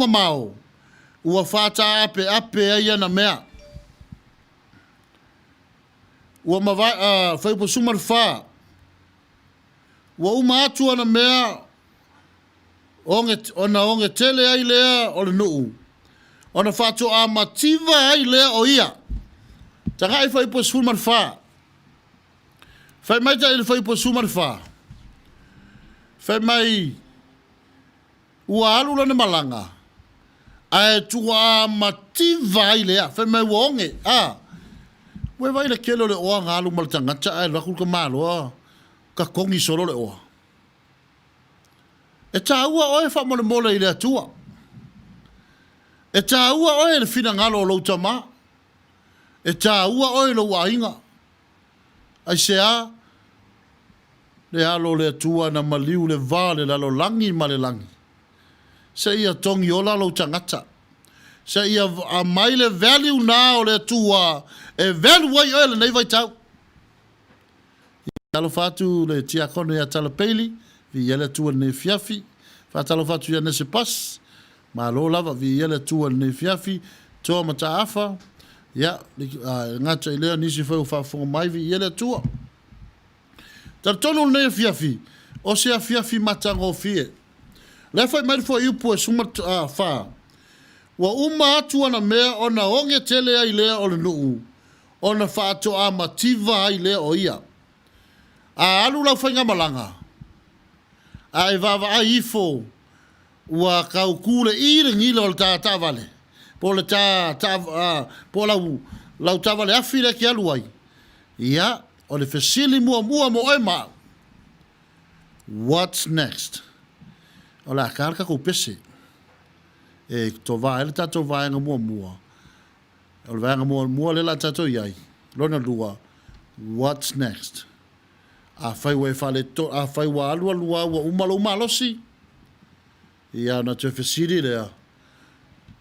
Mamao, ua faataapeape ai ana mea. Ua mavae, a, fuaiupu 14, Ua uma atu ana mea oge, ona oge tele ai lea o le nuu, ona faatoa mativa ai lea o ia. Tagai fuaiupu 14. Fai mai tai i le fuaiupu 14. Fai mai, Ua alu lana malaga, ae tuaa mativa ai lea. Fai mai ua oge, a. Ua e vaai i le tele o le oa na alu ma le tagata ae alu atu le tamaloa tatogi solo le oa. E taua oe faamolemole i le Atua. E taua oe i le finagalo o lou tama. E taua oe i lou aiga. Aisea? Le Alo o le Atua na maliu le va o le lalolagi ma le lagi, seia togi ola lou tagata, seia aumai le value na o le Atua e value ai oe lenei vaitau. Ia alofa atu le tiakono ia Tala Peili, viia le Atua i lenei afiafi. Faatalofa atu ia Nese Pas, malo lava, viia le Atua i lenei afiafi. Toa Mataafa, ia, e gata i lea nisi foi ua faafofoga mai, viia le Atua. Talitonu lenei afiafi, o se afiafi matagofie. O lea fai mai le fuaiupu e 14, Ua uma atu ana mea ona oge tele ai lea o le nuu, ona faatoa mativa ai lea o ia. A alu lau faigamalaga, a e vaavaai ifo ua tau tu le i le gila o le ta taavale, po o le ta, ta, po o lau, lau taavale afi lea e te alu ai, ia, o le fesili muamua mo oe ma au, What's next? O le a ta le tatou pese e tova ai le tatou vaega muamua. O le vaega muamua lea o le a tatou i ai, lona lua, what's next? Afai ua e faaletonu, afai ua alualu lava ua uma lou malosi, ia ona toe fesili lea,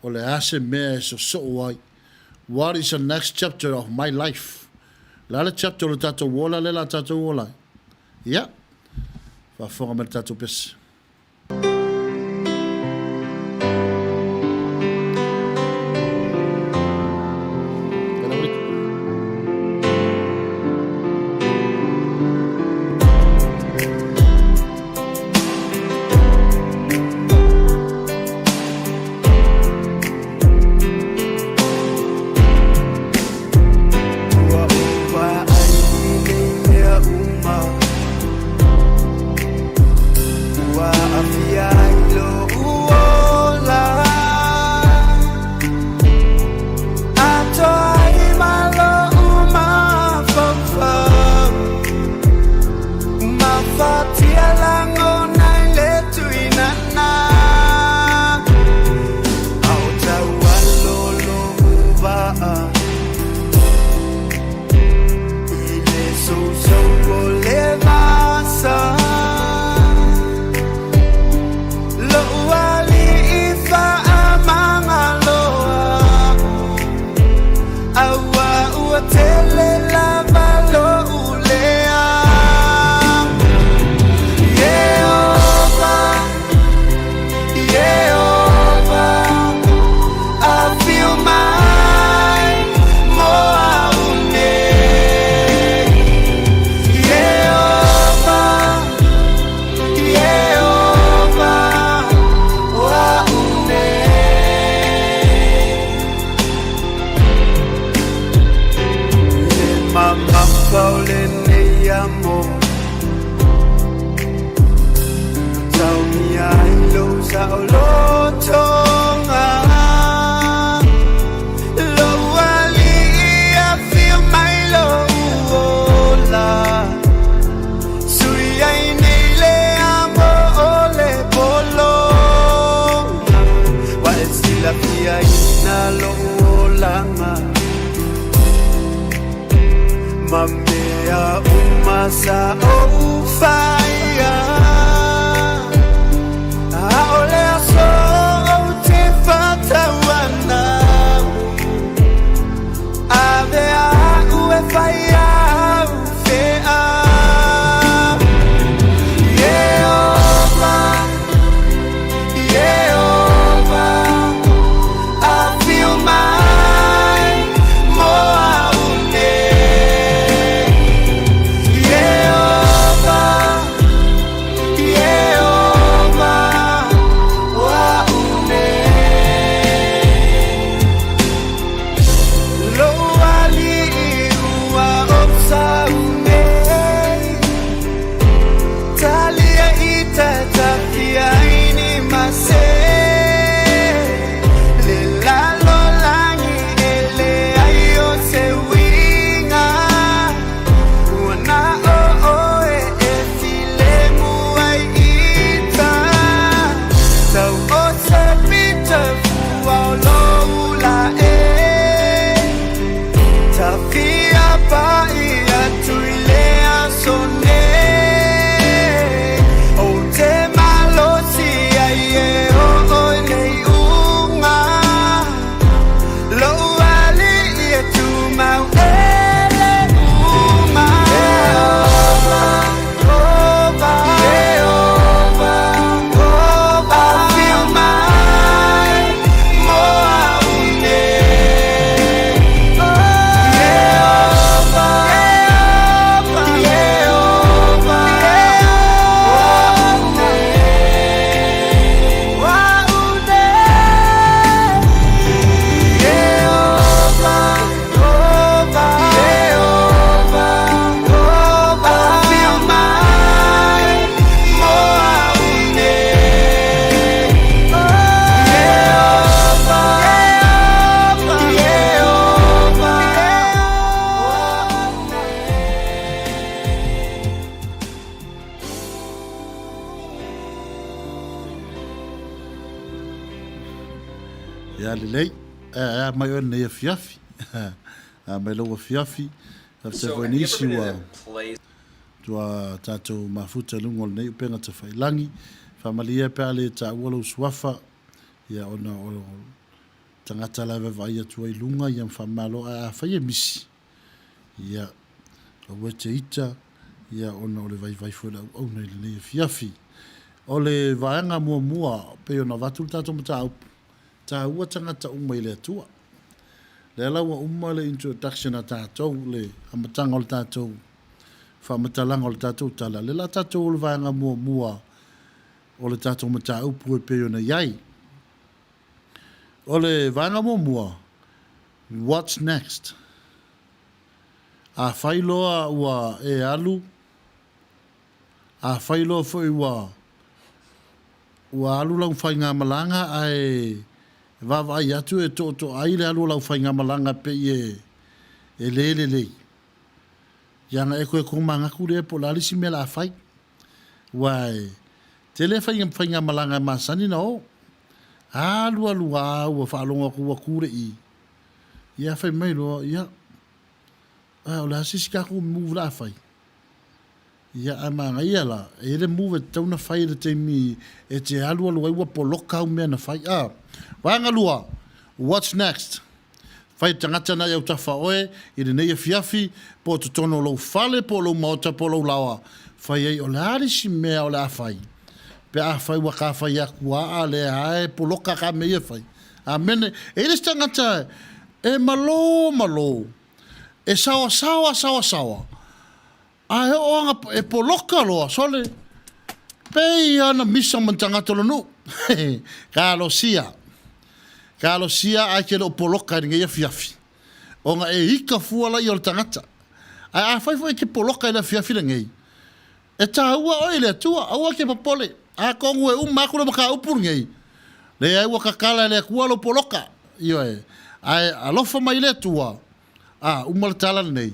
o le a se mea e sosoo ai? What is the next chapter of my life? O le a le chapter o le tatou ola lea o le a tatou ola ai? Ia, faafofoga mai le tatou pese. Ua ova ai i nei mea uma Ua aafia ai lo'u ola Atoa ai ma lo'u mafaufau Mafatia lagona i le tuinana A o taualo lo'u vaa I le sousou o le vasa Lo'u alii faamagaloa Aua ua tele lava lo'u lea Ieova, Ieova Afio mai mo au nei Ieova, Ieova o au nei Le mamafa o lenei amo Taomia ai lou saolotoga Lou alii afio mai lou ola Sui ai nei le amo o le pologa Ua e silafiaina lou olaga Ma mea uma sa ou faia A'ole aso ou te fatau ana Ave a'u e fai a'u fea Ieova, Ieova. Ia lelei, e a mai oe lenei afiafi. A mai lou afiafi, faafetai foi nisi ua tua tatou mafuta i luga o lenei upega tafailagi. Faamalie ea pe a le taua lou suafa, ia ona o tagata la e vaavaai atu ai i luga, ia ma faamalo. Ae afai e misi, ia, aua e te ita, ia ona o le vaivai foi o le auauna i lenei afiafi. O le vaega muamua, pei ona avatu le tatou mataupu, taua tagata uma i le Atua. Lea la ua uma le introduction a tatou, le amataga o le tatou faamatalaga o le tatou tala, lea la tatou o le vaega muamua o le tatou mataupu e pei ona i ai. O le vaega muamua, what's next? Afai loa ua e alu, afai loa foi ua ua alu lau faigamalaga ae vaavaai atu e tootoo ai le alu o lau faigamalaga pei e e le lelei, ia na e toe tomanatu lea po o le a le isi mea o le a fai. Aua e tele faigamalaga e masani ona o. Alu alu lava ua faalogo atu ua tu le i, ia fai mai loa, ia, a o le a se isi tatou move o le a fai? Ia, ae manaia la, e i ai le move e tatau ona fai i le taimi e te alu alu ai ua poloka au mea na fai. A, vaega lua, what's next? Fai le tagata na i autafa oe i lenei afiafi, po o totonu o lou fale, po o lou maota, po o lou laoa, fai ai o le a le isi mea o le a fai, pe afai ua ta fai atu aa lea a e poloka ka mea ia e fai. Amene. E i ai le isi tagata e malo malo, e saoasaoa saoasaoa, Ae oo ana e poloka loa, sole, pei ana misa ma ni tagata o le nuu. Talosia. Talosia ae te le o poloka i lenei afiafi, ona e ika fua laia o le tagata. Ae afai foi e te poloka i le afiafi lenei, e taua oe i le Atua, aua e te popole, atonu e uma atu le mataupu lenei, leai ua tatala e le Atua lou poloka. Ioe. Ae alofa mai le Atua, A uma le tala lenei,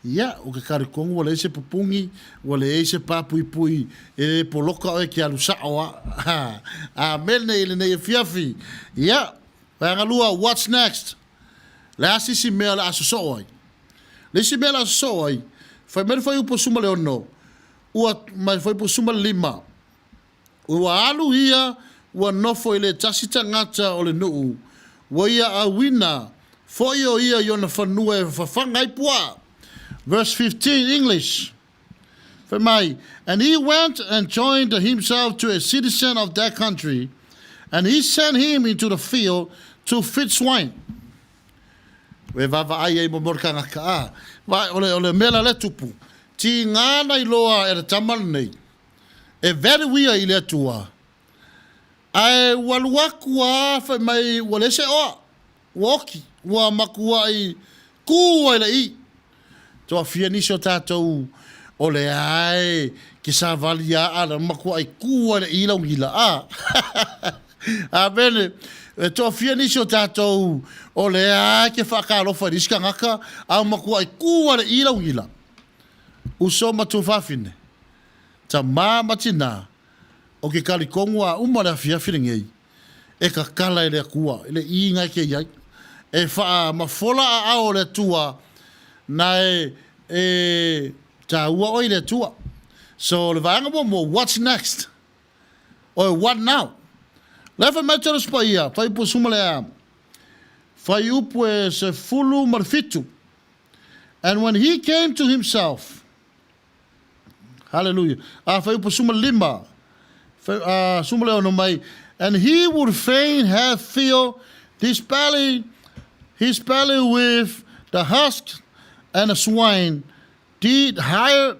ia, ou te talitonu ua leai se pupuni, ua leai se pā puipui e le poloka oe e te alu sao lava. Amene i lenei afiafi. Ia, vaega lua, what's next? Le a se isi mea o le a sosoo ai? Le isi mea o le a sosoo ai, fai mai le fuaiupu 16, ua, ma le fuaiupu 15, Ua alu ia, ua nofo i le tasi tagata o le nuu, ua ia auina foi o ia i ona fanua e fafaga ai puaa. Verse 15, English, Fai mai, And he went and joined himself to a citizen of that country, and he sent him into the field to feed swine. E vaavaai ai mo mo le tagata, a, o le, o le mea la lea tupu, tiga na iloa e le tama lenei, E value ia i le Atua, ae ua alu atu a fai mai ua leai se oa, ua oti, ua matuai ku ai le i. Toafia nisi o tatou o lea e ke savali a a la matuai ku ai le i lau gila a. Amene. E toafia nisi o tatou o lea e ke whaakalofa i nisi tagata a ua matuai ku ai le i lau gila. Uso ma tuafafine. Tamā ma tinā, o ke kalikonu a uma le afiafi lenei, e kakala e le Atua i le iga e ke iai, e wha mafola a ao o le Atua na e e tāua oe i le Atua. So le vaega muamua, what's next? Or what now? La e fai mai Telos Paia, whaiupu e suma le a, whaiupu e 17. And when he came to himself, Hallelujah. A whaiupu 15, 16 mai, And he would fain have filled his belly, his belly with the husk and the swine did hire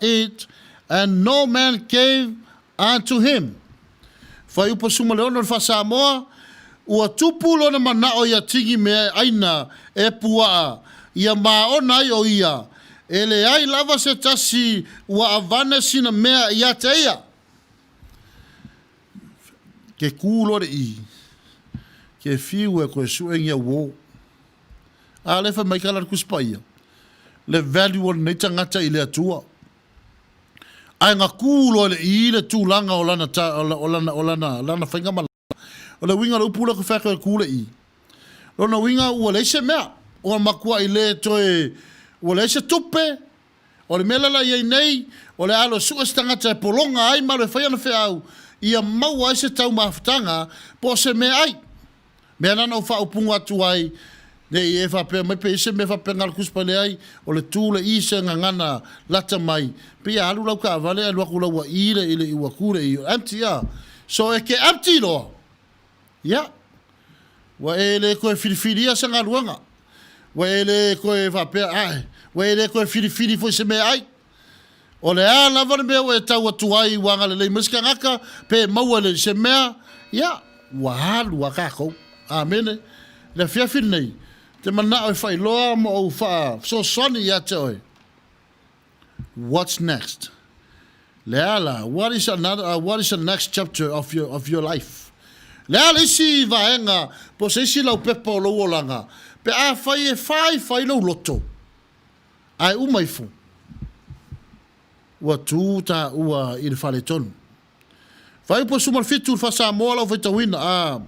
it, and no man gave unto him. Fuaiupu 16 le Faa-Samoa, Ua tupu lona manao ia tigi mea e aina e puaa, ia maona ai o ia, e leai lava se tasi ua avane sina mea ia te ia. Ke ku loa le i, ke fiu e koe suengia uo. A le fai mai ka la le Tusi Paia, le value o lenei tagata i le Atua. Ae na ku loa le i le tulaga o lana, o lana, o lana, lana faigamalaga. O le uiga o le upu lea ou te fai atu ai e tu le i. Lona uiga ua leai se mea, ua matuai le toe, ua leai se tupe, o le mea la la i ai nei, o le a alu e sue se tagata e pologa ai ma alu e fai ana feau, ia maua ai se taumafataga po o se meaai. Mea la na ou faaupuga atu ai, ne i e faapea mai pe i ai se mea faapena o le Tusi Paia, leai, o le tu le i se gagana lata mai, pei a alu lau taavale ae alu atu lau ua i le i le i ua tu le i, empty a. So e te empty loa, ia, ua e le toe filifilia se galuega, ua e le toe faapea, ae, ua e le toe filifili foi se meaai. O le a lava le mea ua e tau atu ai ua agalelei mai se tagata, pe maua i se mea, ia, ua alu a tatou. Amene. I le afiafi lenei, ou te manao e faailoa ma ou faafesoasoani ia te oe. What's next? Le a la, what is another, what is the next chapter of your, of your life? Le a le isi vaega, po o se isi laupepa o lou olaga, pe afai e faifai lou loto, ae uma ifo, ua tu taua i le faletonu. Fuaiupu 17 i le Faa-Samoa lau faitauina, a,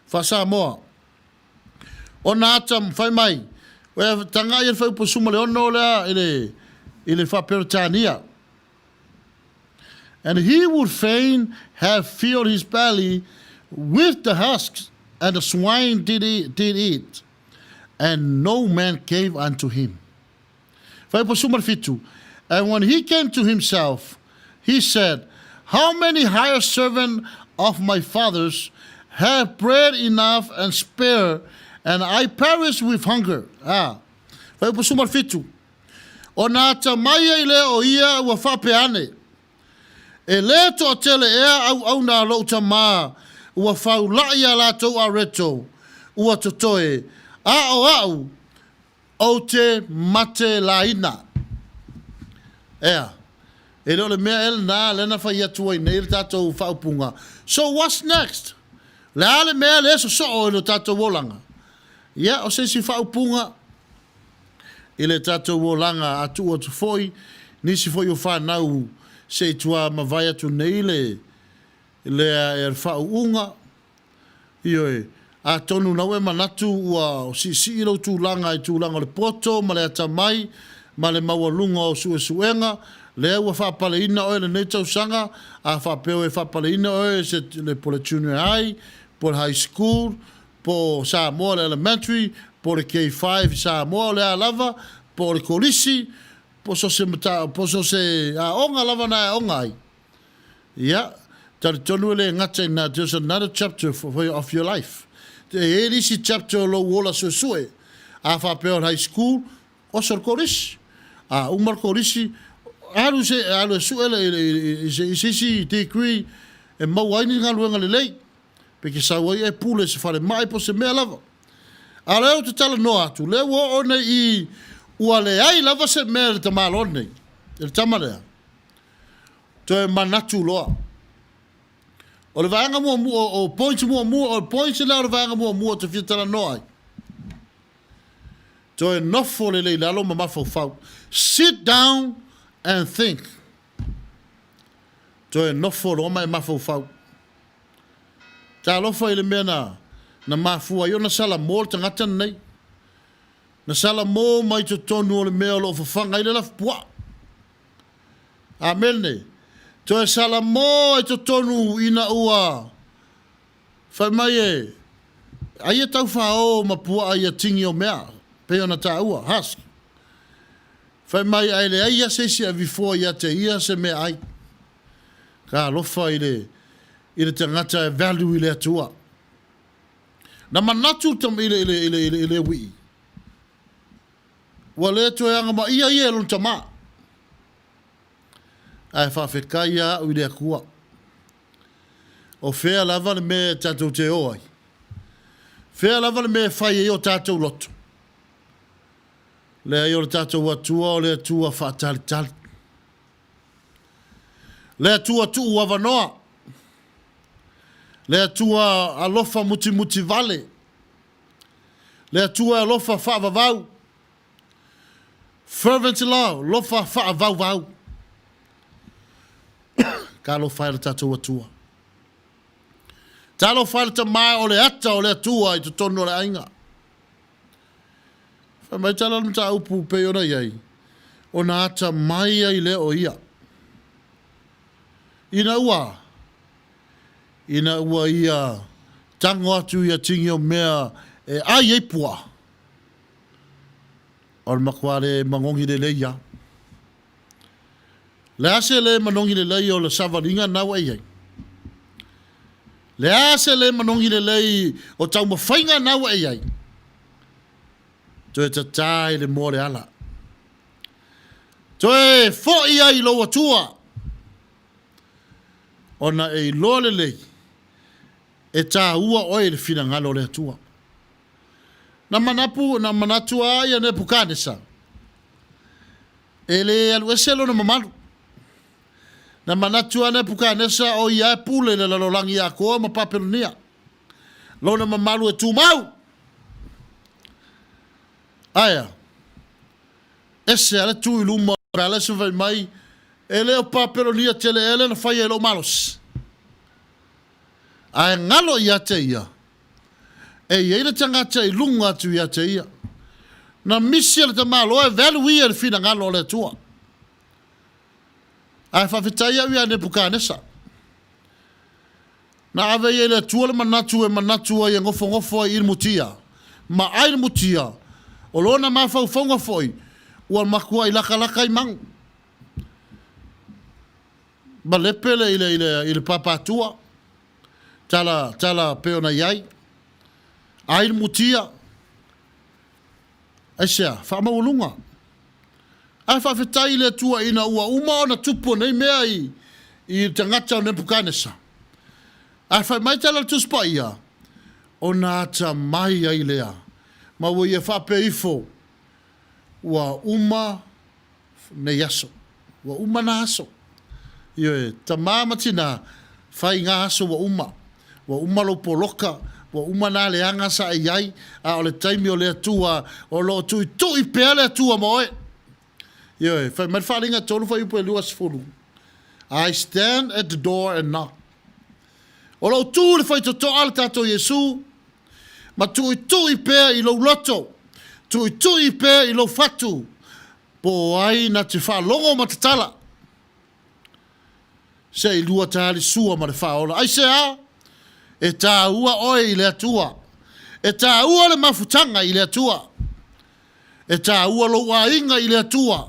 Faa-Samoa. Ona ata fai mai, e tagai i le fuaiupu 16 lea i le, i le Faa-Peretania. And he would fain have filled his belly with the husks, and the swine did eat, did eat, and no man gave unto him. Fuaiupu 17, And when he came to himself, he said, How many hired servants of my father's have bread enough and spare, and I perish with hunger? Ah. Fuaiupu 17, Ona ata mai ai lea o ia ua faapea ane, E lē toatele ea auauna a lou tamā ua faulaʻi a latou areto, ua totoe, a o aʻu, ou te mate laina. Ea, e le o le mea ea lena lea na fai atu ai nei le tatou faaupuga, So what's next? Le a le mea lea sosoo i lo tatou olaga? Ia, o se isi faaupuga i le tatou olaga a tuu atu foi nisi foi o fanau se i tua mavae atu nei le lea e le faauuga, Ioe, atonu na ua e manatu ua siisii lou tulaga i tulaga o le poto ma le atamai ma le maualuga o suesuega, lea ua faapaleina oe lenei tausaga, a faapea ua e faapaleina oe se le po le Junior High, po le High School, po o Samoa le Elementary, po o le K-5 i Samoa, o le a lava, po o le Kolisi, po so se mata, po so se aoga lava na e aoga ai. Ia, talitonu e le gata i na, there's another chapter for, of your life. E i ai le isi chapter o lou ola suesue. A faapea o le high school, oso le kolisi. A uma le kolisi, alu se, alu e sue le, i se, i se isi degree e maua ai ni galuega lelei. Pe ke sau ai e pule se falemai po se mea lava. A lea ou te talanoa atu, lea ua oo nei i, ua leai lava se mea i le tamaloa lenei, i le tama lea. Toe manatu loa. O le vaega muamua, o points muamua, o points lea o le vaega muamua ou te fia talanoa ai. Toe nofo lelei i lalo ma mafaufau. Sit down and think. Toe nofo loa ma e mafaufau. Talofa i le mea na, na mafua ai ona salamo le tagata lenei. Na salamo mai totonu o le mea o lo o fafaga ai le lafupuaa. Amene. Toe salamo ai totonu ina ua fai mai e, aia tau faaoo ma puaa ia tini o mea, pei ona taua, husk. Fai mai ae leai ia se isi e avifoa ia te ia se meaai. Ka alofa i le, i le tagata e value i le Atua. Na manatu i le, i le, i le, i le, i le uii, Ua le toe agamaia ia e lona tamā. Ae faafetai ia au i le Atua. O fea lava le mea e tatou te o ai? Fea lava le mea e fai ai o tatou loto? Leai, o le tatou Atua o le Atua faatalitali. Le Atua tuu avanoa. Le Atua alofa mutimuti vale. Le Atua e alofa faavavau. Fervent love, lofa faavauvau. Talofa e le tatou Atua. Talofa e le tama o le ata o le Atua i totonu o le aiga. Fai mai tala o le mataupu pei ona i ai, ona atamai ai lea o ia. Ina ua, ina ua ia tago atu ia tini o mea e ai ai puaa, o le matua le manogi lelei lava. Le a se le manogi lelei o le savaliga lena ua e i ai? Le a se le manogi lelei o taumafaiga na ua e i ai? Toe tatā i le moa o le ala. Toe foi ai i lou Atua, ona e iloa lelei e tāua oe i le finagalo o le Atua. Na manapu, na manatu lava ia Nepukanesa, e le alu ese lona mamalu. Na manatu lava Nepukanesa o ia e pule i le lalolagi atoa ma Papelonia. Lona mamalu e tumau. Aea, ese lava le tu i luma o le palace ma fai mai, e le o Papelonia tele ea lea na faia i lou malosi. Ae galo ia te ia, e i ai le tagata i luga atu ia te ia. Na misi e le tamaloa e value ia i le finagalo o le Atua. Ae faafetai au ia Nepukanesa. Na ave ia i le Atua le manatu e manatu ai e nofonofo ai i le mutia, ma ai le mutia, o lona mafaufauga foi ua matuai lakalaka i magu. Malepe le i le i le i le papatua, tala tala pei ona i ai. Ai le mutia, aisea? Faamaualuga. Ae faafetai i le Atua ina ua uma ona tupu nei mea i i le tagata o Nepukanesa. Ae fai mai tala o le Tusi Paia, ona atamai ai lea, ma ua ia faapea ifo, ua uma nei aso. Ua uma na aso. Ioe, tama ma tina, fai na aso ua uma. Ua uma lou poloka, ua uma na leaga sa e i ai, a o le taimi o le Atua, o lo o tuitui pea le Atua ma oe. Ioe, fai mai le Faaaliga 3 fuaiupu e 20, I stand at the door and knock. O lo o tu i le faitotoa le tatou Iesu, ma tuitui pea i lou loto, tuitui pea i lou fatu, po o ai na te faalogo ma tatala. Seilua ta le sua ma le faaola. Aisea? E tāua oe i le Atua. E tāua le mafutaga i le Atua. E tāua lou aiga i le Atua.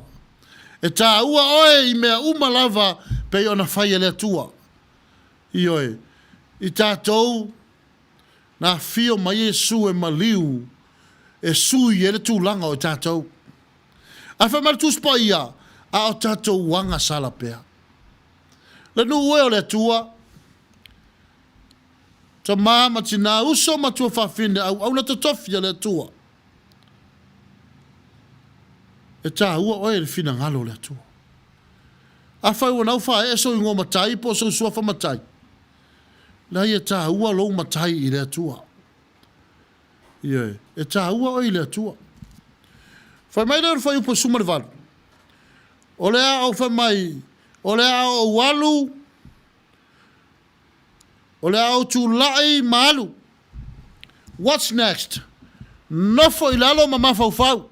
E tāua oe i mea uma lava pei ona fai e le Atua. Ioe, i tatou na afio mai Iesu e maliu e sui ai le tulaga o i tatou. Ae fai mai le Tusi Paia, a o tatou agasala pea. Le nuu e o le Atua, tama ma tina, uso ma tuafafine, auauna totofi a le Atua. E taua oe i le finagalo o le Atua. Afai ua nau faaee sou igoa matai po o sou suafa matai, leai e taua lou matai i le Atua. Ioe, e taua oe i le Atua. Fai mai lea o le fuaiupu e 18, O le a ou fai mai, o le a ou alu, o le a ou tulai ma alu. What's next? Nofo i lalo ma mafaufau.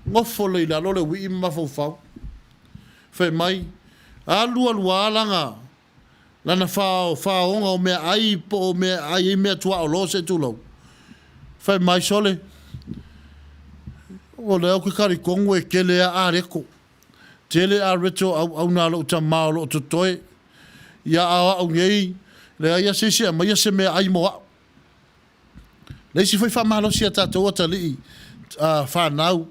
Nofo lea i lalo le uii ma mafaufau. Fai mai, alu alu lava lana lana faaoga o meaai po o mea e ai ai meatuaolo se i tulou. Fai mai, Sole, o lea ou te talitonu e tele a areto, tele areto o auauna a lou tama o lo o totoe, ia a o au nei, leai a se isi e aumaia se meaai mo au. Le isi foi faamalosi a tatou atalii fanau,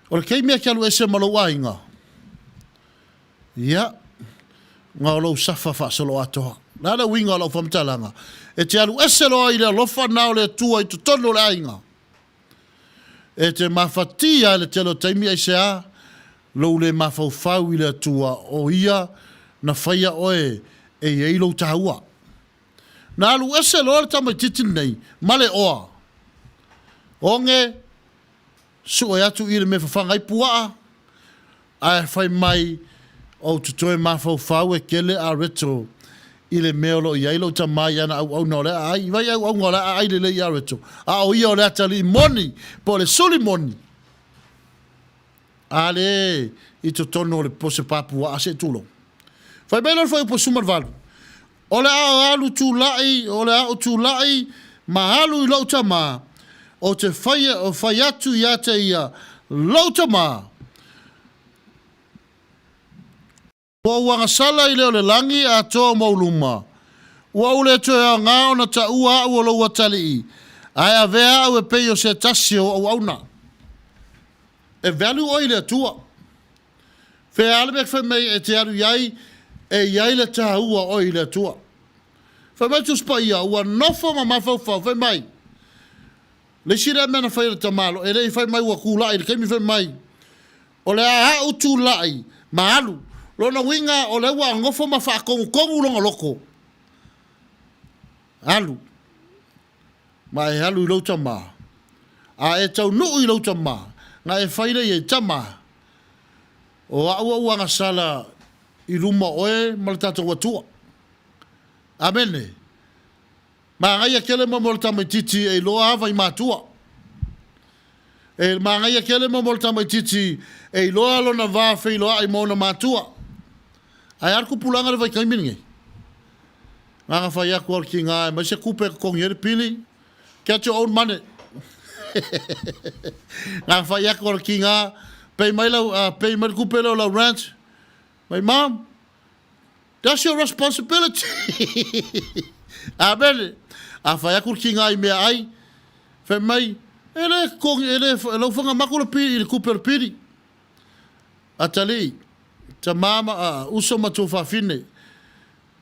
o le taimi e te alu ese ma lou aiga, Ia, na o lou safa faasoloatoa. O le a le uiga o lau faamatalaga? E te alu ese loa i le alofa na o le Atua i totonu o le aiga. E te mafatia i le tele o taimi aisea lou le mafaufau i le Atua o Ia na faia oe e i ai lou taua. Na alu ese loa le tamaitiiti lenei ma le oa oge sue atu i le mea e fafaga ai puaa, ae fai mai, Ou te toe mafaufau e kele a Retro. i le mea o lo o i ai lou tama i ana auauna o le aai. Vai auauna o le aai lelei ia Rachel, a o ia o le atalii moni, po o le suli moni. A le i totonu o le pose papuaa se i tulou. Fai mai loa le fuaiupu 18, O le a alu tulai, o le a ou tulai ma alu i lou tama, ou te fai, fai atu ia te ia, lou tama, Ua ou agasala i le o le lagi atoa ma ou luma, ua ou le toe aoga ona taua au o lou atalii, ae avea au e pei o se tasi o auauna. E value oe i le Atua. Fea lava le mea e fai mai e te alu i ai, e i ai le taua o oe i le Atua. Fai mai le Tusi Paia, ua nofo ma mafaufau, fai mai, le isi lea mea na fai e le tamaloa, e le i fai mai ua tulai i le taimi fai mai, O le a a'u tulai ma alu. Lona uiga o lea ua nofo ma faatonutonu lona loto. Alu. Ma e alu i lou tama. A e taunuu i lou tama, na e fai lea i ai, Tama, o a'u ou agasala i luma o oe ma le tatou Atua. Amene. Manaia tele mo le tamaititi e iloa ava i matua. E manaia tele mo le tamaititi e iloa lona va feiloai ma ona matua. Ae a le tupulaga i le vaitaimi lenei? Na ona fai atu lava o le tiga e aumai se tupe e totogi ai le pili, get your own money. Na ona fai atu lava o le tiga, pay mai lau, pay mai le tupe lea o lau rent, my mom, That's your responsibility. Amene. A fai atu le tiga i meaai, fai mai, e le totogi, e le, lau whanga maku le pili, i le kupe o le pili. Atalii, tamā ma, a, uso ma tuafafine,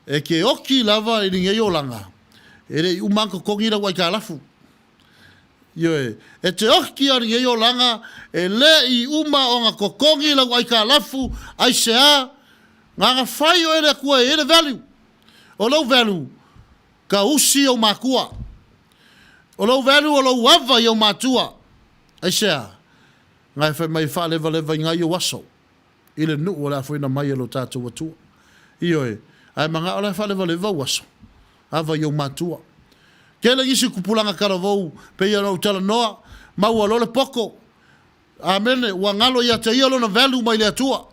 e ke oki lava i lenei olaga, e le i uma ana totogi lau aitalafu. Ioe, e te oki a lenei olaga, e le i uma ona totogi lau aitalafu, aisea? Na ona fai oe e le Atua e i ai le value. O lou value, ka usi ou matua. O lou value o lou ava i ou matua. Aisea? Na e fai mai e faalevaleva i nai ou aso i le nuu o le a foina mai e lo tatou Atua. Ioe, ae manao la e faalevaleva ou aso, ava i ou matua. Tele nisi tupulaga talavou pei ona ou talanoa, maua loa le poto, Amene. Ua galo ia te ia lona value mai le Atua.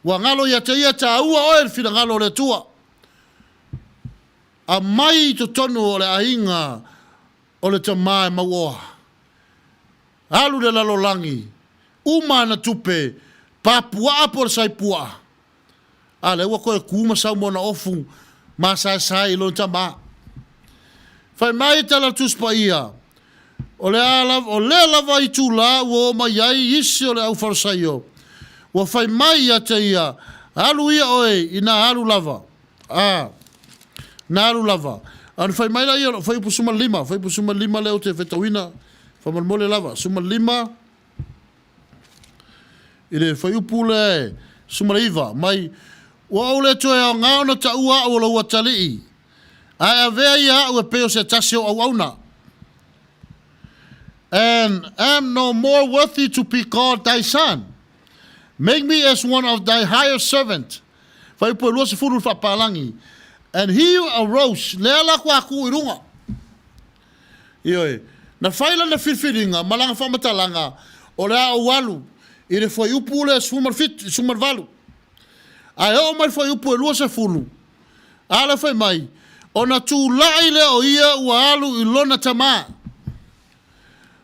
Ua galo ia te ia taua oe i le finagalo o le Atua. Aumai i totonu o le aiga o le tama e mauoa. Alu le lalolagi, uma ana tupe, pa puaa po o le sai puaa. A lea ua toe tu ma sau ma ona ofu masaesae i lona tama. Fai mai tala a le Tusi Paia, O le a lava, o lea lava itulā ua oo mai ai isi o le au Farisaio, ua fai mai ia te ia, Alu ia oe i nā alu lava, a, nā alu lava. A ona fai mai laia o lou fuaiupu 15, fuaiupu 15 lea ou te fetauina, faamolemole lava, 15, I le fuaiupu lea e 19 mai, Ua ou le toe aoga ona taua au o lou atalii, ae avea ia au e pei o se tasi o auauna. And am no more worthy to be called thy son. Make me as one of thy hired servant. Fuaiupu e 20 le faapalagi. And he arose, lea la kua kū i runga. Ioe, na fai lana filifiliga ma lana faamatalaga, o le a ou alu i le fuaiupu lea 17, 18. Ae oo mai le fuaiupu e 20, a lea fai mai, ona tulai lea o ia ua alu i lona tamā.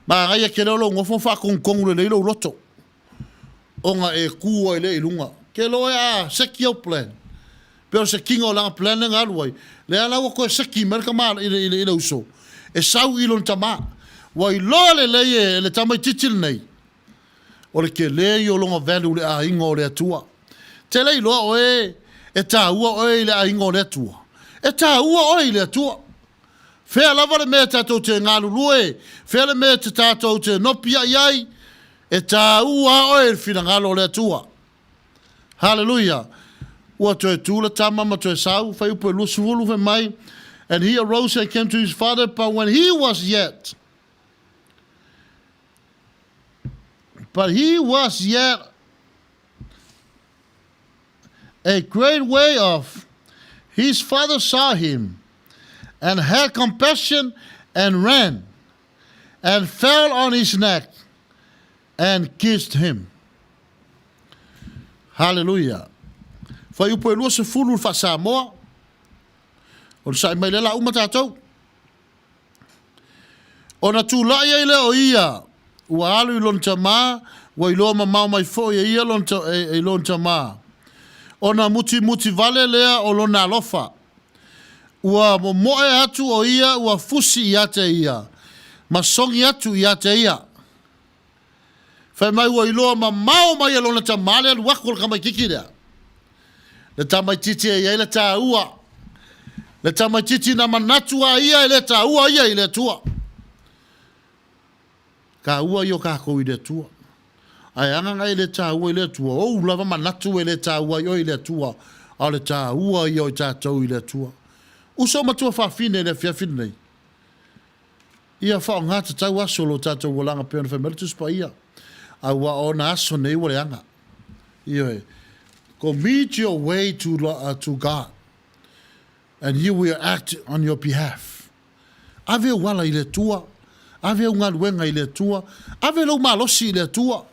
Manaia tele o lou nofo ma faatonutonu lelei lou loto, ona e tu ai lea i luga. Ke loa e a seki au plan, pei o le sekiga o lana plan lea na alu ai, lea la ua toe seki mai le tama i le, i le, i le uso, e sau i lona tama. Ua iloa lelei e le tamaitiiti lenei, o le tele ia o lona value i le aiga o le Atua. Te le iloa oe e taua oe i le aiga o le Atua. E taua oe i le Atua. Fea lava le mea tatou te galulue, fea le mea te tatou te nopiai ai, e taua oe i le finagalo o le Atua. Haleluia! Ua toe tu le tama ma toe sau, fuaiupu e 20 fai mai, And he arose and came to his father, but when he was yet, but he was yet a great way off. His father saw him and had compassion and ran and fell on his neck and kissed him. Hallelujah. Fuaiupu e 20 le faa-Samoa. Onosai mai lea la uma tatou. Ona tulai ai lea o ia, ua alu i lona tama, ua iloa mamao mai foi e ia lona, e, i lona tama. Ona mutimuti vale lea o lona alofa. Ua momoe atu o ia ua fusi ia te ia, ma sogi atu ia te ia. Fai mai ua iloa mamao mai e lona tama le alu atu o le tamaitiiti lea. Le tamaitiiti e i ai le taua. Le tamaitiiti na manatu a ia e le taua ia i le Atua. Taua ia o tatou i le Atua. Ae aga na e le taua i le Atua, ou lava manatu e le taua ai oe i le Atua, a o le taua ia o i tatou i le Atua. Uso matua fafine i le afiafi lenei. Ia faaaoga tatau aso o lo tatou olaga pei ona fai mai le Tusi Paia, aua o ona aso nei ua leaga. Ioe. Commit your way to, to God and He will act on your behalf. Ave ou ala i le Atua, ave au galuega i le Atua, ave lou malosi i le Atua,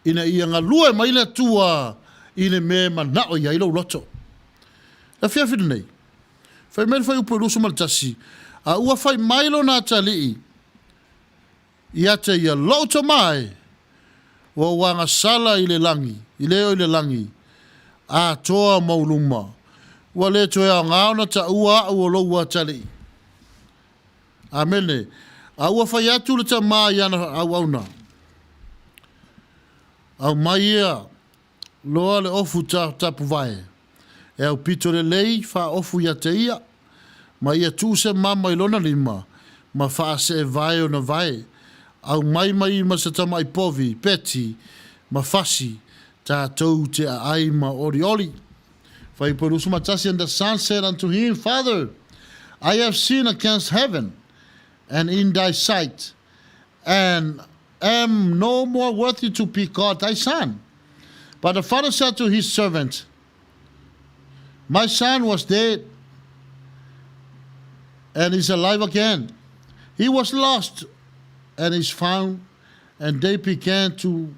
ina ia galue mai le Atua i le mea e manao i ai lou loto. Le afiafi lenei, fai mai le fuaiupu e 21, A ua fai mai lona atalii ia te ia, Lou tama e, ua ou agasala i le lagi, i le o i le lagi, atoa ma ou luma, ua le toe aoga ona taua au o lou atalii. Amene. A ua fai atu le tama i ana auauna, Aumai ia loa le ofu tapuvae, e aupito lelei faaofu ia te ia, ma ia tuu se mama i lona lima, ma faaseevae ona vae, aumai mai ma se tamai povi, peti, ma fasi, tatou te aai ma olioli. Fuaiupu 21, And the son said unto him, Father, I have sinned against heaven and in thy sight, and am no more worthy to be called thy son. But the father said to his servant, My son was dead and is alive again. He was lost and is found. And they began to,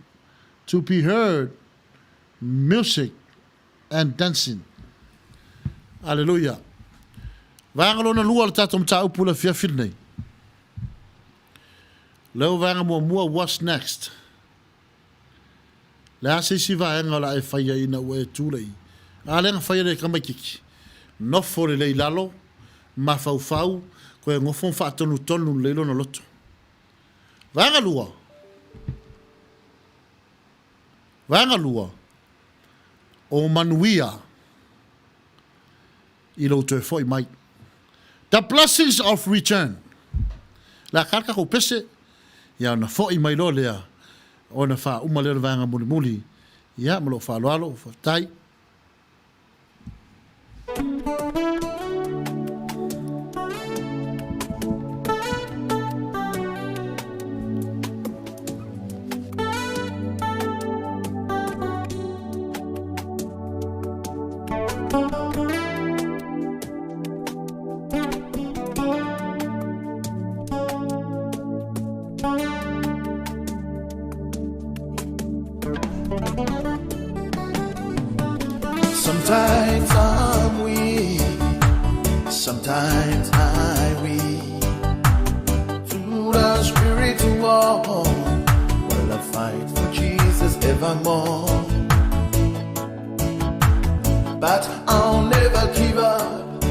to be heard music and dancing. Aleluia. Vaega lona lua o le tatou mataupu i le afiafi lenei. Leo vaega muamua, what's next? Le a se isi vaega o le a e faia ina ua e tulai. A lea na faia le tamaitiiti. Nofo lelei i lalo, mafaufau, koe nofo ma faatonutonu lelei lona loto. Vaega lua. Vaega lua, o manuia i lou toe foi mai. The blessings of return. Le a ka le tatou pese, ia ona foi mai loa lea, ona faauma lea o le vaega mulimuli. Ia, ma lou faaaloalo, faafetai. Sometimes I'm weak, sometimes I weep. Through the spiritual war, well, I fight for Jesus evermore. But I'll never give up,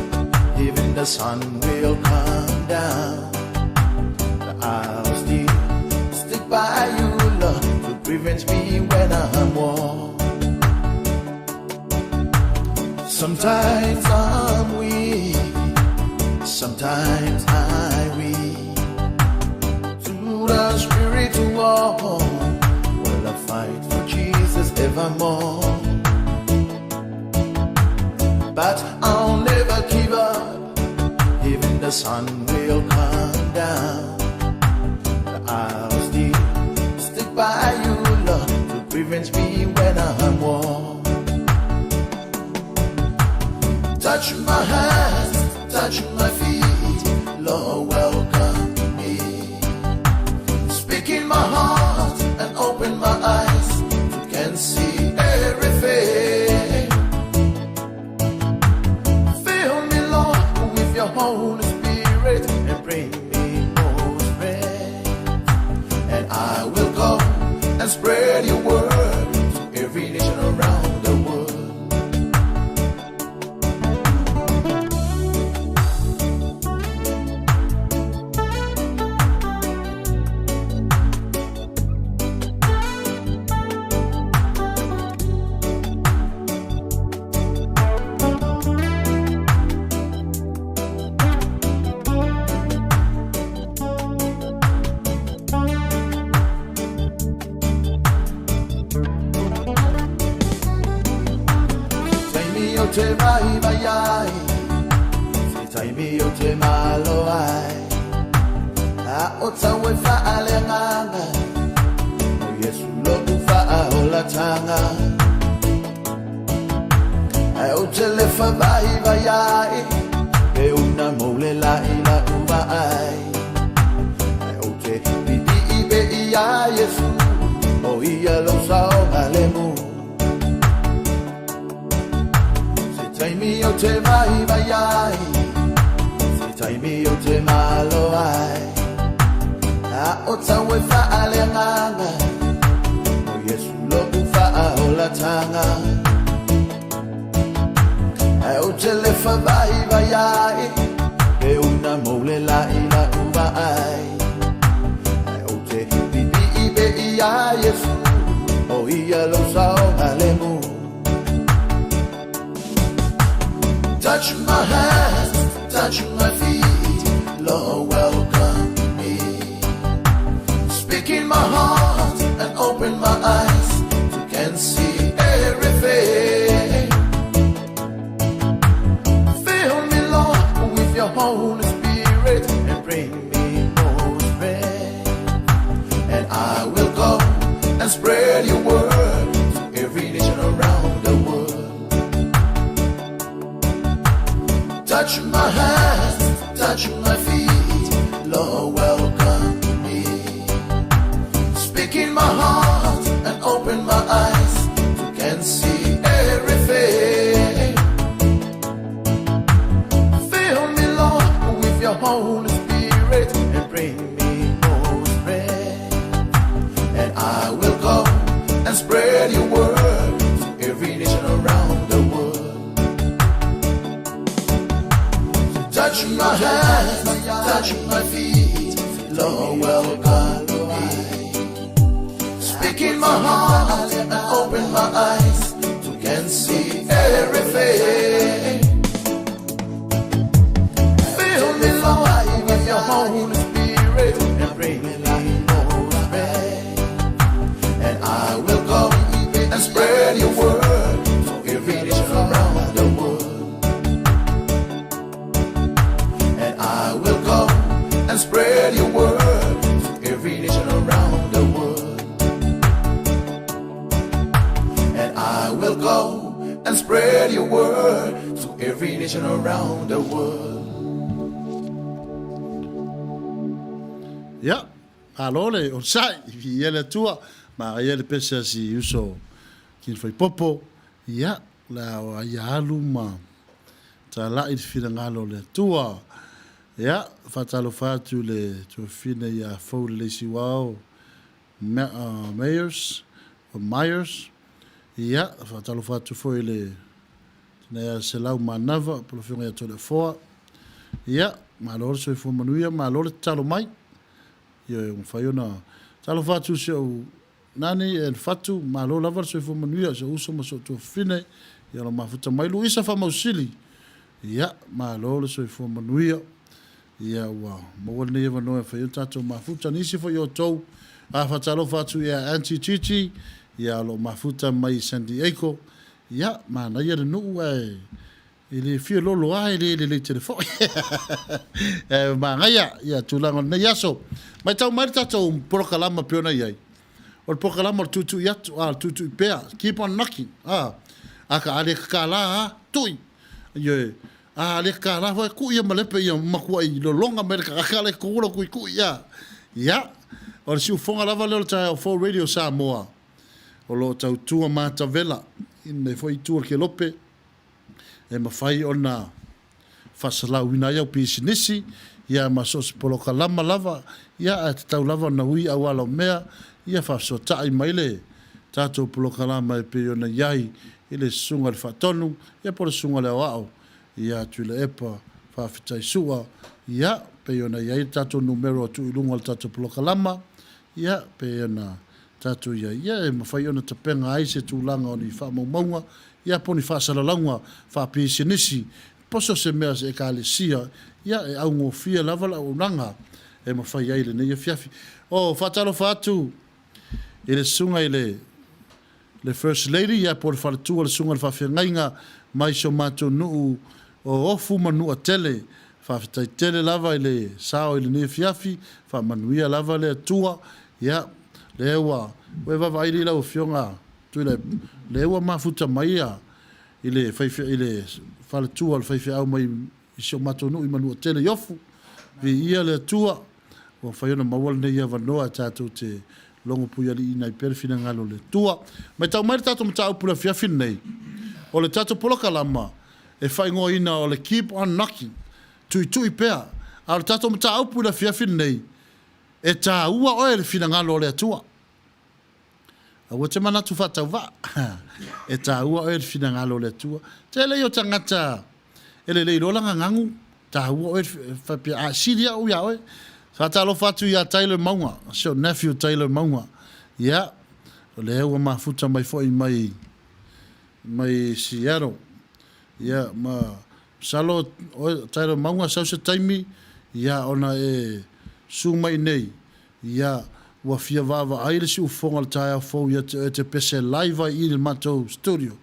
even the sun will come down. I'll still stick by you, Lord, to prevent me when I'm worn. Sometimes I'm weak, sometimes I weep. Through the spiritual war, well, I fight for Jesus evermore. But I'll never give up, even the sun will come down. I'll still stick by you, Lord, to prevent me when I'm worn. Touch Touch my hands, touch my feet, Lord, welcome me. Speak in my heart and open my eyes, you can see everything. Fill me, Lord, with your Holy Spirit and bring me more strength. And I will go and spread your word to every nation around the world. Taimi o te mai mai ai, se taimi o te malo ai. A o tau e whaalenga, o Yesu loku whaaolatanga. Ai o te le whawai vai ai, e una maule la ila uva ai. Ai o te pipi i be i a Yesu, o ia lo sao alemu. Se taimi o te mai vai ai, se taimi o te malo ai. A o tau e whaalenga, o Yesu loku whaaolatanga. Ai o te le whawai vai ai, e una maule la ila uva ai. Ai o te pipi i be i a Yesu, o ia lo sao alemu. Touch my hands, touch my feet, Lord, welcome me. Speak in my heart and open my eyes to can see everything. Fill me, Lord, with your Holy Spirit and bring me more strength. And I will go and spread your word to every nation around the world. Touch my hands, touch my feet, Lord, welcome me. Speak in my heart and open my eyes to can see everything. Fill me, Lord, with your Holy Spirit and bring me more strength. And I will go and spread your word to every nation around the world. Touch my hands, touch my feet, Lord, welcome me. Speak in my heart and open my eyes to can see everything. Fill me, Lord, with your Holy Spirit and bring me more strength. And I will go and spread your word to every nation around the world. And I will go and spread your word to every nation around the world. And I will go and spread your word to every nation around the world. Ia, malo le onosai, viia le Atua, manaia le pese a si uso Kinfaipopo, ia, la o aia alu ma talai le finagalo o le Atua. Ia, faatalofa atu i le tuafafine ia Fou Leleisiuao Mayers, o Myers, ia, faatalofa atu foi i le tina ia Selau Manava, po o le Afioga ia Toleafoa. Ia, malo le soifua manuia, malo le tatalo mai. Ioe, ua mafai ona talofa atu i si ou Nani and Fatu, malo lava le soifua manuia i si ou uso ma si ou tuafafine, ia o lo mafuta mai. Luisa Faamausili, ia, malo le soifua manuia. Ia, ua maua lenei avanoa e fai ai o tatou mafuta. Nisi foi o outou, a faatalofa atu ia Aunty Gigi, ia o lo o mafuta mai i San Diego. Ia, manaia le nuu ae E le fia lolo lava, e le lelei tele foi. E manaia ia tulaga o lenei aso. Matau mai le tatou polokalama pei ona i ai. O le polokalama o le tuitui atu, a, o le tuitui pea, keep on knocking, a, a ka a le kakala a, tui. Ioe, A le kālā foi, kuʻi ia malepe ia matuaʻi lologa mai le tagata la e tu lau tuitui ia. Ia, o le siufofoga lava lea o le Taeao Fou Radio Samoa o lo o tautua matavela i lenei foi itu o le kelope e mafai ona faasalauina ai au pisinisi ia ma so o se polokalama lava ia ae tatau lava ona ui auala o mea ia faafesootai mai le tatou polokalama e pei ona i ai i le Susuga i le Faatonu ia po o le Susuga i le Aoao ia Tuilaepa Faafetai Sua ia pei ona i ai le tatou numera atu i luga o le tatou polokalama ia pei ona tatou i ai ia e mafai ona tapena ai se tulaga o ni faamaumauga ia po o ni faasalalauga faapisinisi po so se mea se Ekalesia ia e augofie lava le auaunaga e mafai ai i lenei afiafi. O faatalofa atu i le susuga i le le First Lady ia po o le faletua o le susuga i le faafeagaiga mai si o matou nuu o Ofu ma Nuatele. Faafetai tele lava i le sao i lenei afiafi, faamanuia lava le Atua. Ia, lea ua ua e vaavaai i lau Afioga Tuilaepa, lea ua mafuta mai ia i le i le faletua o le faifeau mai i si o matou nuu i Manuatele i Ofu. Viia le Atua, ua mafai ona maua lenei avanoa e tatou te logopuialiiina ai pea le finagalo o le Atua. Matau mai le tatou mataupu i le afiafi lenei, o le tatou polokalama e faaigoaina o le Keep on Knocking, tuitui pea. A o le tatou mataupu i le afiafi lenei, e taua oe i le finagalo o le Atua. Aua te manatu faatauvaa. E taua oe i le finagalo o le Atua. Tele ia o tagata e lelei loa lana ganu, taua oe faapea a sili au ia oe. Faatalofa atu ia Tyler Mauga, si ou nephew Tyler Mauga. Ia, o lea ua mafuta mai foi mai mai Seattle. Ia, ma masalo oe Tyler Mauga sau se taimi, ia ona e susu mai i nei. Ia, ua fia vaavaai le siufofoga o le taeao fou ia te oe te pese live ai i le matou studio.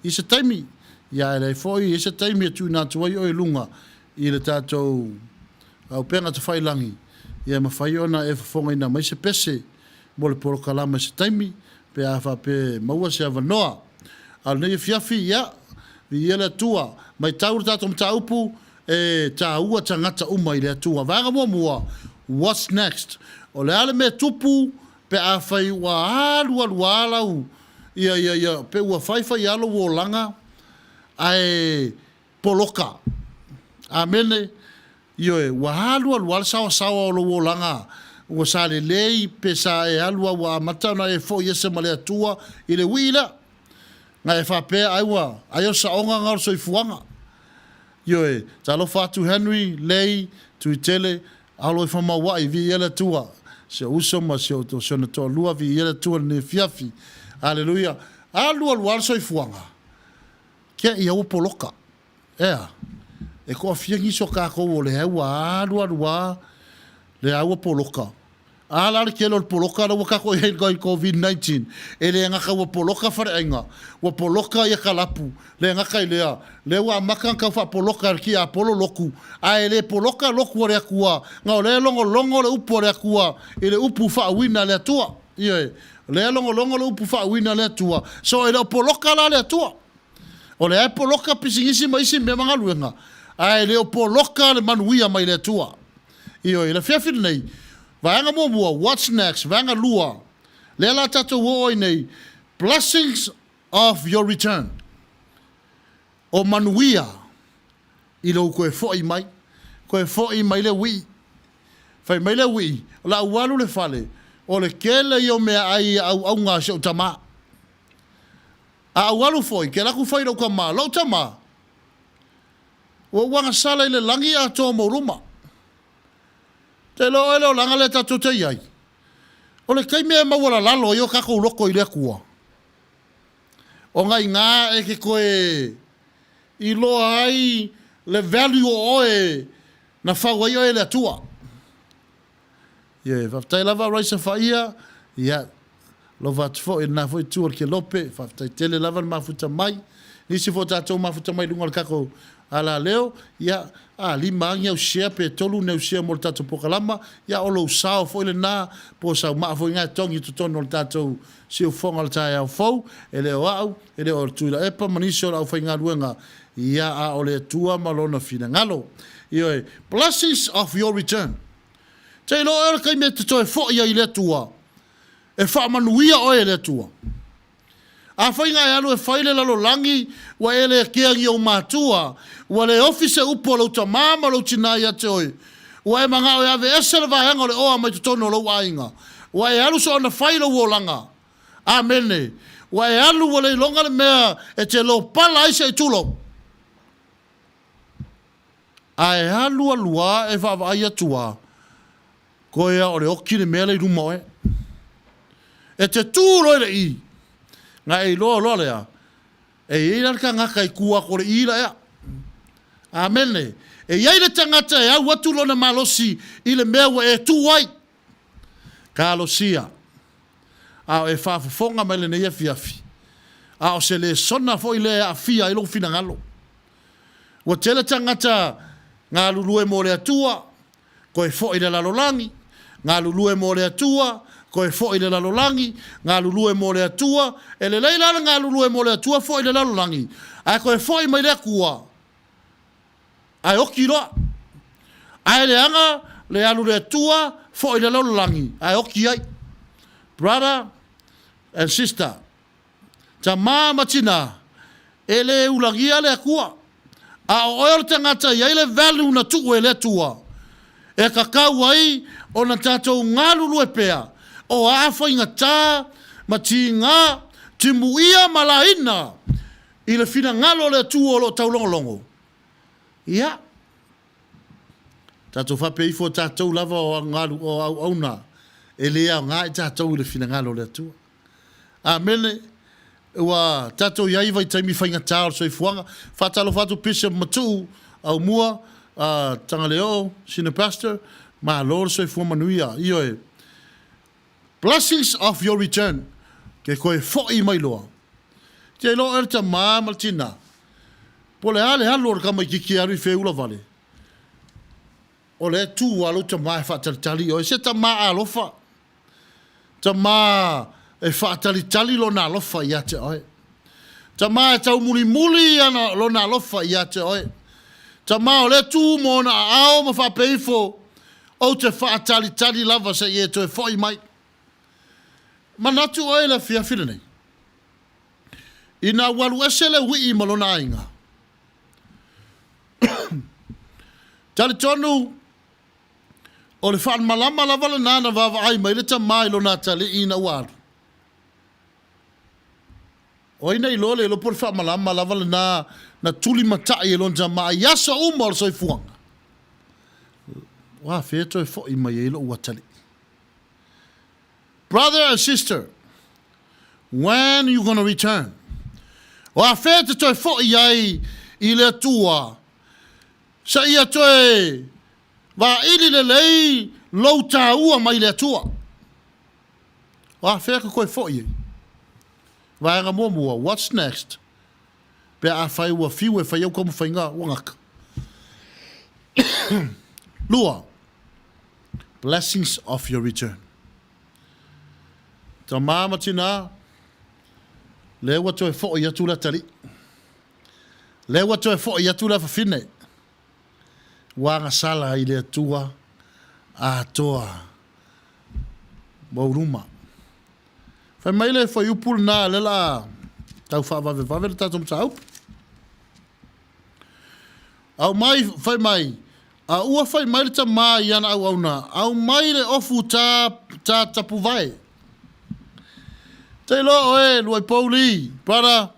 I se taimi, ia ae leai foi, i se taimi e tuuina atu ai oe i luga i le tatou auupega tafailagi, ia e mafai ona e fofogaina mai se pese mo le polokalama i se taimi, pe a faapea e maua se avanoa. A o lenei afiafi, ia, viia le Atua, matau le tatou mataupu, E taua tagata uma i le Atua. Vaega muamua, What's next? O le a le mea e tupu pe afai ua alualu lava lau, ia, ia, ia, pe ua faifai lava lou olaga ae poloka. Amene. Ioe, ua alualu lava le saoasaoa o lou olaga, ua sa lelei pe sa e alu lava ua amata ona e foi ese ma le Atua i le uii lea. Na e faapea ai ua, ai o le saoga na o le soifuaga. Ioe, talofa atu Henry, Lei, Tuitele, Alo i Famaua'i, viia le Atua, si ou uso ma si ou si ona toalua, viia le Atua i lenei afiafi. Aleluia. Alu alu lava le soifuaga, kia ia ua poloka. Ea, e toafia nisi o tatou o lea ua alu alu lava lea ua poloka. A la le tele o le poloka la ua tatou i ai i le Covid-19, e le gata ua poloka faleaiga, ua poloka ia kalapu, le gata i lea, lea ua amata ona tau faapoloka e le tiapolo lotu, ae le poloka lotu a le Atua, na o lea e logologo le upu a le Atua i le upu faauuina a le Atua. Ioe, o lea e logologo le upu faauuina a le Atua, so e le o poloka la le Atua. O lea e poloka pisinisi ma isi mea ma galuega, ae le o poloka le manuia mai le Atua. Ioe, i le afiafi lenei, vaega muamua, what's next, vaega lua, lea la tatou oo ai nei, blessings of your return, o manuia i lou toe foi mai, toe foi mai le uii. Fai mai le uii, o le a ou alu i le fale, o le tele ia o meaai a auauna a si ou tama. A ou alu foi, ke alu atu fai i lou tama, lou tama, Ua ou agasala i le lagi atoa ma ou luma. Te iloa oe le olaga lea tatou te i ai, o le taimi e maualalalo ai o tatou loto i le Atua, ona inā e te toe iloa ai le value o oe na fau ai oe e le Atua. Ioe, faafetai lava Raisa Faia, ia, alofa atu foi i lena foi itu o le kelope, faafetai tele lava le mafuta mai. Nisi foi o tatou mafuta mai i luga o le tatou alaleo, ia, a lima lava ni au share pe tolu ni au share mo le tatou polokalama, ia o lou sao foi lena, po o sau maa foi lena e togi i totonu o le tatou siufofoga o le taeao fou, e le o au, e le o Tuilaepa ma nisi o le aufaigaluega. Ia, a o le Atua ma Lona finagalo. Ioe. Blessings of your return. Te iloa oe o le taimi e te toe foi ai i le Atua, e faamanuia oe e le Atua. Afai na e alu e fai le lalolagi, ua e le kea ni ou matua, ua le ofi se upu a lou tamā ma lou tinā ia te oe, ua e manao e aveese le vaega o le oa mai totonu o lou aiga, ua e alu soona fai lou olaga. Amene. Ua e alu ua le iloga le mea e te lopala ai se i tulou. Ae alu alu a e vaavaai atu a, koe a o le oki le mea la i luma oe. E te tu loa i le i, na e iloa loa lea, e i ai la le tagata i tua atu o le i la ea. Amene. E i ai le tagata e au atu lona malosi i le mea ua e tu ai. Talosia, a o e faafofoga mai lenei afiafi, a o se lesona foi lea e aafia ai lou finagalo. Ua tele tagata galulue mo le Atua, toe foi le lalolagi, galulue mo le Atua, toe foi le lalolagi, galulue mo le Atua. E lelei la le galulue mo le Atua foi le lalolagi, ae toe foi mai le Atua, ae oti loa. Ae leaga le alu le Atua, foi le lalolagi, ae oti ai. Brother and sister, Tama ma tina, e le ulagia le Atua. A o oe o le tagata e i ai le value na tuu e le Atua, e tatau ai ona tatou galulue pea, o a faigata ma tiga, timuia ma laina i le finagalo o le Atua o lo o taulogologo. Ia, tatou faapea ifo o tatou lava o auauna e le aoga i tatou i le finagalo o le Atua. Amene. Ua tatou i ai i vaitaimi faigata o le soifuaga. Faatalofa atu Bishop Matuu, Aumua, Tagaleoo, Senior Pastor, malo le soifua manuia. Ioe. Blessings of your return. Ke koe foi mai loa. Te iloa oe le tama ma le tina. Po o le a le alu o le tamaititi e alu i feula vale. O lea e tu lava lou tama e faatalitali i oe. Se tama alofa. Tama e faatalitali lona alofa ia te oe. Tama e taumulimuli ana lona alofa ia te oe. Tama o lea tu ma ona aao ma faapea ifo, Ou te faatalitali lava se i e toe foi mai. Manatu oe i le afiafi lenei, ina ua alu ese le uii ma lona aiga. Talitonu, O le faamalama lava lena na vaavaai mai le tama i lona atalii ina ua alu. O ai na iloa le iloa po o le faamalama lava lena na tulimatai e lona tama i aso uma o le soifuaga? Ua afea e toe foi mai ai lou atalii? Brother and sister, when you gonna return? O afea e te toe foi ai i le Atua seia toe Vaili lelei lou taua mai le Atua. O afea ka koe foi ai? Vaega muamua, what's next? Pe afai ua fiu e fai au taumafaiga ua gata. Lua, blessings of your return. Tamā ma tinā, lea ua toe foi atu le atalii. Lea ua toe foi atu le afafine. Ua agasala i le Atua atoa maualuma. Fai mai le fuaiupu lena lea la tau faavavevave le tatou mataupu. Aumai, fai mai, a ua fai mai le tamā i ana auauna, aumai le ofu tā, tā tapuvae. Tailoa oe, Luaipouli, brother,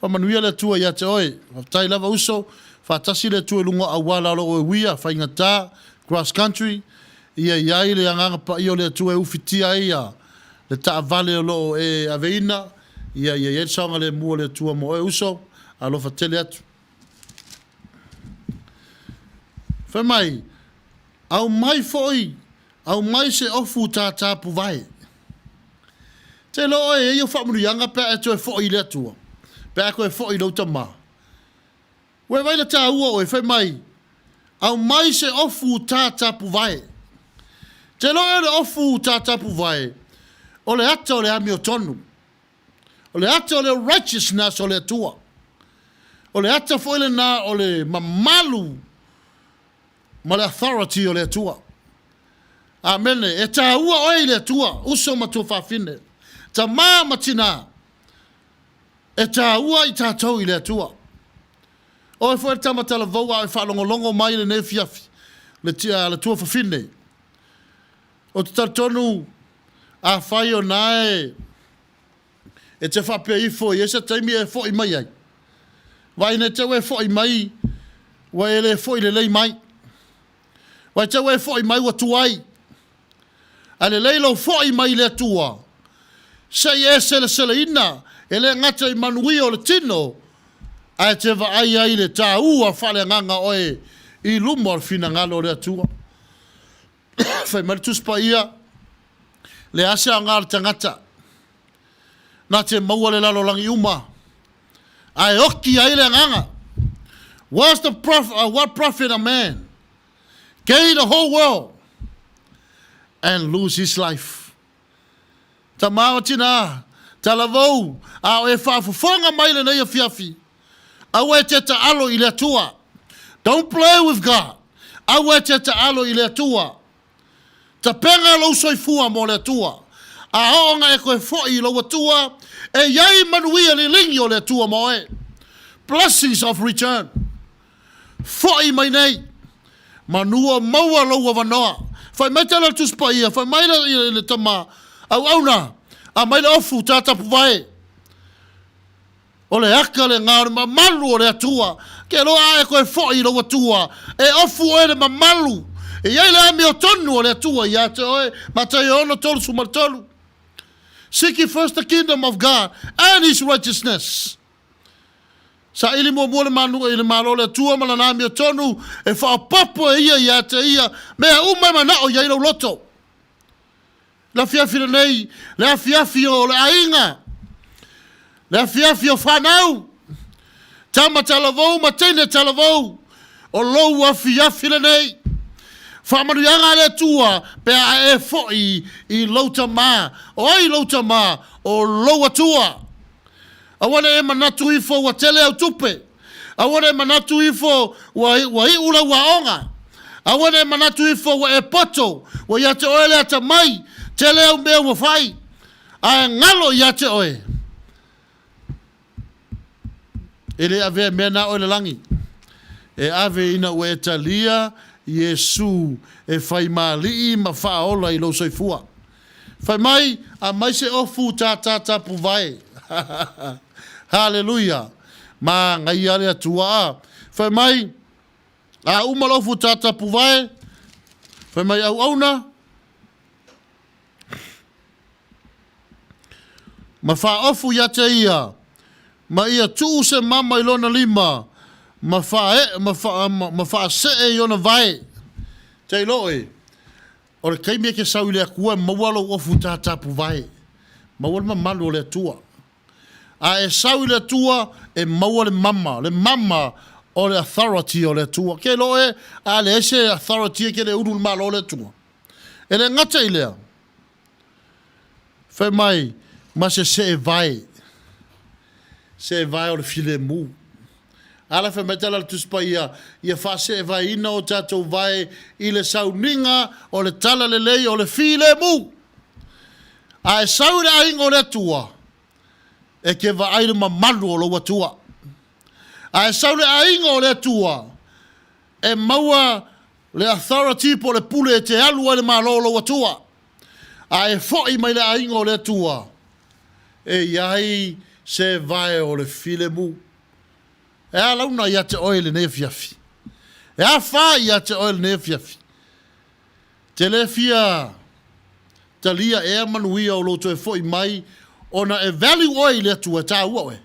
Faamanuia le Atua ia te oe. Faafetai lava uso, faatasi le Atua i luga o auala o lo o uia, faigata, cross country, ia i ai le Agaga Paia o le Atua e ufitia ai ia le taavale o lo o e aveina, ia ia i ai le saogalemu o le Atua mo oe uso, alofa tele atu. Fai mai, aumai foi, aumai se ofu tātā puvae. Te iloa oe e i ai ou faamanuiaga pe a e toe foi i le Atua, pe a e toe foi i lou Tama. Ua e vaai le taua oe, fai mai, Aumai se ofu tatapuvae. Te iloa oe le ofu tatapuvae, o le ata o le amiotonu. O le ata o le righteousness o le Atua. O le ata foi lena o le mamalu ma le authority o le Atua. Amene. E taua oe i le Atua, uso ma tuafafine, tama ma tina, e taua i tatou i le Atua. Oe foi le tama talavou a o e faalogologo mai i lenei afiafi, le, le tuafafine. Ou te talitonu, afai o na e e te faapea ifo e i ai se taimi e foi mai ai, vaai ne i te i ua e foi mai ua e le foi lelei mai. Vaai te i ua e foi mai ua tuai. Ae lelei lou foi mai i le Atua, se i e seleseleina, e le gata i manuia o le tino, ae e te vaai ai i le taua faaleagaga o oe i luma o le finagalo o le Atua. Fai mai le Tusi Paia, Le a se aoga o le tagata na te maua le lalolagi uma, ae oki ai le agaga? What's the prof, what profit a man gain the whole world and lose his life? Tama o tina, talavou, a o e faafofoga mai lenei afiafi, aua e te taalo i le Atua. Don't play with God. Aua e te taalo i le Atua. Tapena lou soifua mo le Atua. A oo na e toe foi i lou Atua, e i ai manuia liligi o le Atua mo oe. Blessings of return. Foi mai nei, manu o maua lou avanoa. Fai mai tala le Tusi Paia, fai mai le, le tama auauna, aumai le ofu tatapuvae. O le aka lena o le mamalu o le Atua. Ke loa a e toe foi i lou Atua, e ofu oe le mamalu. E i ai le amiotonu o le Atua ia te oe. Mataio 6, 33. Seek ye first the kingdom of God and his righteousness. Saili muamua le manu i le Malo o le Atua ma lana amiotonu, e faaopoopo e ia ia te ia mea uma e manao i ai lou loto. Le afiafi lenei, le afiafi o le aiga, le afiafi o fanau, tama talavou ma teine talavou, o lou afiafi lenei. Faamanuiaga a le Atua pe a e foi i lou tama. O ai lou tama? O lou Atua. Aua ne i e manatu ifo ua tele au tupe. Aua ne i manatu ifo ua, ua iu lau aoga. Aua ne i manatu ifo ua e poto, ua ia te oe le atamai, tele au mea ua fai, ae galo ia te oe. E le avea mea na oe le lagi. E ave ina ua e talia Iesu e fai malii ma faaola i lou soifua. Fai mai, aumai se ofu tātā tapuvae. Haleluia! Manaia le Atua a. Fai mai, a uma le ofu tā tapuvae, fai mai auauna, ma faaofu ia te ia, ma ia tuu se mama i lona lima, ma faaee, ma, fa, ma, ma faasee i ona vae. Tailo e. O le taimi e te sau i le Atua e maua lou ofu tatapuvae, maua le mamalu o le Atua. A e sau i le Atua e maua le mama, le mama o le authority o le Atua. Ke iloa oe, a leai se authority e te le ulu i le Malo o le Atua. E le gata i lea, fai mai, ma se seevae, seevae o le filemu. Ala fai mai tala a le Tusi Paia, ia faaseevaeina o tatou vae i le sauniga o le talalelei o le filemu. A e sau i le aiga o le Atua, e te vaai le mamalu o lou Atua. A e sau i le aiga o le Atua, e maua le authority po o le pule e te alu ai le Malo o lou Atua. A e foi mai le aiga o le Atua, e i ai se vae o le filemu. E a launa ia te oe i lenei afiafi? E a fa ia te oe i lenei afiafi? Te le fia talia ea manuia o lou toe foi mai ona e value oe i le Atua, e taua oe.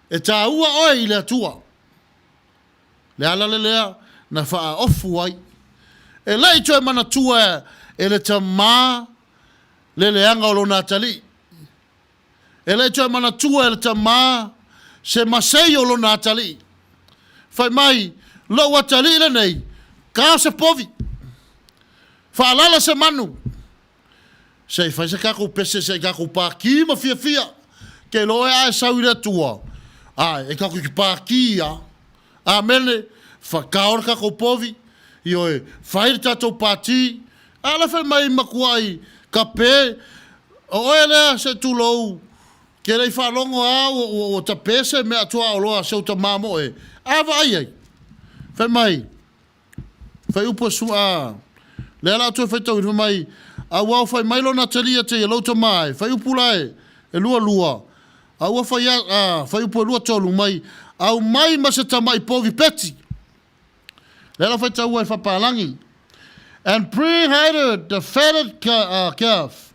E taua oe i le Atua. Le ala le lea na faaofu ai. E le i toe manatua e le tama le leaga o lona atalii. E le i toe manatua e le tama se masei o lona atalii. Fai mai, lou atalii lenei, kao se povi, faalala se manu, se i fai se tatou pese se i tatou pākī ma fiafia. Ke iloa oe a e sau i le Atua, Ae, e tatou te pākī a. Amene, whakao le tatou povi, ioe, fai le tatou pātī, a la fai mai matuai kape, o oe lea se tulou, ke le i faalogo a ua, ua, ua tape se mea tuaoloa se uta mamoe, a vaai ai. Fai mai, Fuaiupu e su, a, lea la toe faitauina, fai mai, a ua fai mai lona atalii te ia lou tama e, fuaiupu la e, e 22, a ua fai, a, fuaiupu e 23 mai, aumai ma se tamai povi peti. Lea la faitaua e fapalagi. And bring hither the fatted calf,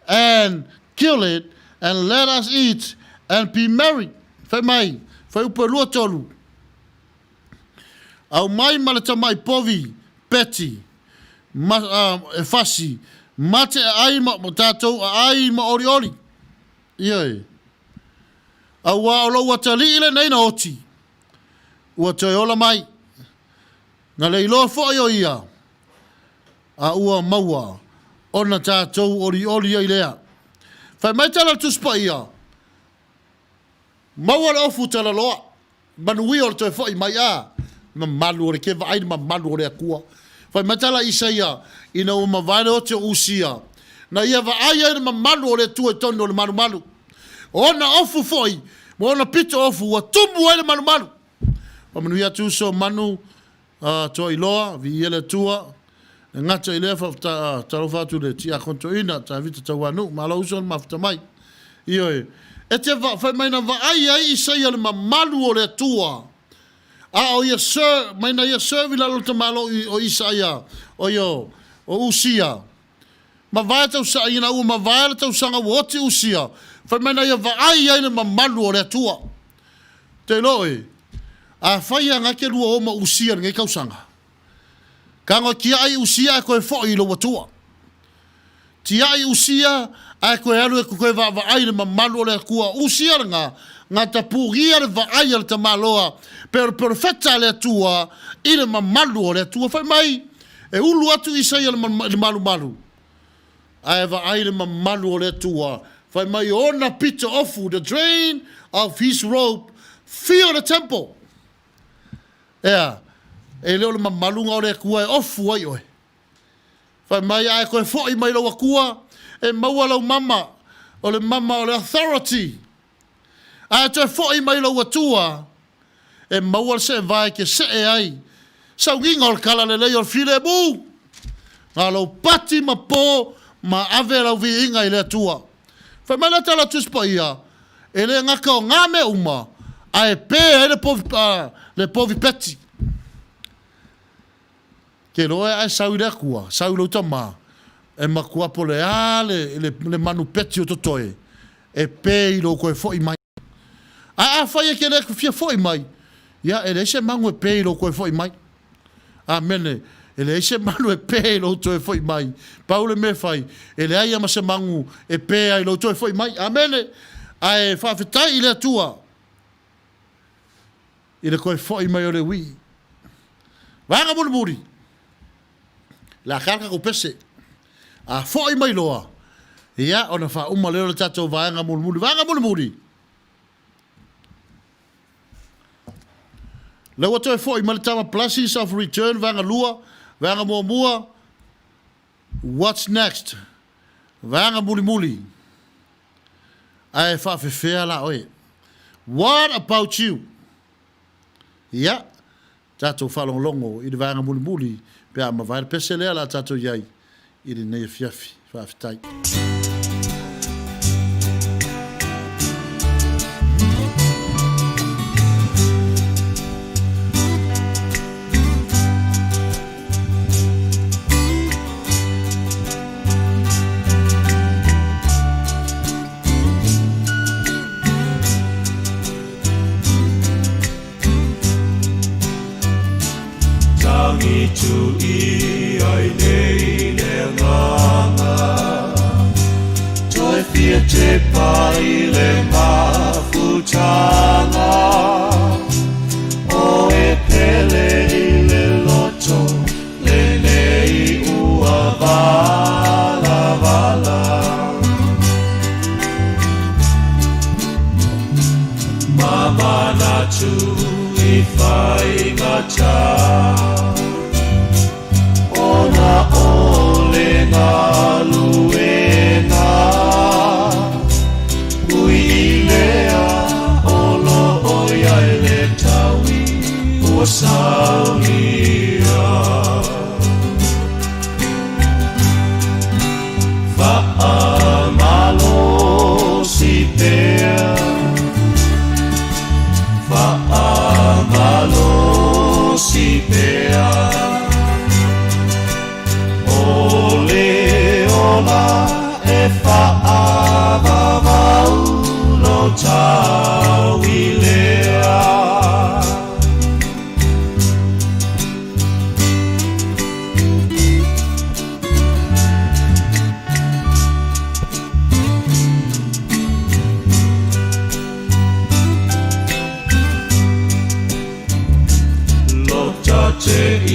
and kill it, and let us eat, and be merry. Fai mai, fuaiupu e 23. Aumai ma le tamai povi, peti, ma, a, e fasi, mate a ai ma, ma tatou a ai ma olioli. Ioe. Auā o lou atalii lenei na oti, ua toe ola mai. Na le iloa foi o ia, a ua maua ona tatou olioli ai lea. Fai mai tala le Tusi Paia, Maua le ofu talaloa, manuia o le toe foi mai a mamalu o le ke vaai le mamalu o le Atua. Fai mai tala Isaia, ina ua mavae le oti o Usia, na ia vaai ai le mamalu o le Atua i tonu o le malumalu. O ona ofu foi, ma ona pito ofu, ua tumu ai le malumalu. Faamanuia atu uso manu Toailoa, viia le Atua, e gata i lea faatalofa atu i le Tiakono Toeaina, Tavita Tauanuu, malo uso le mafuta mai. Ioe, e te fai mai na vaai ai Isaia le mamalu o le Atua, a o ia ser, mai na ia serve i lalo o le tamalo o Isaia, o ia o Usia. Mavae tausaga, ina ua mavae le tausaga ua oti Usia, fai mai na ia vaai ai le mamalu o le Atua. Te iloa oe, afai e agai ke lua o ma Usia i lenei tausaga, kago e tiai Usia ae toe foi i lou Atua. Tiai Usia ae toe alu e toe vaavaai i le mamalu o le Atua. Usia lena, na tapugia le vaai a le tamaloa pe o le perofeta a le Atua i le mamalu o le Atua. Fai mai, e ulu atu Isaia i le malumalu, ae vaai le mamalu o le Atua. Fai mai ona pito ofu, the train of his robe fill the temple. Ea, e le o le mamaluga o le Atua e ofu ai oe. Fai mai, a e toe foi mai lou Atua, e maua lau mama, o le mama o le authority. A e toe foi mai lou Atua, e maua le seevae ke see ai. Saugiga o le tala lelei o le filemu. Na lou pati ma po ma ave lau viiga i le Atua. Fai mai le tala Tusi Paia, e le gata o ngā mea uma, ae pē ai le povi, le povi peti. Ke loa e ae sau i le Atua, sau i lou tama, e matua po le a le, le, le manu peti o totoe, e pē i lou toe foi mai. Ae afai e ke le fia foi mai, ia e leai se magu e pē i lou toe foi mai. Amene. E leai se manu e pē i lou toe foi mai. Pau le mea e fai, e leai lava ma se magu e pē ai i lou toe foi mai. Amene. Ae faafetai i le Atua i le toe foi mai o le uii. Vaega mulimuli, le a ka le tatou pese. A foi mai loa, ia ona faauma lea o le tatou vaega mulimuli. Vaega mulimuli, lea ua toe foi mai le tama Blessings of Return, vaega 2, vaega muamua, What's next? Vaega mulimuli, ae faafefea la oe? What about you? Ia, tatou faalogologo i le vaega mulimuli pe a mavae le pese lea la tatou i ai i lenei afiafi. Faafetai. atu i faigata Ona o le galuega Ui i lea o lo o i ai le taui ua saunia. Faamalosi pea, faamalosi pea, o le ola e faavavau lo taui lea. Lota te i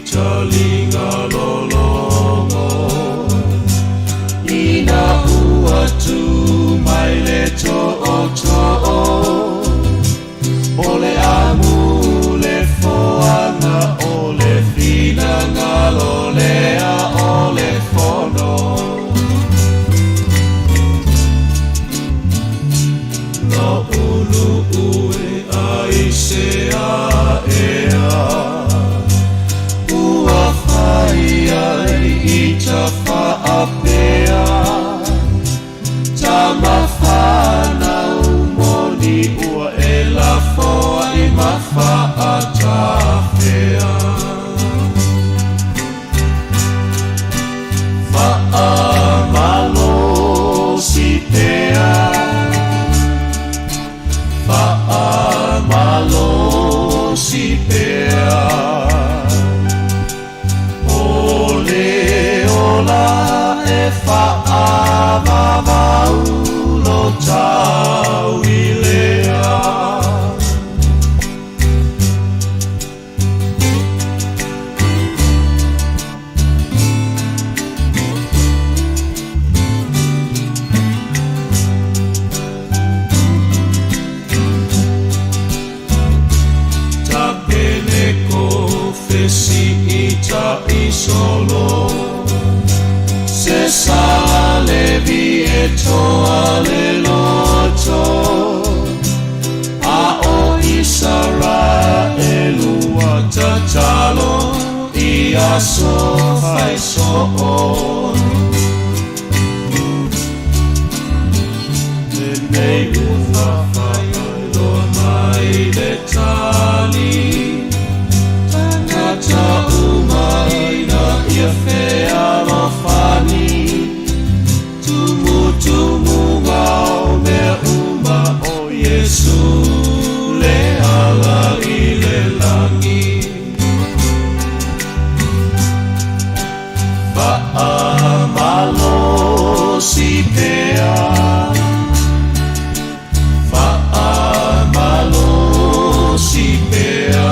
talinga lologo Ina ua tu mai le tootoo O le amu le foaga o le finagalo lea o le fono. Lo ulu ue ai se a ea Ua fai ai i ta faapea Tama whanau moni ua e lafoa i ma faatafea. Faamalosi pea, faamalosi pea, O le ola e faavavau lo taui lea. Tapene ko fesi i ta i solo Se sa levi e toa le loto A o Isaraelu ua tatalo i aso fai soo. Lenei ua faailoa mai le tali, Tagata uma ina ia fealofani, Tumutumuga o mea uma o Iesu le ala i le lagi. Faamalosi pea, faamalosi pea,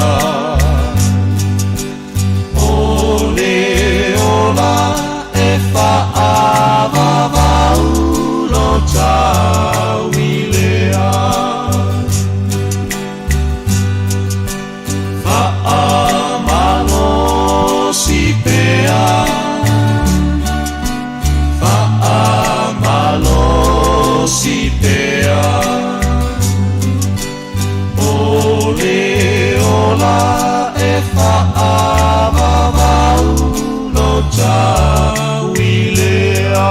O le ola e faavavau lo taui lea. Faamalosi pea, faamalosi pea, O le ola e faavavau lo taui lea.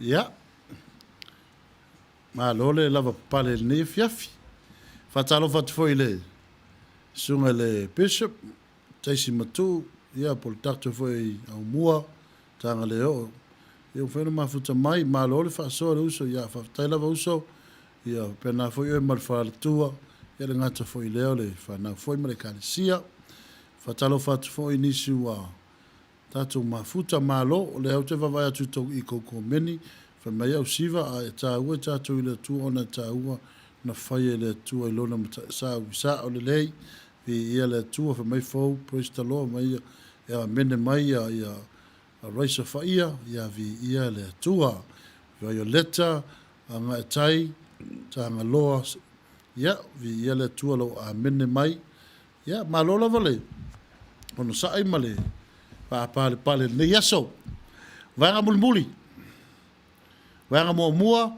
Ia. Malo le lava papale i lenei afiafi. Faatalofa atu foi i le susuga i le Bishop, Taisi Matuu, ia po o le Doctor foi i Aumua, Tagaleoo. Ia ua mafai ona mafuta mai, malo le faasoa le uso, ia faafetai lava uso, ia faapena foi oe ma le faletua, ia le gata foi i lea o le fanau foi ma le ekalesia. Faatalofa atu foi i nisi ua tatou mafuta, malo, o lea ou te vaavaai atu i tou komeni. Fai mai au Siva, a e tāua i tātou i le Atua ona e tāua na faia e le Atua i lona mataisau. Sao lelei, viia le Atua, fai mai fou, praise the Lord, mai ia, e amene mai ia, ia Raisa Faia, ia viia le Atua. Violeta, Agaetai, Tagaloa, ia, viia le Atua lou amene mai. Ia, malo lava le onosai ma le faapalepale i lenei aso. Vaega mulimuli, vaega muamua,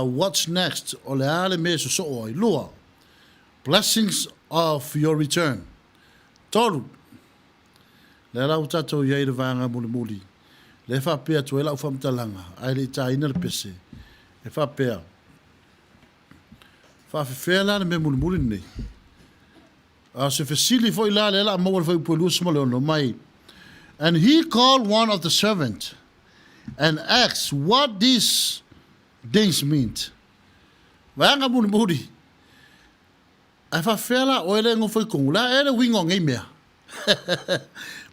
what's next, o le a le mea e sosoo ai. 2, blessings of your return. 3, lea la ua tatou i ai i le vaega mulimuli, lea e faapea atu ai lau faamatalaga, ae le i taina le pese, e faapea, Faafefea la le mea mulimuli lenei? A o se fesili foi la lea la a maua le fuaiupu e 26 mai, And he called one of the servant and asked what these things meant. Vaega mulimuli, Ae faafefea la oe le nofo i Kongu? Le a ea le uiga o nei mea?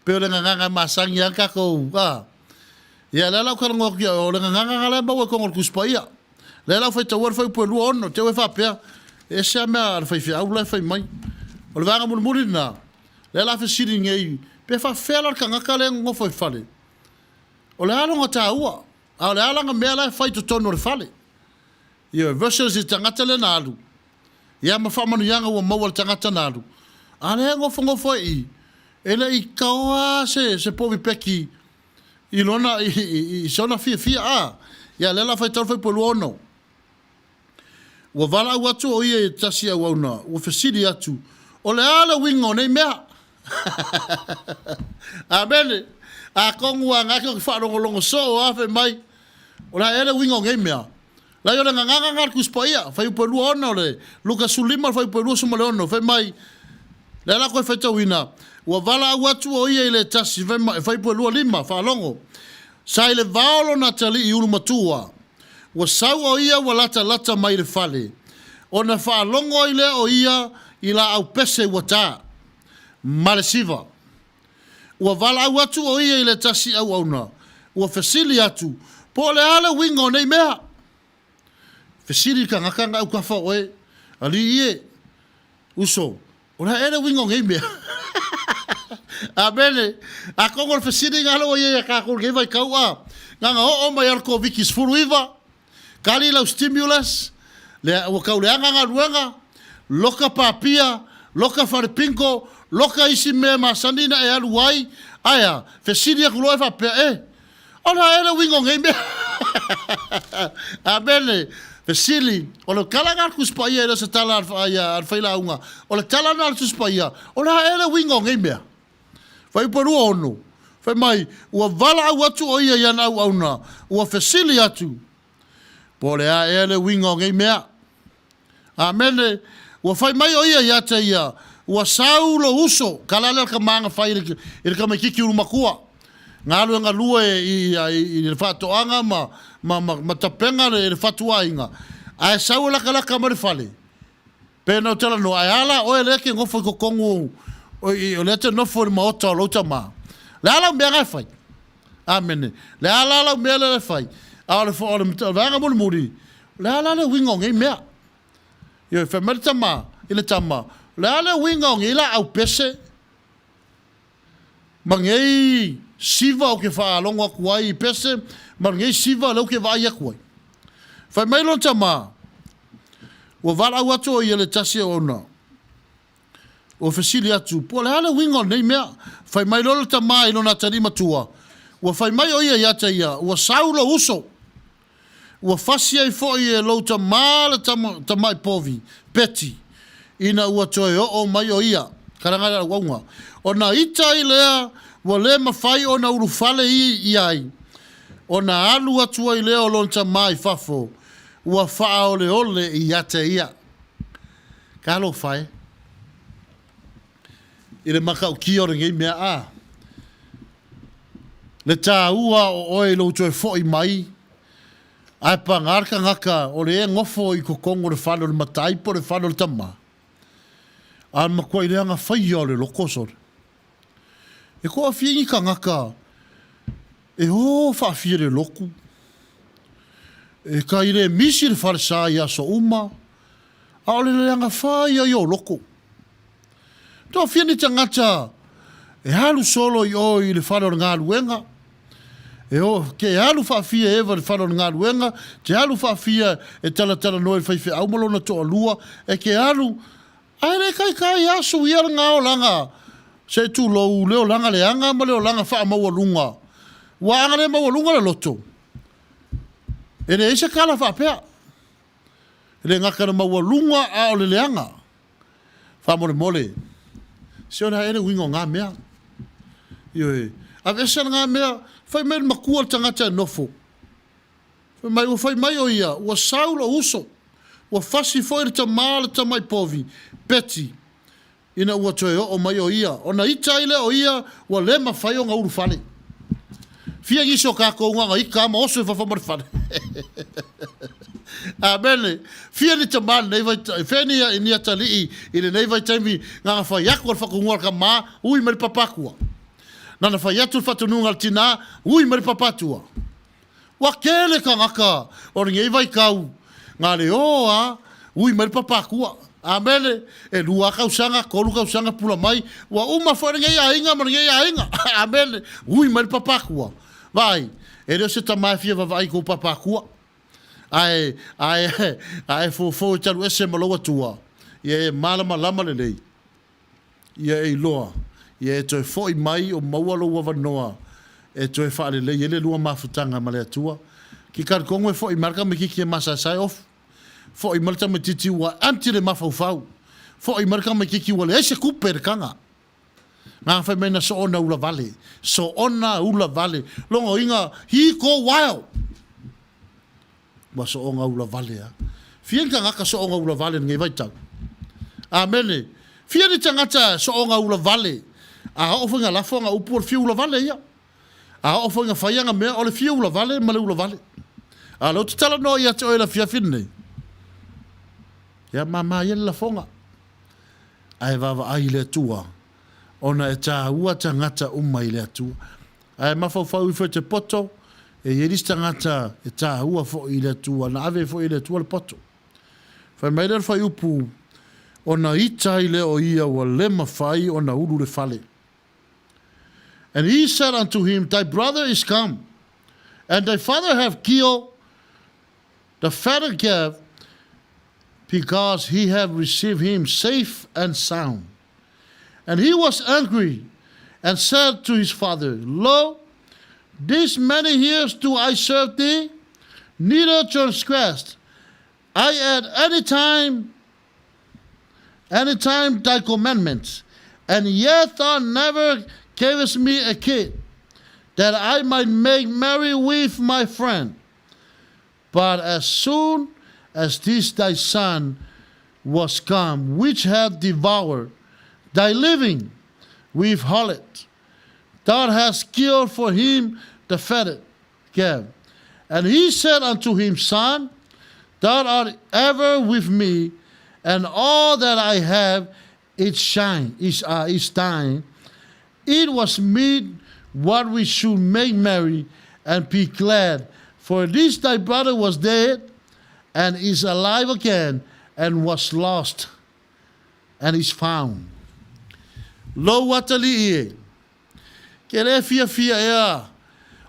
Pei o le gagana e masani lava tatou, a. Ia, lea la ou talanoa atu ia oe, o le gagana la e maua i totonu o le Tusi Paia. Lea la ou faitaua le fuaiupu e 26, te i ua e faapea, e ese lava mea a le faifeau la e fai mai. O le vaega mulimuli lena, lea la a fesili nei, pe faafefea la le tagata lea e nonofo i fale? O le a lona taua? A o le a lana mea la e fai i totonu o le fale? Ioe, versus i le tagata lea na alu, ia ma faamanuiaga ua maua e le tagata na alu, a lea e nofonofo ai i i, e le i taoa lava se, se povi peki i lona, i, i, i sona fiafia, a. Ia, lea la faitau le fuaiupu e 26. Ua valaau atu o ia i tasi auauna, ua fesili atu, O le a le uiga o nei mea? Amene. Atonu ua agai atu faalogologo soo lava fai mai, O le a ea le uiga o nei mea? Lai o le gagana lena a le Tusi Paia, fuaiupu e 26 o le Luka 15 fuaiupu e 26, fai mai, lea la toe faitauina, ua valaau atu o ia i le tasi, fai mai, fuaiupu e 25, faalogo, sa i le vao lona atalii ulumatua, ua sau o ia ua latalata mai i le fale, ona faalogo ai lea o ia i laau pese ua ta, ma le siva. Ua valaau atu o ia i le tasi auauna, ua fesili atu, Po o le a le uiga o nei mea? Fesili le tagata na autafa o oe, Alii e, uso, o le a ea le uiga o nei mea? Amene. Atonu o le fesili lena lea ua i ai ia tatou i lenei vaitau, a, na ona oo mai lava o le Koviti-19, Kali lau stimulus, lea ua tau leaga galuega, loka papia, loka fale bingo, loka isi mea masani na e alu ai, ae a? Fesili atu loa e faapea, e, o le a ea le uiga o nei mea? Amene. Fesili, o le tala lena a le Tusi Paia e le o se tala a le failauga, o le tala lena a le Tusi Paia, o le a ea le uiga o nei mea? Fuaiupu e 26, fai mai, ua valaau atu o ia i ana auauna, ua fesili atu, Po o le a ea le uiga o nei mea? Amene. Ua fai mai o ia ia te ia, Ua sau lou uso, tala lea le tama na fai i le tamaititi ulumatua, na alu e galue i le faatoaga ma, ma, ma, ma tapena le, le fatuaiga, ae sau e latalata mai le fale, Pe na ou talanoa, ae a la oe lea e te nofo i totonu o, o lea e te nofo i le maota o lou tama? Le a lau mea na e fai? Amene. Le a la lau mea lea e fai? A o le, o le vaega mulimuli, le a la le uiga o nei mea? Ioe, fai mai le tama i le tama, le a le uiga o nei laau pese ma nei siva ou te faalogo atu ai i pese ma lenei siva lea ou te vaai atu ai? Fai mai lona tama, Ua valaau atu o ia le tasi o ona. Ua fesili atu, Po o le a le uiga o lenei mea? Fai mai loa le tama i lona atalii matua, Ua fai mai o ia ia te ia, Ua sau lou uso. Ua fasi ai foi e lou tama le tamai povi, peti, ina ua toe oo mai o ia, kalaga le auauna. Ona ita ai lea ua le mafai ona ulufale i ai, ona alu atu ai lea o lona tama i fafo, ua faaoleole ia te ia. Talofa e! I le matautia o lenei mea, a! Le taua o oe i lou toe foi mai, ae paga le tagata o le e nofo i totonu o le fale o le matai po o le fale o le tama, a matuai leaga faia o le loko sole. E toafia ni tagata e o faafia le lotu. E kai le misi le falesa i aso uma, a o le leaga fa ia i ou loko. Tofia ni tagata e alu solo i o i le fale o le galuega, e o, ke alu faafia e Eva i le fale o le galuega, te alu faafia e talatalanoa i le faifeau ma lona toalua, e ke alu, ae le kaikai asu ia le gaolaga, se i tulou, le olaga leaga ma le olaga faamaualuga. Ua aga le maualuga le loto. E leai se tala faapea. E le gata i le maualuga a o le leaga. Faamolemole, se o le a ea le uiga o na mea? Ioe. Aveese lena mea, fai mai le matua o le tagata e nofo. Fai mai, ua fai mai o ia, ua sau lou uso, ua fasi foi le tama o le tamai povi, Betty, ina ua toe oo mai o ia, ona ita ai lea o ia ua le mafai ona ulufale. Fia nisi o tatou na ona ita lava ma oso i fafo ma le fale. Amene. Fia ni tama i lenei vaitaimi, fea ni, ni atalii i lenei vaitaimi na ona fai atu a le faatonuga a le tama, ui mai le papatua. Na ona fai atu le faatonuga a le tina, ui mai le papatua. Ua tele tagata o lenei vaitau na le o a ui mai le papatua. Amene. E lua tausaga, tolu tausaga pula mai, ua uma foi lenei aiga ma lenei aiga. Amene. Ui mai le papatua. Vaai, e le o se tama e fia vavaai i kou papatua. Ae, ae, ae fofo e talu ese ma lou atua, ia e malamalama lelei. Ia e iloa, ia e toe foi mai o maua lou avanoa e toe faalelei ai le lua mafutaga ma le Atua. Ki talitonu e foi mai le tamaititi e masaesae ofu. Foi mai le tamaititi ua empty le mafaufau. Foi mai le tamaititi ua leai se tupe i le taga. Na fai mai na soona ula vale. Soona ula vale. Lona uiga, he go wild. Ua soona ula vale a. Fia ni tagata soona ula vale i lenei vaitau? Amene. Fia ni tagata soona ula vale a oo foi ina lafo ana upu o le fia ula vale ia. A oo foi ina fai ana mea o le fia ula vale ma le ula vale. A o lea ou te talanoa ia te oe i le afiafi lenei. Ia mama ia le lafoga. Ae vaavaai i le Atua, ona e taua tagata uma i le Atua. Ae mafaufau ifo i te poto, e i ai le isi tagata e taua foi i le Atua, na ave foi e le Atua le poto. Fai mai lea o le fuaiupu, Ona ita ai lea o ia ua le mafai ona ulu le fale. And he said unto him, Thy brother is come, and thy father hath killed the fatted calf, because he hath received him safe and sound. And he was angry and said to his father, Lo, this many years do I serve thee, neither transgressed I at any time any time thy commandments, and yet thou never gavest me a kid, that I might make merry with my friend. But as soon as this thy son was come, which hath devoured thy living with harlot, thou hast killed for him the fatted calf. And he said unto him, Son, thou art ever with me, and all that I have is shine, is, uh, is thine. It was meet what we should make merry and be glad. For this thy brother was dead and is alive again, and was lost and is found. Lou atalii e, ke le fiafia ea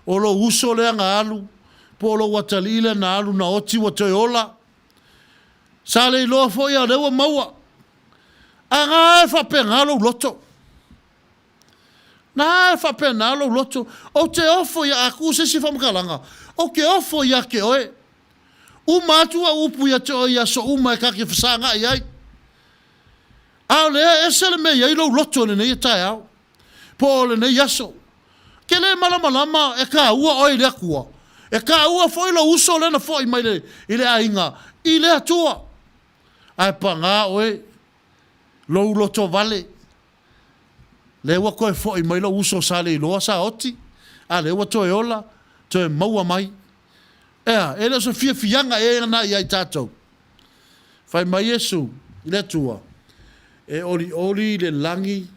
o lou uso lea na alu, po o lou atalii lea na alu na oti ua toe ola. Sa le iloa foi a o lea ua maua. A na e faapena lou loto. Na e faapena lou loto. Ou te ofo ia a tuu se isi faamatalaga, ou te ofo ia te oe. Uma atu au upu ia te oe i aso uma e ta te fesagai ai. A o lea e ese le mea i ai lou loto i lenei taeao, po o lenei aso. Ke le malamalama e taua oe i le Atua, e taua foi lou uso lea na foi mai le, i le aiga i le Atua. Ae paga oe, lou lotovale, lea ua toe foi mai lou uso sa le iloa sa oti, a lea ua toe ola, toe maua mai. Ea, e le o se fiafiaga ea lena ia i tatou. Fai mai Iesu i le Atua, E olioli i le lagi,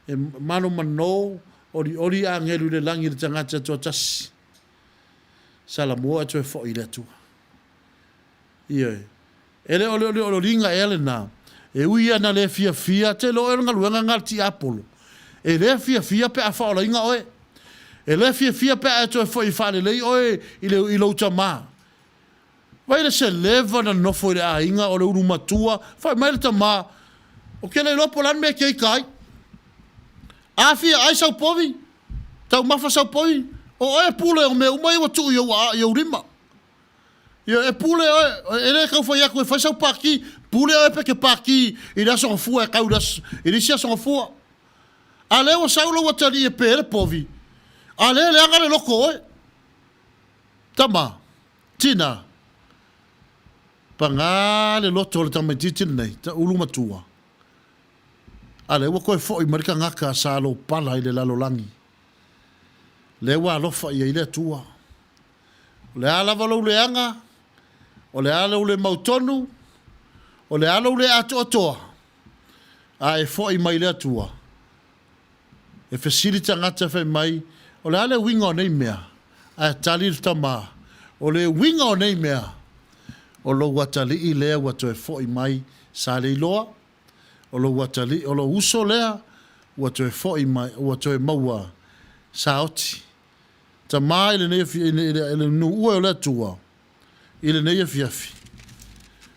e manomano, olioli agelu i le lagi i le tagata e toatasi. Salamua e toe foi i le Atua. Ioe. E le o le o le liga ea lena, e ui ia na le fiafia, tele oe o le galuega lena a le tiapolo. E le fiafia pe a faaolaina oe. E le fiafia pe a e toe foi faalelei oe i le i lou tama. Vaai le seleva na nofo i le aiga o le ulu matua, fai mai le tama, Ou te le iloa po o le a le mea e te ita ai. A fia ai sau povi, taumafa sau povi, o oe e pule o mea uma ia ua tuu i ou, i ou lima. Ia, e pule oe, e le tau fai atu e fai sau pati, pule oe pe te pati i le Aso Gafua e tau i le, aso, i le isi Aso Gafua. A lea ua sau lou atalii e pe le povi, a lea e leaga le loto o oe. Tama, tina, paga le loto o le tamaitiiti lenei, ta ulu matua. A lea ua toe foi mai le tagata sa lopala i le lalolagi. Lea ua alofa i ai le Atua. O le a lava lou leaga, o le a lou le mautonu, o le a lou le atoatoa, a e foi mai i le Atua, e fesili tagata fai mai, O le a le uiga o nei mea? Ae tali le tama, O le uiga o nei mea, o lou atalii lea ua toe foi mai sa le iloa, o lou atalii, o lou uso lea ua toe foi mai, ua toe maua sa oti. Tama i lenei afi, i le nuu e o le Atua i lenei afiafi.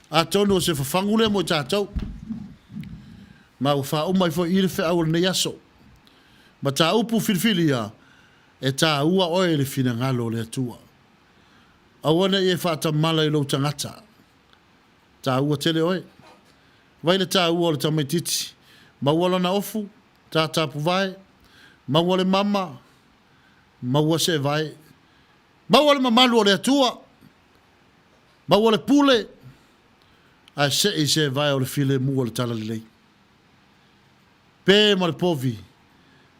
Atonu o se fafagu lea mo i tatou. Ma ua faauma ai foi i i le feau o lenei aso. Mataupu filifilia, e taua oe i le finagalo o le Atua. Aua ne i e faatamala i lou tagata. Taua tele oe. Vai le taua o le tamaititi. Maua lana ofu, tatapuvae, maua le mama, Maua se vae. Maua le mamalu o le Atua. Maua le pule. Ae sei se vae o le filemu o le talalelei. Pe ma le povi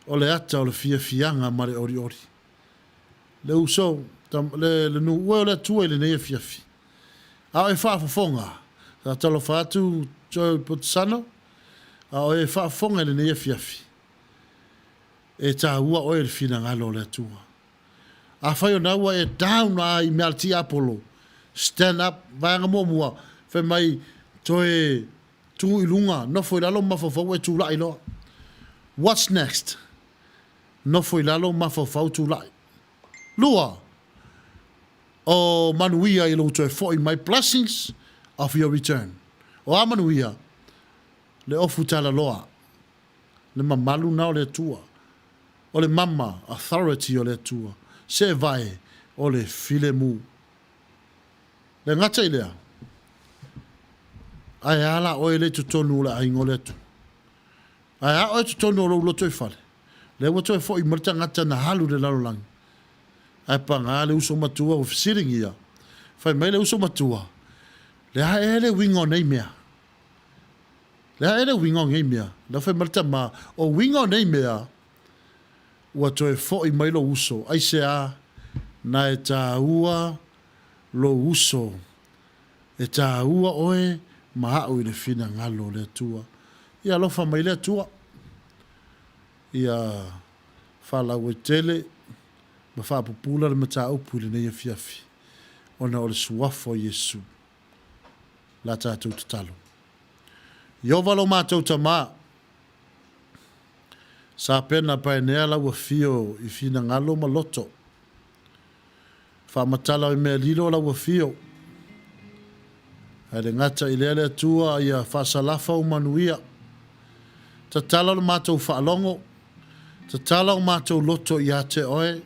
o le ata o le fiafiaga ma le olioli. Le uso, le, le nuu e o le Atua i lenei afiafi. A o e faafofoga, sa talofa atu Joe Potsano, a o e faafofoga i lenei afiafi. E taua oe i le finagalo o le Atua. Afai o na ua e down a i mea a le tiapolo, stand up, vaega muamua, fai mai, toe tu i luga, nofo i lalo ma mafaufau ua e tulai loa. What's next? Nofo i lalo, mafaufau, tulai. Lua, o manuia i lou toe foi mai, blessings of your return. O a manuia? Le ofu talaloa. Le mamalu na o le Atua. O le mama, authority, o le Atua. Se vae o le filemu. Le gata i lea, ae a la oe le i totonu o le aiga o le Atua? Ae a oe totonu o lou lotoifale? Lea ua toe foi mai le tagata na alu i le lalolagi. Ae paga le uso matua ua fesiligia. Fai mai le uso matua, Le a ea le uiga o nei mea? Le a ea le uiga o nei mea? Lea fai mai le tama, O uiga o nei mea, ua toe foʻi mai lou uso. Aisea? Na e tāua lou uso, e tāua oe ma aʻu i le finagalo o le Atua. Ia alofa mai le Atua, ia faalauaitele ma faapupula le mataupu i lenei afiafi, ona o le Suafa o Iesu. la tatou tatalo. Ieova lo matou Tama, sa pena paenea lau afio i finagalo ma loto. Faamatala i mea lilo lau afio. Ae le gata i lea le Atua ia faasalafa u manuia. Tatala lo matou faalogo, tatala o matou loto ia te oe,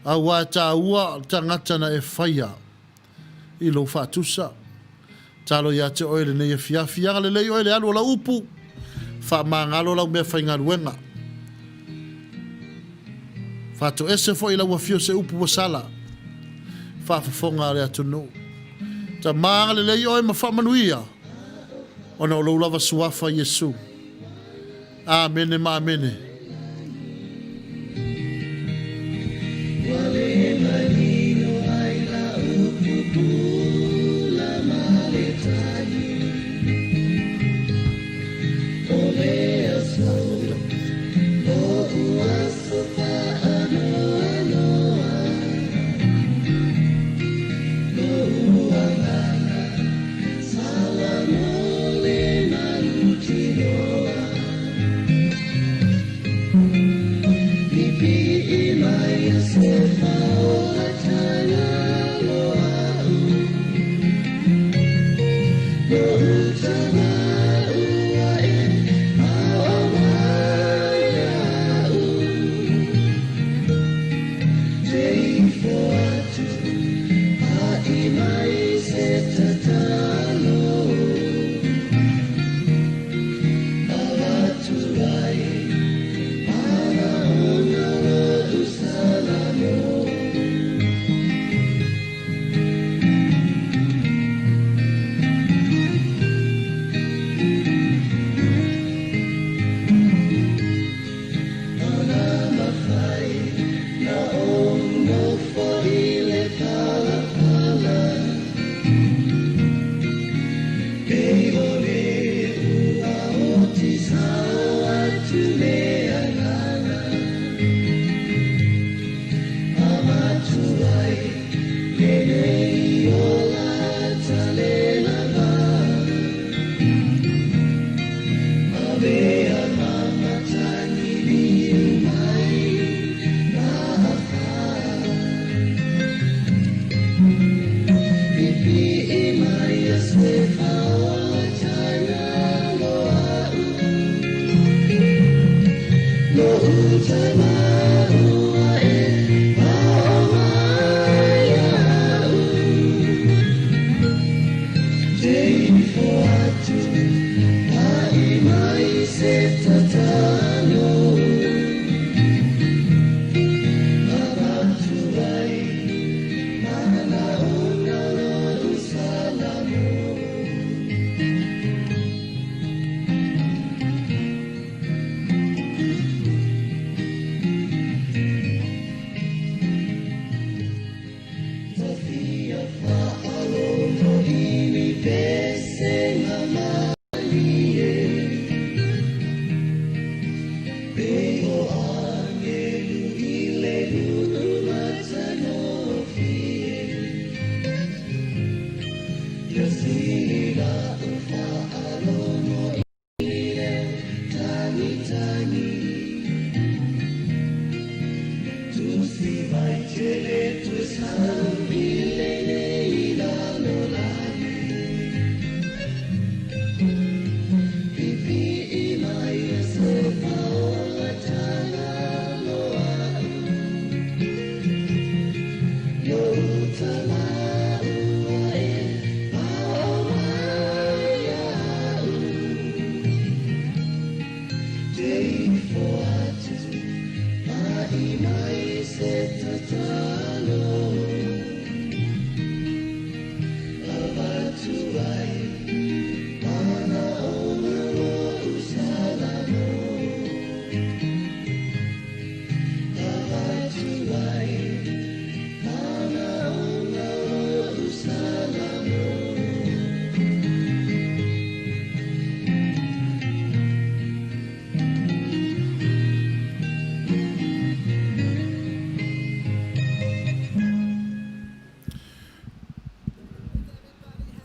aua e taua le tagata na e faia. i lou faatusa. Talo ia te oe lenei afiafi, agalelei oe i le alu o lau upu, faamagalo lau meafaigaluega. Faatoese foi i lau afio se upu ua sala, faafofoga a le atunuu. Tama agalelei oe ma faamanuia, ona o lou lava suafa Iesu. Amene ma amene.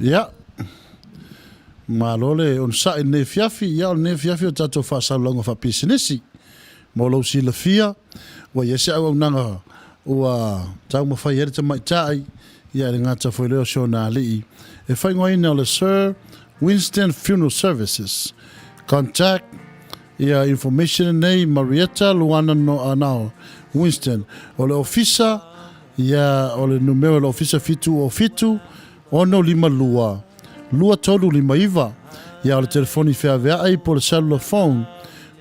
Ia. Malo le onosai i lenei afiafi. Ia, o lenei afiafi o tatou faasalalauga faapisinisi. Mo lou silafia, ua i ai se auaunaga ua taumafai ai le tamaitai, ia e le gata foi lea o si ona alii, e faaigoaina o le Sir Winston Funeral Services. Contact ia information lenei Marietta Luana Noanao Winston o le ofisa ia o le numera o le ofisa 707 652 2359 ia o le telefoni feaveai po o le cellular phone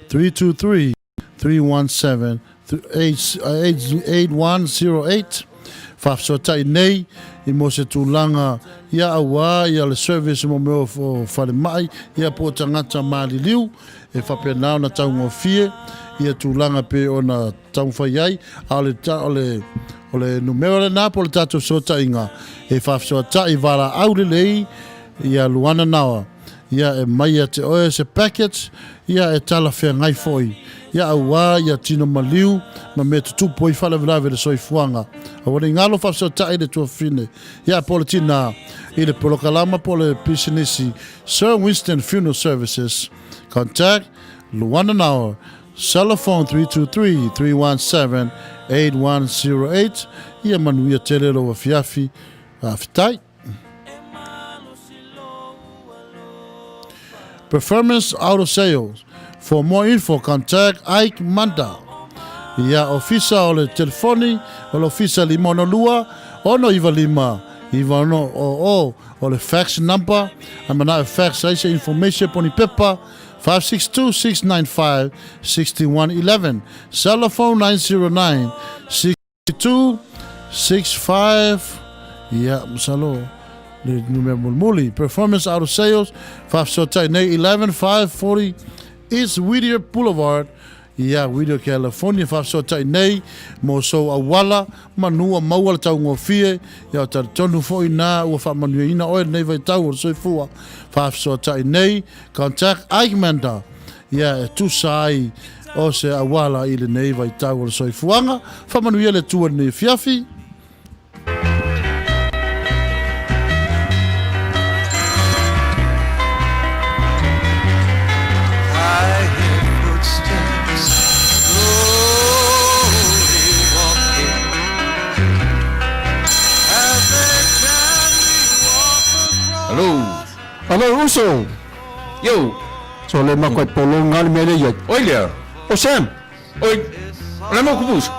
323 317 8108 Faafesootai nei i mo se tulaga ia auā ia le service mo mea o falemai ia po o tagata maliliu e faapena ona taugofie ia tulaga pei ona taumafai ai a o le o le o le numera lena po o le tatou fesootaiga e faafesootai valaau lelei ia Luana Naoa ia e mai ia te oe se package ia e talafeagai foi ia auā ia tino maliu ma mea tutupu ai faalavelave i le soifuaga. Aua ne i galo faafesootai le tuafafine ia po o le tinā i le polokalama po o le pisinisi Sir Winston Funeral Services. Contact Luana Naor, cell phone 323 317 8108. Ia manuia tele lou afiafi. Faafetai. Performance Auto Sales. For more info, contact Ike Manda. Ia ofisa o le telefoni o le ofisa 562 695 900 o le fax number a manao e fax ai se information po ni pepa 562 695 6111 cell phone 909 2, 6, 5, ia, masalo, le numera mulimuli. Performance Auto Sales, faafesootai nei, 11, 5, 40, East Whittier Boulevard, ia, Whittier, California, faafesootai nei, mo sou auala, manu ua maua le taugofie, ia, o talitonu foi na ua faamanuiaina oe lenei vaitau o le soifua, faafesootai nei, contact Ike Manda, ia e tusa ai o se auala i lenei vaitau o le soifuaga. Faamanuia le Atua i lenei afiafi. I hear footsteps slowly walking as they gently walk across. Hello. Hello uso. Yo. So le makoe polo ngali mele ia. Oi lea. O Sam. Oi. O le a mau kupu uso?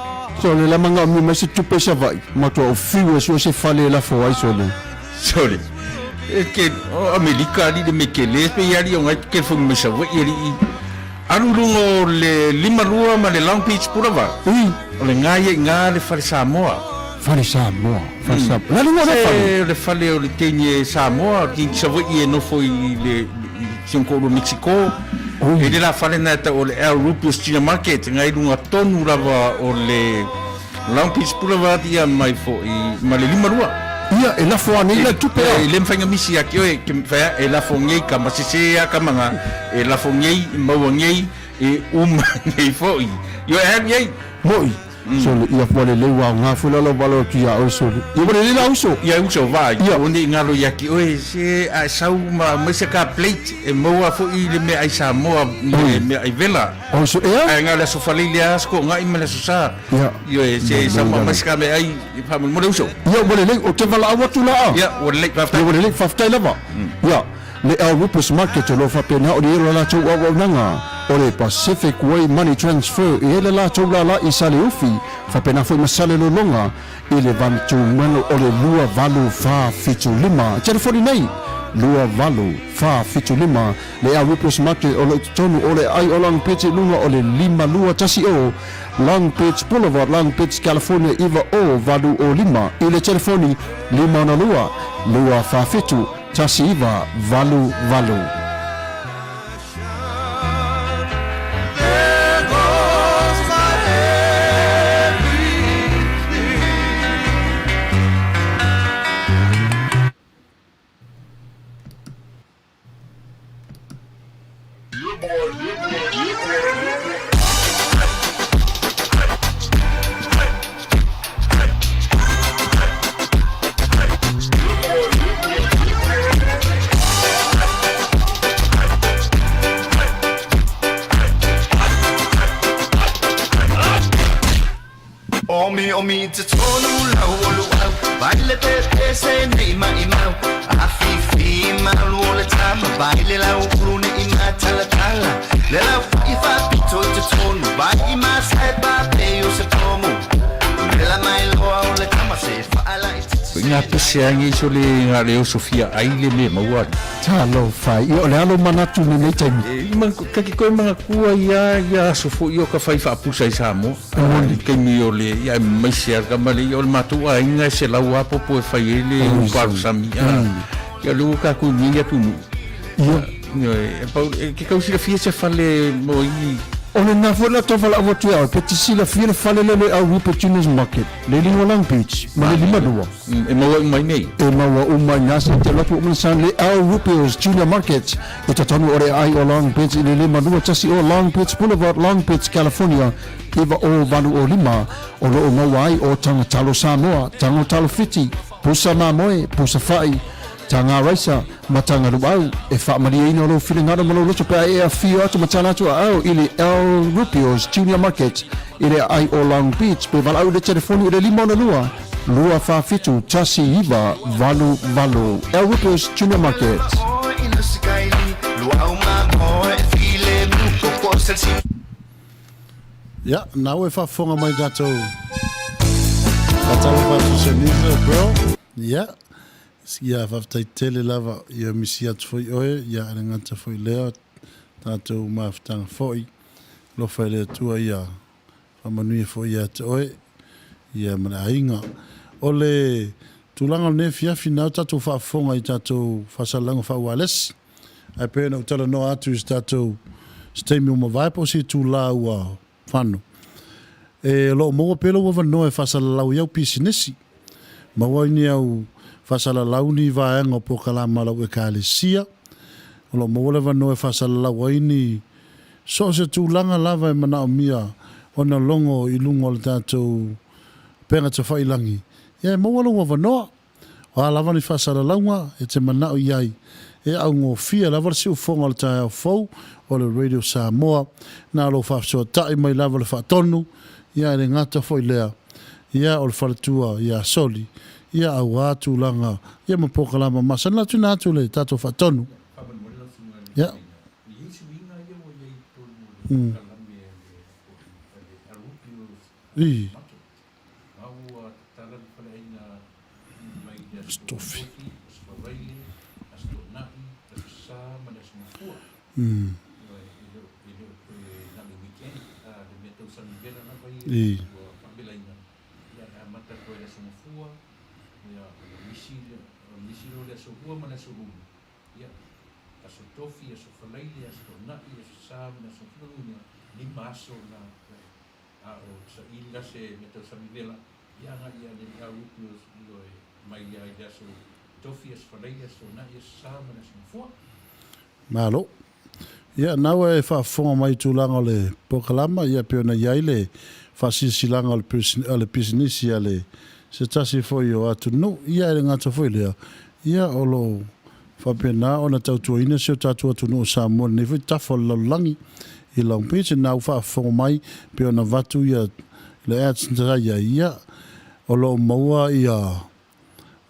Sole, la manaomia mai se tupe i Savaii, matua o fiu e sue se fale e lafo ai, sole. Sole, e ke, o Amerika alii le mea kele, pe i alii o ngai telefoni mai Savaii alii. Alu i luga o le 52 ma le Long Beach Boulevard. Ui. O le ga ia i ga le fale Samoa. Fale Samoa, fale Samoa. La luga o le fale. Se o le fale o le teine Samoa, o le teine Savaii e nofo i le i si ona toalua Mexico. Ui. E le la fale na e tau o le El Rubios Junior Market, ga i luga tonu lava o le Long Beach Boulevard ia mai foi ma le 52. Ia, e lafo anei la tupe a. E le mafai na misi ia ki oe, ke mafai a, e lafo nei ka masese a ka manga, e lafo nei, e maua nei, e uma nei foi. Ioe e alu i ai. Moi, sole, ia ua lelei ua aoga foi la lau valo atu ia oe sole. Ia ua lelei la uso. Ia uso va, Ia. o nei ngalo ia ki oe, se a e sau ma aumai se ka plate, e maua foi le meaai Samoa, le meaai vela. O so ea? Ae na o le Aso Faraile lava Sikoonai ma le Aso Sa. Ia. Ioe, se sau ma aumai se ka meaai faamolemole uso. Ia, ua lelei, ou te valaau atu la a. Ia, ua lelei, faafetai. Ia, ua lelei, faafetai lava. Ia, le El Rupes Market o lo o faapena o le elo latou auaunaga o le Pacific Way Money Transfer e ele latou lala i Saleufi, faapena foi ma Salelologa i le vanutumanu o le 2845. Telefoni nei, 2845. Le au Rupes Market o lo o i totonu o le aai o Long Beach i luga o le 5210 Long Beach Boulevard, Long Beach, California 90805 i le telefoni 562 247 1988. There goes my everything. Omi omi te tonu lau o luau Vai le pepe se nei mai mau A fifi malu o le tama Vai le lau ulu ne i matalatala Le lau fai fa pito i te tonu Vai i masai pa pe o se pomu Le la mai loa o le tama se whaala i te Ko inga pese a nei so le nga le oso fia ai le me maua ali. Talofa, ia o le alo manatu i lenei taimi. E ma ka ki koe manatua ia ia aso foi o ka fai faapusa i Samoa. I taimi o le ia e maise a ka male ia o le matou aiga e selau a popo e fai ai le upalusami a. Ia le ua tatou nei atunuu. Ia. E pau e ke kau silafia se fale mo i. O lena foi la tau valaau atu ia oe, pe te silafia le fale lea le au Rupert Junior's Market, le ligo Long Beach, ma le 52. E maua uma i nei. E maua uma i na se te alu atu o Manasan le au Rupert's Junior Market i totonu o le aai o Long Beach i le 521 o Long Beach Boulevard, Long Beach, California 90805, o lo o maua ai o taga talo Samoa, tago talo Fiti, pusa mamoe, pusa fa'i, taga raisa, ma taga luau. E faamalieina lou finagalo ma lou loto pe a e afio atu ma tala atu aao i le El Rubio's Junior Market i le aai o Long Beach pe valaau i le telefoni i le 562 247 1988. El Rubio's Junior Market. Ia, nau e faafofoga mai tatou faatalofa atu Senisa bro. Ia, ia faafetai tele lava ia misi atu foi oe, ia e le gata foi lea tatou mafutaga foi. Alofa i le Atua ia faamanuia foi ia te oe ia ma le aiga. O le tulaga o lenei afiafi nau tatou faafofoga i tatou faasalalauga faaualesi. Ae pei ona ou talanoa atu i se tatou se taimi ua mavae po o se itula ua fano, e o lo o maua pea lou avanoa e faasalalau ai au pisinisi. Maua ai ni au faasalalau ni vaega o polokalama a lau Ekalesia. O lo o maua le avanoa e faasalalau ai ni so o se tulaga lava e manaomia ona logo i luga o le tatou upega tafailagi. Ia e maua lou avanoa. O a lava ni faasalalauga e te manao i ai, e augofie lava le siufofoga o le taeao fou o le Radio Samoa. Na lou faafesoatai mai lava le faatonu, ia e le gata foi lea, ia o le faletua ia Soli, ia auā tulaga ia ma polokalama masani la tuina atu le tatou faatonu. Ia. I. Tofi. I. A o saili la se mea tausami vela, ia agai ia le au upu ioe mai ia i le aso Tofi, aso Falaili, aso Toonai, aso Sa ma le aso Gafua. Malo. Ia, na ua e faafofoga mai i tulaga o le polokalama, ia pei ona i ai le faasilasilaga o le o le pisinisi a le se tasi foi o atunuu, ia e le gata foi i lea, ia o lo o faapena ona tautuaina si o tatou atunuu o Samoa i lenei foi tafa o le lalolagi i Long Beach. Na ua faafofoga mai pei ona avatu ia le ads sa i ai, ia o lo o maua ia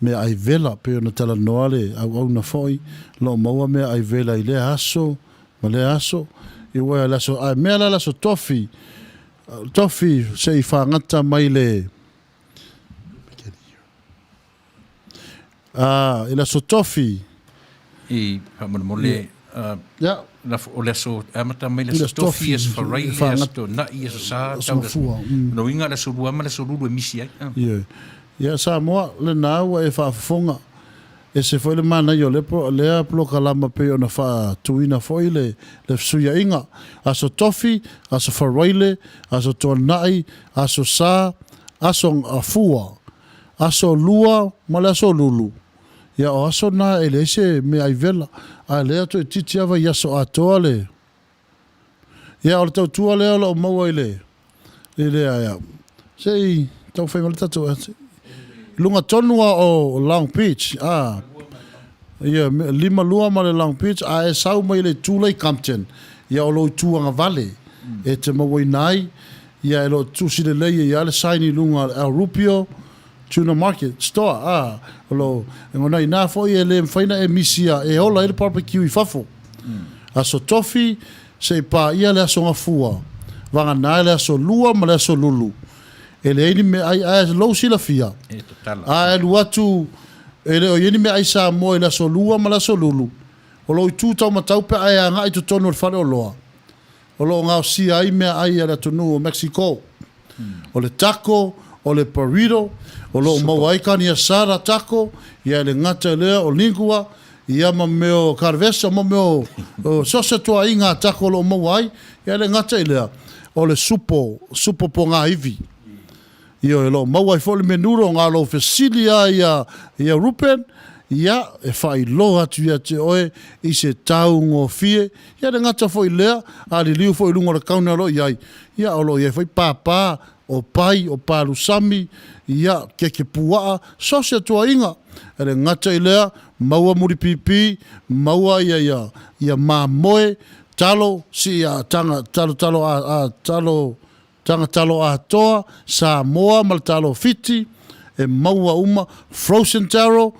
meaai vela pei ona talanoa le auauna foi, o lo o maua meaai vela i lea aso ma lea aso, i ua le aso, ae mea la le aso tofi, tofi se i fagata mai le A, i le aso tofi. I, faamolemole, Ia. O le aso, e amata mai le aso tofi, aso Faraile, aso Toonai, aso Sa, tau le aso, lona uiga le aso Lua ma le aso Lulu e misi ai. Ioe. Ia, Samoa, lena ua e faafofoga. Ese foi le manaia o lea, lea polokalama pei ona faatuina foi le, le fesuiaiga. Aso Tofi, aso Faraile, aso Toonai, aso Sa, aso Fua. Aso Lua ma le Aso Lulu, ia o aso na e leai se meaai vela, a lea toeitiiti ava i aso atoa le. Ia o le tautua lea o lo o maua i le i le ae se i taumafai mai le tatou i luga tonu lava o Long Beach a ia 52 ma le Long Beach a e sau mai le itu la i Compton ia o lou itu agavale e te mauaina ai Ia e lo o tusi lelei ai lava le sign i luga o le El Rupio Tuna Market Store, a, o lo o, e gona inā foi e le mafai ona e misia e ola ai le barbecue i fafo. Aso Tofi, se i paia le Aso Gafua, vagana ai le Aso Lua ma le Aso Lulu. E leai ni meaai, ae lou silafia, a e alu atu, e le o i ai ni meaai Samoa i le Aso Lua ma le Aso Lulu, o lou itu taumatau pe a e agai i totonu o le faleoloa, o lo o gaosia ai meaai a le atunuu o Mexico. O le taco, o le burrito, o lo o maua ai carne asada taco, ia e le gata i lea o lingua, ia ma mea o carvesa, ma mea o so o se tuaiga a taco o lo o maua ai, ia e le gata i lea, o le supo, supo pogaivi. Ioe, o lo o maua ai foi le menudo, na o lou fesili lava ia, ia Rupen, ia, e faailoa atu ia te oe i se taugofie, ia le gata foi lea, a liliu foi i luga o le kauna o lo o i ai, ia, o lo o i ai foi pāpā, o pai, o palusami, ia, keke puaa, so se tuaiga. E le gata i lea, maua mulipipi, maua ia, ia, ia mamoe, talo, sii a taga, talo, talo, a, a, talo, Taga talo atoa, Samoa ma le talo Fiti, e maua uma, frozen taro,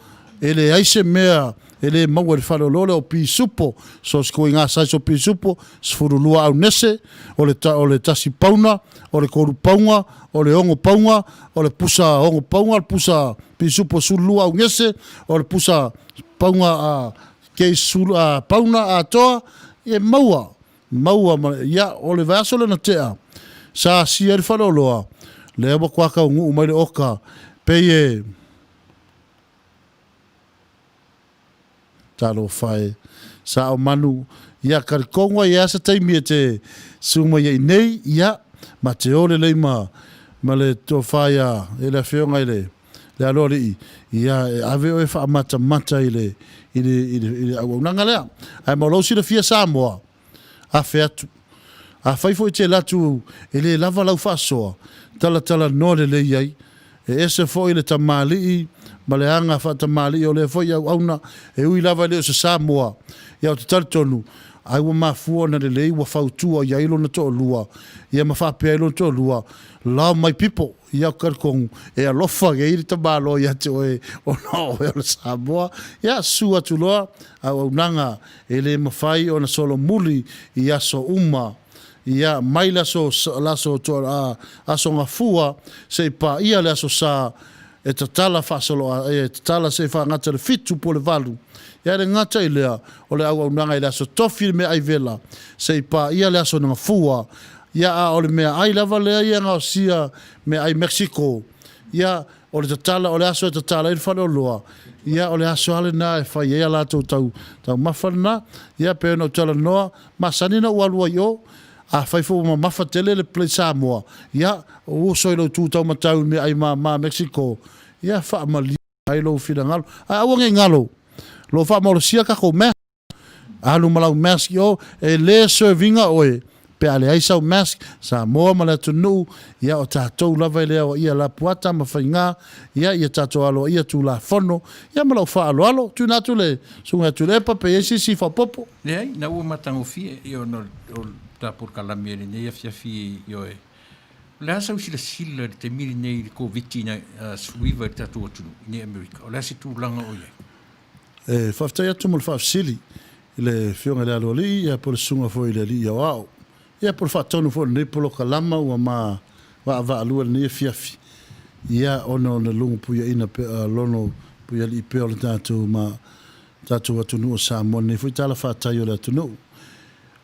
e leai se mea e le maua i le faleoloa lea o pisupo, so se koiga size o pisupo, 12 aunese, o le o le tasi pauna, o le kolu paunga, o le ono paunga, o le pusa ono paunga, o le pusa pisupo 12 aunese, o le pusa paunga a kei sulu, a pauna atoa, e maua. Maua ma, ia, o le vaiaso lea na tea, sa asia ai le faleoloa, lea ua kuakaunuu mai le oka, pei e, talofa e, sa o manu, ia, talitonu ai e a se taimi e te susu mai ai nei, ia, ma te o lelei ma, ma le tofa ia, e le afioga i le, le aloalii, ia, e ave oe faamatamata i le, i le, i le, i le auaunaga lea. Ae mo lou silafia Samoa, afe atu. Afai foi te alu atu e le lava lau faasoa, talatalanoa lelei ai. E ese foi le tamalii ma le aga faatamalii o lea foi auauna, e ui lava e le o se Samoa. Ia ou te talitonu, ai ua mafua ona lelei ua fautua i ai lona toalua, ia ma faapea ai lona toalua, Love my people. Ia ou talitonu, e alofa nei le tamaloa ia te oe ona o oe o le Samoa. Ia, susu atu loa auaunaga e le mafai ona solomuli i aso uma. Ia, mai le aso, le aso, aso Gafua seia paia le aso Sa e tatala faasolo, e tatala seia faagata i le fitu po o le valu. Ia, e le gata i lea, o le auaunaga i le aso Tofi le meaai vela seia paia le aso Gafua. Ia, a o le meaai lava lea ia gaosia meaai Mexico, ia, O le tatala, o le aso e tatala ai le faleoloa, ia o le aso lava lena e fai ai a latou tau, taumafa lena. Ia pei ona ou talanoa, masani ona ou alu ai i o. Afai foi ua mamafa tele le Play Samoa, ia, ou oso i lou tu taumatau i meaai mama Mexico, ia faamalie ai lou finagalo. Ae aua ne i galo, o lo o faamalosia takou mea. Alu ma lau mask i o, e le serve ina oe pe a leai sau mask, Samoa ma le atunuu, ia o tatou lava e le aoaia lapuata ma faiga, ia ia tatou aloaia Tulafono, ia ma lou faaaloalo. Tuuina atu le Susuga ia Tuilaepa pe i ai se isi faaopoopo. Leai, na ua matagofie, ia ona o le ta polokalame i lenei afiafi, ioe. O le a sau silasila i le taimi lenei i le Koviti-19 i le tatou atunuu i nei Amerika? O le a se tulaga o i ai? E faafetai atu mo le faafesili i le Afioga i le Aloalii ia po o le Susuga foi i le Alii Aoao ia po o le faatonu foi o lenei polokalama ua ma vaavaalua i lenei afiafi ia ona o le lugupuiaina pea lono puialii pea o le tatou ma tatou atunuu o Samoa i lenei foi tala fatai o le atunuu.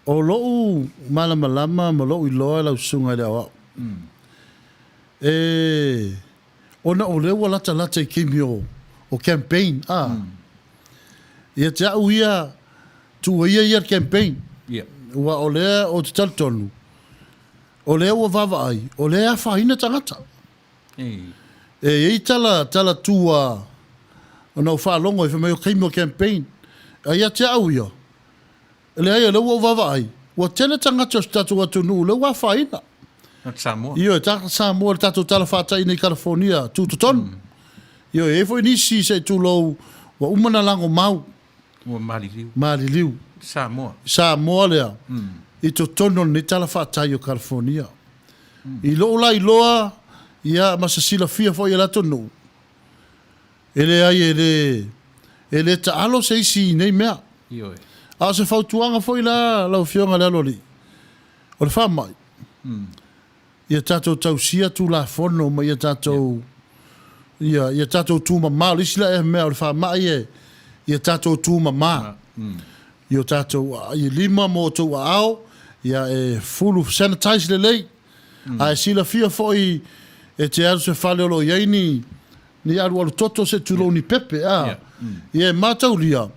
O lou malamalama ma lou iloa lau Susuga i le Aoao e Ona o lea ua latalata i taimi o o campaign a. Ia te au ia, tuua ia ia le campaign. Aua o lea ou te talitonu, o lea ua vaavaai, o lea e afaina tagata. E i ai tala, tala tu a, ona ou faalogo ai fai mai o taimi o campaign. A ia te au ia, Leai, o lea ua ou vaavaai, ua tele tagata o si tatou atunuu lea ua afaina. Tagata Samoa. Ioe, tagata Samoa i le tatou tala faataina i Kalafonia tutotonu. Ioe, e i ai foi nisi se i tulou ua uma ona lagomau. Ua maliliu. Maliliu. Samoa. Samoa lea, i totonu o lenei tala faatai o Kalafonia. I lou la iloa, ia, ma se silafia foi e le atunuu, E leai, e le, e le taalo se isi i nei mea. Ioe. A o se fautuaga foi la lau Afioga i le Aloalii, o le faamai, ia tatou tausia Tulafono ma ia tatou, ia, ia tatou tumama. O le isi la mea o le faamai e, ia tatou tumama i o tatou i lima ma outou aao, ia e fulu, sanitize lelei. Ae silafia foi e te alu se fale o lo o i ai ni, ni alualu toto se tulou ni pepe, a. Ia e mataulia,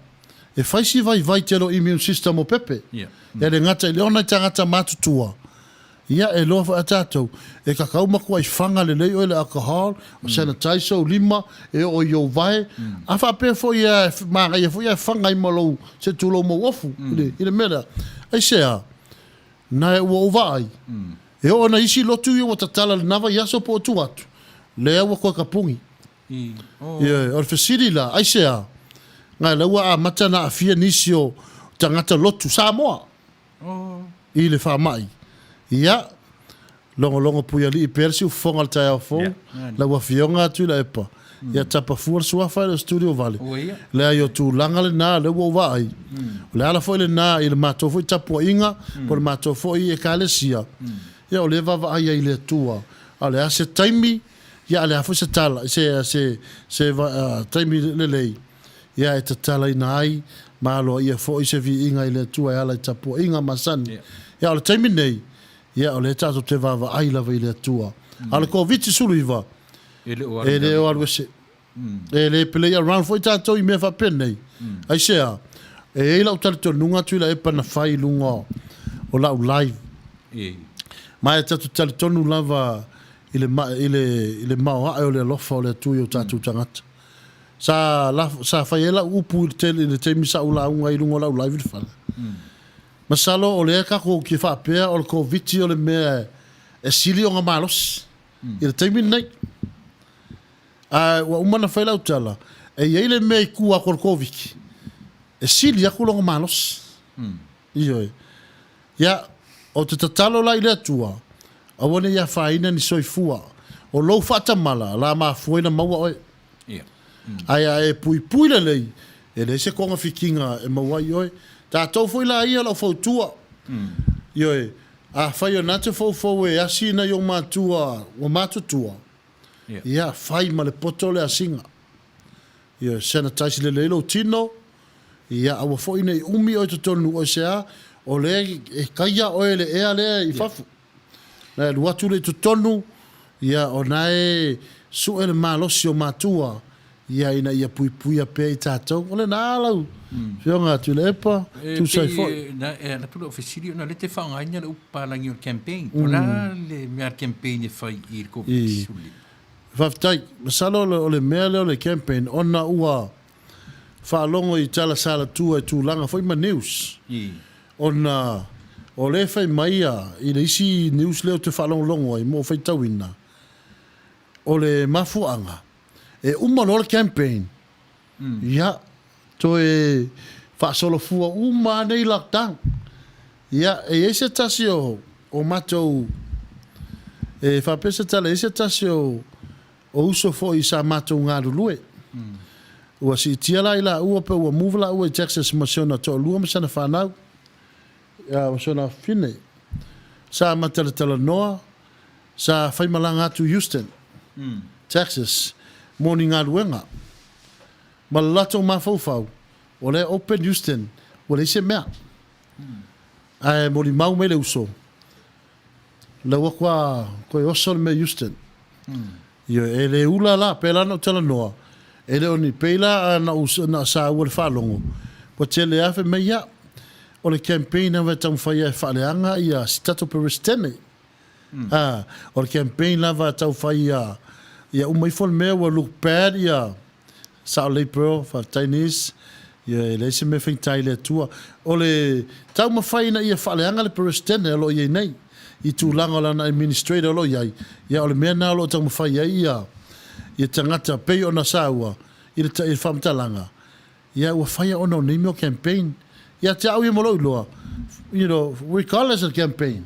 e fai si vaivai tele o immune system o pepe. E le gata i lea o nai tagata matutua, ia e loa foi a tatou, e kakau makuai faga lelei oe i le alcohol, sanitize sou lima, e oo i ou vae, a faapea foi e manaia foi ae faga ai ma lou, se tulou mou ofu i le mea lea. Aisea? Na ua ou vaai, e oo ana isi lotu ia ua tatala i lena vaiaso po o tua atu, lea ua toe kapuni. Ioe, o le fesili la, aisea? Ngai la ua amata ona aafia nisi o tagata lotu Samoa i le faamai. Ia, Logologo Puialii pea le siufofoga o le taeao fou, lau Afioga Tuilaepa, ia tapa fua le suafa i le studio vale. Leai o tulaga lena lea ua ou vaai, o le ala foi lena i le matou foi tapuaiga po o le matou foi Ekalesia, ia o lea e vaavaai ai i le Atua, a o le a se taimi, ia a o le a foi se tala, se, se, se taimi lelei, ia e tatalaina ai ma aloaia foi se viiga i le Atua e ala i tapuaiga masani. Ia a o le taimi nei, Ia, o lea tatou te vaavaai lava i le Atua. A o le Koviti-19, E le o e le o alu ese. E le play around foi tatou i mea faapenei. Aisea? E i ai lau talitonuga Tuilaepa na fai i luga o lau live. Ma e tatou te talitonu lava i le, i le, i le maoae o le alofa o le Atua i o tatou tagata. Sa, sa fai ai lau upu i le tele, i le taimi sa ou lauga ai i luga o lau live i le fale. Masalo o lea tatou te faapea o le Koviti o le mea e sili ona malosi i le taimi lenei. Ae ua uma ona fai lau tala, e i ai le mea i tua atu o le Koviti e sili atu lona malosi. Ioe. Ia, ou te tatalo la i le Atua, aua ne i afaina ni soifua. O lou faatamala, la mafua ai ona maua oe. Ae a e puipui lelei, e leai se togafitiga e maua ai i oe. Tatou foi la ia o lau fautua, ioe, Afai o na te foufou e asi nai ou matua ua matutua, ia, fai ma le poto le asiga. Ia, sanitize lelei lou tino, ia, aua foi ne i umi oe i totonu aisea, o lea e kaia oe e le ea lea i fafo. Na e alu atu lea i totonu, ia, o na e sue le malosi o matua, ia, ina ia puipuia pea i tatou. O lena lau Afioga Tuilaepa, E tusa ai pei foi. e, na, e ala atu lau fesili ona o lea e te faaaogaina le upu palagi o le campaign. O le a le mea a le campaign e fai i le Koviti-15? Faafetai. Masalo o le mea lea o le campaign ona ua faalogo i tala salatua i tulaga foi ma news. Ona o lea e fai mai i le isi news lea ou te faalogologo ai ma ou faitauina, o le mafuaaga, e uma loa le campaign, ia, toe faasolofua uma lava nei lockdown. Ia, e i ai se tasi o o matou, e faapea se tala, e i ai se tasi o o uso foi sa matou galulue. Ua siitia la i laua pe ua move laua i Texas ma si ona toalua ma sana fanau, ma si ona afafine. Sa matalatalanoa, sa faimalaga atu i Houston, Texas mo ni galuega. Ma le latou mafaufau, o lea e open Houston, ua leai se mea. Ae molimau mai le uso, lau atu a toe oso le mea i Houston. Ioe, e le ula la, pēlā na ou talanoa, e le o ni pei la a na ou na saua le faalogo, ua tele lava fai mai, ia, o le campaign lava e taumafai ai e faaleaga ia si tatou Peresetene. A, o le campaign lava e tau fai ia, ia uma ifo le mea ua look bad ia, Sao lelei bro, faafetai Nis. Ia e leai se mea faigata i le Atua. O le taumafai ina ia faaleaga le Peresetene o lo o i ai nei i tulaga o lana administrator o lo o i ai, ia o le mea lena o lo o taumafai ai ia ia tagata pei ona saua i le i le faamatalaga, ia ua faia ona o nei mea o campaign. Ia te au ia ma lou iloa, you know, regardless of the campaign,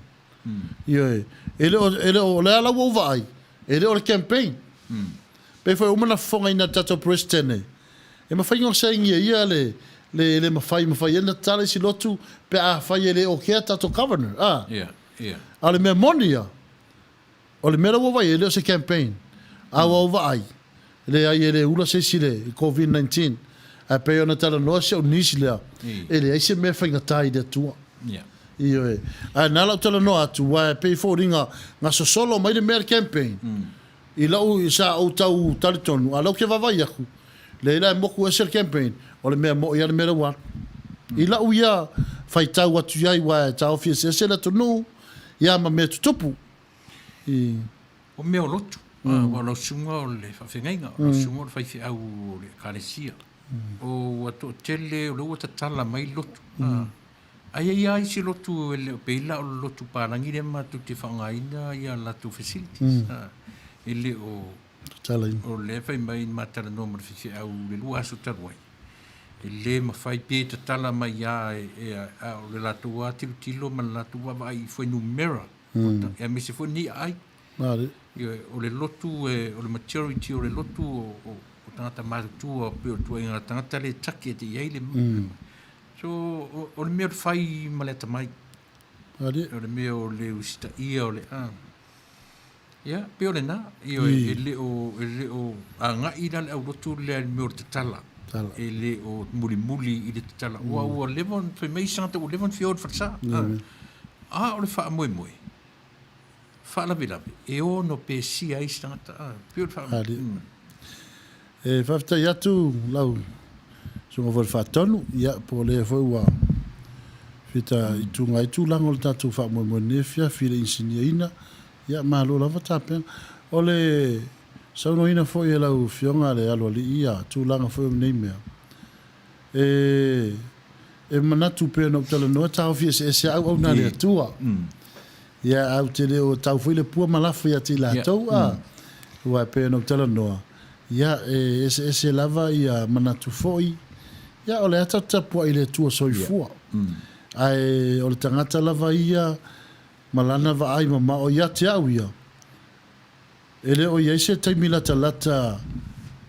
Ioe. E le o, e le o, o le a la ua ou vaai, e le o le campaign. Pei foi ua uma ona fofogaina e le tatou Peresetene, e mafai ona sainia ia le, le, le mafai, mafai ai ona tatala isi lotu pe afai e le okea tatou Governor, a. Yeah, yeah. A o le mea moni ia, o le mea la ua vaai, e le o se campaign. A ua ou vaai, leai e le ula se isi i le Covid-19. Ae pei ona talanoa si ou niece lea, e leai se mea e faigata i le Atua. Yeah. Ioe. Ae na lau talanoa atu, aua e pei e foliga na sosolo mai le mea le campaign. I lau, sa ou tau talitonu, a o lea ou te vaavaai atu, leai la e motu ese le campaign, o le mea moi lava le mea lea ua alu. I lau ia faitau atu i ai, aua e taofi eseese le atunuu, ia ma mea tutupu. I. O mea o lotu, aua o lau susuga o le faafeagaiga, o lau susuga o le faifeau o le Ekalesia. O ua toatele o lea ua tatala mai lotu. Ae i ai lava isi lotu e le o pei la o le lotu palagi lea matou te faaaogaina ia latou facilities. E le o Tatalaina. O lea e fai mai ma talanoa ma le faifeau i le 2 aso talu ai, e le mafai pe tatala mai lava e a o le latou lava tilotilo ma le latou vaavaai i fuainumera aemaise foi ni aai. Ioe, o le lotu e, o le maturity o le lotu o, o, o tagata matutua pei o le tuaiga tagata lea e take te i ai le, So, o, o le mea o le fai ma le atamai. Ali. O le mea o le usitaia o le, a. Ia, pei o lena. Ioe, e le o, e le o agai la le aulotu lea i le mea o le tatala. Tatala. E le o mulimuli i le tatala. Ua, ua leva ona fai mai isi tagata ua leva ona fia o i le falesa. A, a o le faamoemoe, faalavelave, e ono pesia ai isi tagata. A, pei o le faa... Ali. E faafetai atu lau Susuga foi i le Faatonu, ia, po o lea foi ua fita ituga ai tulaga o le tatou faamoemoe i lenei afiafi i le inisinia-ina, ia, malo lava tapena. O le saunoaina foi e lau Afioga le Aloalii ia tulaga foi o nei mea, e, e manatu pei ona ou talanoa, e taofi eseese lava auauna a le Atua. Ia, ae ou te le o tau foi le pua ma lafo ia te i latou, a, aua e pei ona ou talanoa, ia, e eseese lava ia manatu foi, ia, o lea tatou te tapuai i le Atua soifua. Ae o le tagata lava ia ma lana vaai mamao ia te au ia, e le o i ai se taimi latalata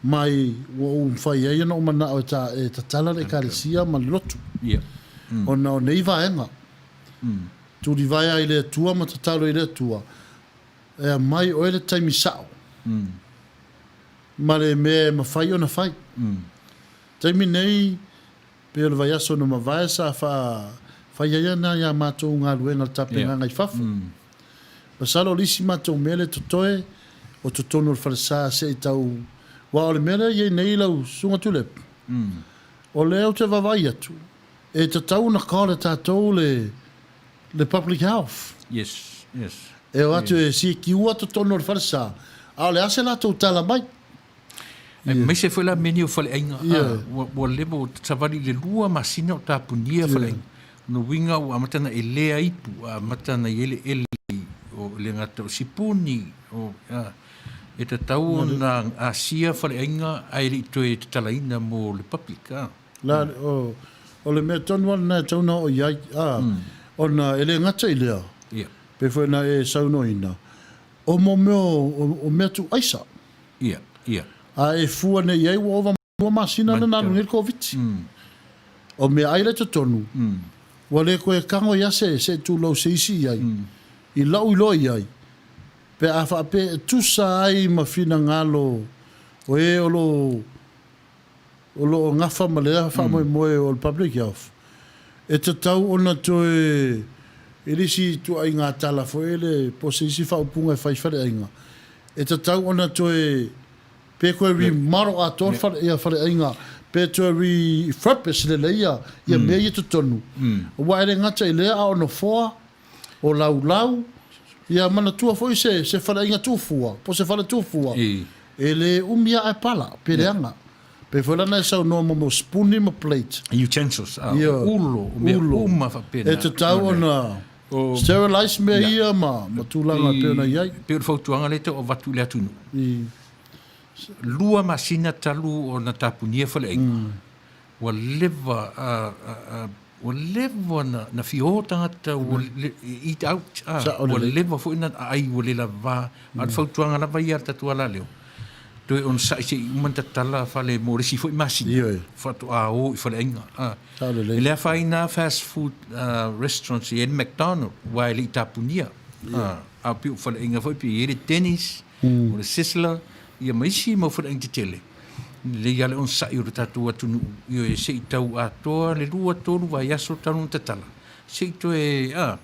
mai ua ou mafai ai ona ou manao e ta, e tatala le Ekalesia ma le lotu, ona o nei vaega. Tulivaea i le Atua ma tatalo i le Atua e aumai oe le taimi sao ma le mea e mafai ona fai. Taimi nei, pei o le vaiaso na mavae sa fa fai ai ana ia matou galuega le tapenaga i fafo. Masalo o le isi matou mea lea totoe o totonu o le falesa se i tau aua o le mea lea e i ai nei lau Susuga Tuilaepa, o lea ou te vaavaai atu, e tatau ona call e tatou le le public health. Yes, yes. E o atu e sikiua totonu o le falesa, a o le a se latou tala mai? Aemaise foi la mea nei o faleaiga, ua, ua leva, ua savali i le lua masina o tapunia faleaiga. O lona uiga ua amata ona elea ipu, ua amata ona i ai le ele o le gata o sipuni, o, a, e tatau ona asia faleaiga ae le i toe tatalaina mo le public, a. La, o, o le mea tonu lava lena e tatau ona oo i ai, a, ona e le gata i lea, pei foi ona e saunoaina, o mo mea o, o mea tuuaisa. Ia, ia. A e fua nei i ai ua ova ma lua masina lena alu nei le Koviti. O meaai la i totonu, ua le toe tago ia se, se tulou se isi i ai, i lou iloa i ai, pe a faapea e tusa ai ma finagalo o e o lo o o lo o gafa ma lea faamoemoe o le Public Health, e tatau ona toe i le isi ituaiga tala foi lele po o se isi faaupuga e fai i faleaiga, e tatau ona toe pe toe remodel atoa le fale, ia faleaiga pe toe refurbish lelei ia, ia mea ia i totonu. Aua e le gata i lea a o nofoa, o laulau, ia manatua foi se, se faleaiga tuufua, po o se fale tuufua, e le umi lava ae pala, pe leaga. Pei foi la na e saunoa mo mea o sipuni ma plate. Utensils, ah, o ulo, o mea uma faapena. E tatau ona sterilize mea ia ma, ma tulaga e pei ona i ai. Pei o le fautuaga lea e tau avatu i le atunuu. Lua masina talu ona tapunia faleaiga. Ua leva ua leva na na fia o tagata ua eat out a ua leva foi na aai ua le lava a o le fautuaga lava ia a le tatou alaleo toe onosai se i uma ona tatala fale mo le isi foi masina faatoa o i faleaiga a e le afaina lava fast food restaurants e i ai le McDonald aua e le i tapunia a a pei o faleaiga foi pei e i ai le Denny's o le Sizzler ia ma isi mau faleaiga tetele Lelei lava le onosai o le tatou atunuu, ioe, se i tau atoa le lua, tolu vaiaso talu ona tatala, se i toe, a,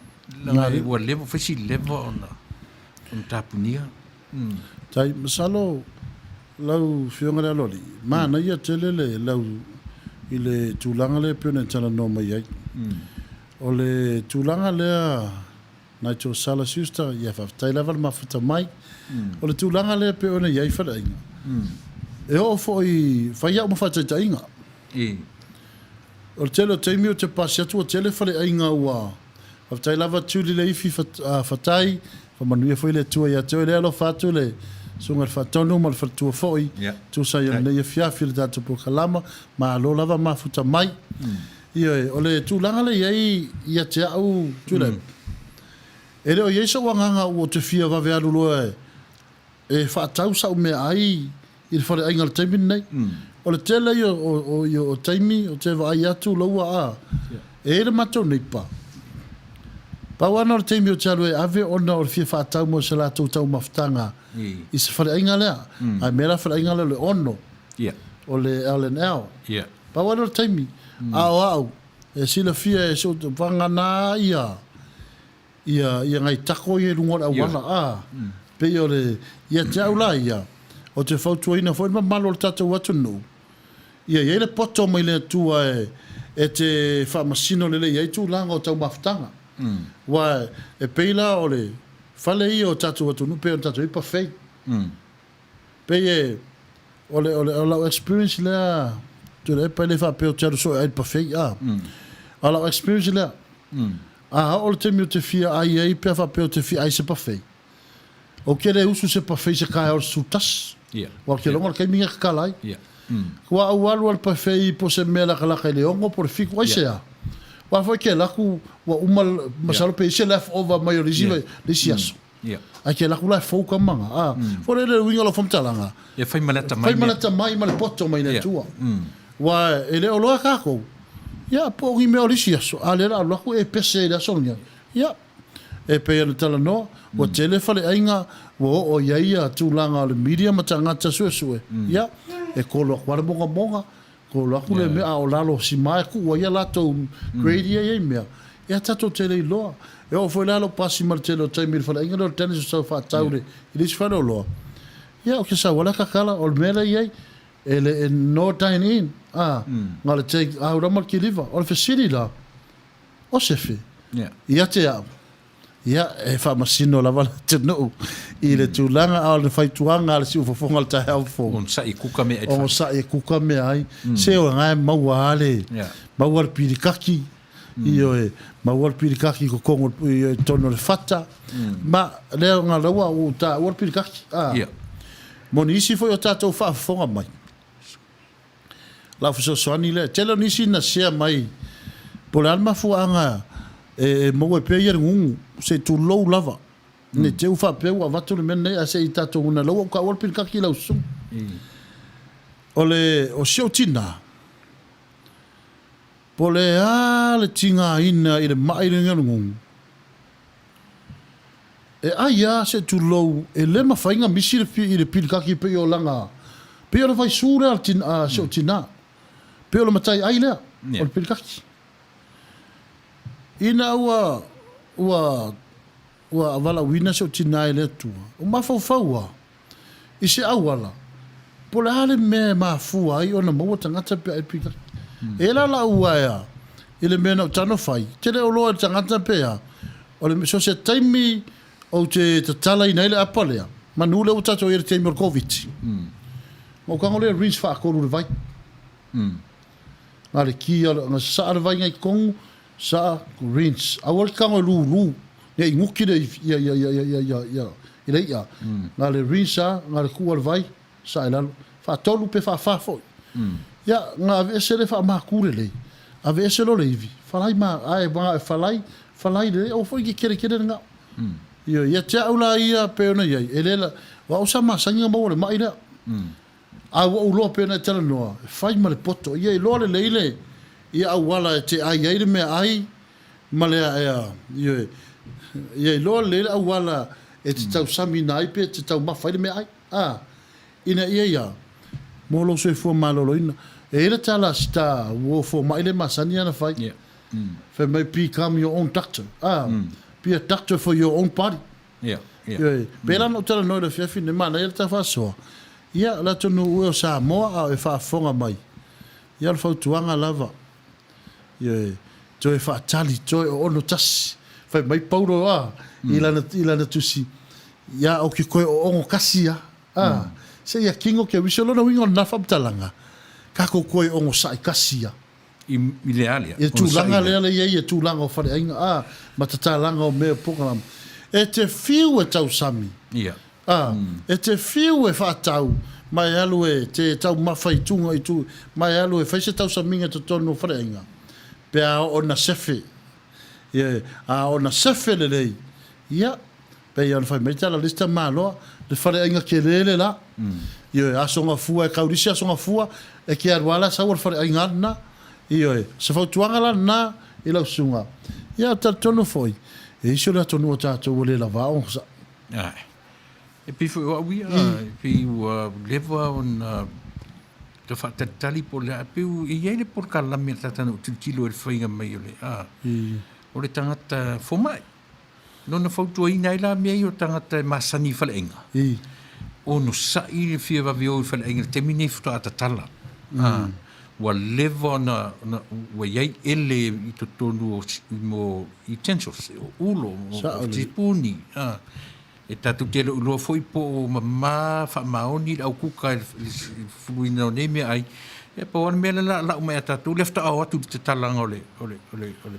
leaga ua leva, fai si leva ona, ona tapunia. Mm. Tai, masalo lau Afioga i le Aloalii, manaia tele le lau i le tulaga lea e pei ona e talanoa mai ai. O le tulaga lea Nigel Sala Schuster, ia faafetai lava le mafuta mai. O le tulaga lea e pei ona i ai faleaiga, e oo foi, fai au ma faataitaiga. O le tele o taimi ou te pasi atu ua tele faleaiga ua, faafetai lava Julie Leifi Fatai, faamanuia foi le Atua ia te oe, lea alofa atu le Susuga i le Faatonu ma le faletua foi, tusa ai o lenei afiafi i le tatou polokalama, malo lava mafuta mai. Ioe, o le tulaga lea e i ai ia te au, Tuilaepa, e le o i ai sou agaga ua ou te fia vave alu loa e faatau sau meaai i le faleaiga i le taimi lenei. O le tele ia o taimi ou te vaai atu loua a, e i ai le matou neighbour, pau lava na o le taimi ou te alu e ave ona o le fia faatau mo se latou taumafataga i se faleaiga lea. A mea la faleaiga lea o le ono, o le L&L. Pau lava lea o le taimi, a o au, e silafia e si ou vagana ia, ia, ia nai tako ia i luga o le auala, a, pei o le, ia te au la ia, ou te fautuaina foi le mamalu o le tatou atunuu, ia i ai le poto mai le Atua e, e te faamasino lelei ai tulaga o taumafataga. Aua e pei la o le fale ia o tatou atunuu pei ona tatou i ai buffet. Pei e, o le, o le, o lau experience lea, Tuilaepa e le faapea ou te alu soo e ai le buffet, a. A o lau experience lea, a oo le taimi ou te fia ai ai pe a faapea ou te fia ai i se buffet, ou te le usu i se buffet i se taeao i le 11, aua ou te iloga o le taimi lea e tatala ai. Ua ou alu a i le buffet po o se mea latalata i le 6 po o le 7, aisea? Aua foi e te alu atu ua uma, masalo pe i ai se leftover mai o le isi, le isi aso. Ia. Ae ke laku la e fou ka manga. A, mm. Fo le le uiga lo fomtalanga. Ia fai ma le atamai. Fai ma le atamai ma le poto mai le Atua. Mm. Wa e le o loa kākou. Ia, po o ni mea o le isi aso. A le la alu aku e pese i le aso lea. Ia, e pei ona talanoa, ua tele faleaiga ua oo i ai ia tulaga o le media ma tagata suesue, ia, e kolo atu lava le mogamoga, kolo atu le mea, a o lalo o sima e tuu ai ia latou grade ia e i ai mea, ia tatou te le iloa. E oo foi la lou pasi ma le tele o taimi i le faleaiga lea o le Dennis o sau faatau i le isi faleoloa, ia ou te sau lava tatala, o le mea lea e i ai, e le, no dine in, a, na o le take out lava ma le kiliva. O le fesili la, O Sefe, ia te au, ia, e faamasino lava le atunuu i le tulaga, a o le faituaga a le siufofoga o le taeao fou. Onosai e kuka mea ai. Onosai e kuka mea ai. Se o lena e maua lava le, maua le pilikaki, ioe, maua le pilikaki i totonu, i totonu o le fata. Ma, lea ona ua ou taua le pilikaki, a. Mo nisi foi o tatou faafofoga mai. Lau fesoasoani lea. Tele o nisi na share mai po o le a le mafuaaga e maua ai pea ia le gugu, se i tulou lava. Ne i te i ua faapea ua avatu le mea lenei ae se i tatou guna lau ua ou taua le pilikaki i lau susuga. O le, o si ou tina, po o le a le tigaina i le mai lenei o le gugu, E ai a se tulou e le mafai na misi le i le pilikaki pei o lana pei o le vaisu lea a si ou tina pei o le matai ai lea o le pilikaki. Ina ua ua ua valaauina si ou tina e le Atua, ua mafaufau a i se auala po o le a le mea e mafua ai ona maua tagata pe a i le pilikaki. E la lau aea i le mea na ou tago fai, te le o loa i le tagata pe a, o le, so se taimi ou te tatalaina ai le apa lea, manu lea ua tatou i ai i le taimi o le Koviti. Na ou tago lea rinse faatolu i le vai. Na le ki, na sasaa le vai ngai totonu, Saa, rinse. Aua le tago e lulu, ne i guti le ia ia ia ia ia ia ia i le i'a. Na le rinse a, na le tuu a le vai, saa i lalo. Faatolu pe faafa foi. Ia, na aveese le faamatu lelei, aveese loa le ivi, falai ma, ae manao e falai, falai lelei, aua foi ne i kerekere le gao. Ioe, ia te au la ia pei ona i ai, e le la, o au sa masani ona maua le ma'i lea. A ua ou loa pei ona e talanoa, e fai ma le poto. Ia iloa lelei le ia auala e te ai ai le meaai ma le aea. Ioe. Ia iloa lelei le auala e te tausamiina ai pe te taumafa ai le meaai. A, ina ia ia, mo lou soifua maloloina. E i ai le tala a sita uo fomai le masani ana fai. Fai mai, become your own doctor. A, be a doctor for your own body. Ia, ia. Ioe, pēlā na ou talanoa i le afiafi nei, manaia le ta faasoa. Ia, o le atunuu ue o Samoa a o e faafofoga mai. Ia, o le fautuaga lava, ioe, toe faatali, toe oono tasi. Fai mai Paulo a, i lana, i lana tusi, ia ou ke koe oogo kasi a, a, se ia kino ke wiso lona uiga o lena faamatalaga, kakou koe ogosaʻi kasi a. I, i le a lea? I le tulaga lea le i ai e tulaga o faleaiga, a, ma tatalaga o mea o polokalame. E te fiu e tausami. Ia. A, e te fiu e faatau, ma e alu e te taumafa i tuga i tu, ma e alu e fai se tausamiga i totonu o faleaiga, pe a oo na sefe. Ia, a oo na sefe lelei, ia, Pei ona fai mai tala lista maloa, le faleaiga kele le la. Ioe, aso gafua e kaulisi aso gafua, e ke alu a la sau o le faleaiga a lena. Ioe, se fautuaga la lena i lau susuga. Ia, talitonu foi, e isi o le atunuu o tatou ua le lava ona sa. Ae. E pei foi o au ia, e pei ua leva ona ta faatalitali po o le a, e pei e i ai le polokalame a le tagata na ou tilotilo ai i le faiga mai o le, a, o le tagata fomai. Nona fautuaina ai la mea ia o tagata e masani i faleaiga. I. Onosai le fia vave o i faleaiga i le taimi nei faatoa tatala. Ua leva ona, ona ua i ai ele i totonu o mo utensils, o ulo, o tipuni. E tatou te le o iloa foi po o mama faamaoni le au kuka i le fuluina o nei meaai. Ia pau lava le mea lea o le a lau mai ia tatou, lea faatoa o atu i le tatalaga o le, o le, o le, o le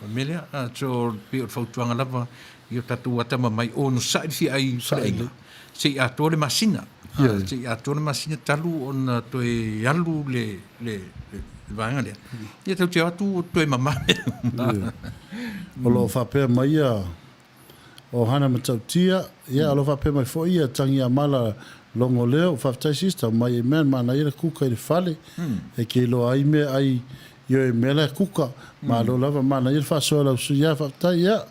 O le mea lea, a, so, pei o le fautuaga lava i o tatou atamamai, onosai le fia ai i faleaiga, se i atoa le masina. A, se i atoa le masina talu ona toe alu le, le, le, le vaega lea. Ia tatou te o atu ua toe mama mea uma. O lo o faapea mai ia o Hana Matautia, ia o lo o faapea mai foi ia Tagiamala Logoleo, faafetai sister, mai amen, manaia le kuka i le fale, e ke iloa ai meaai Ioe, mea la e kuka. Malo lava, manaia le faasoa e lau sui. Ia, faafetai, ia.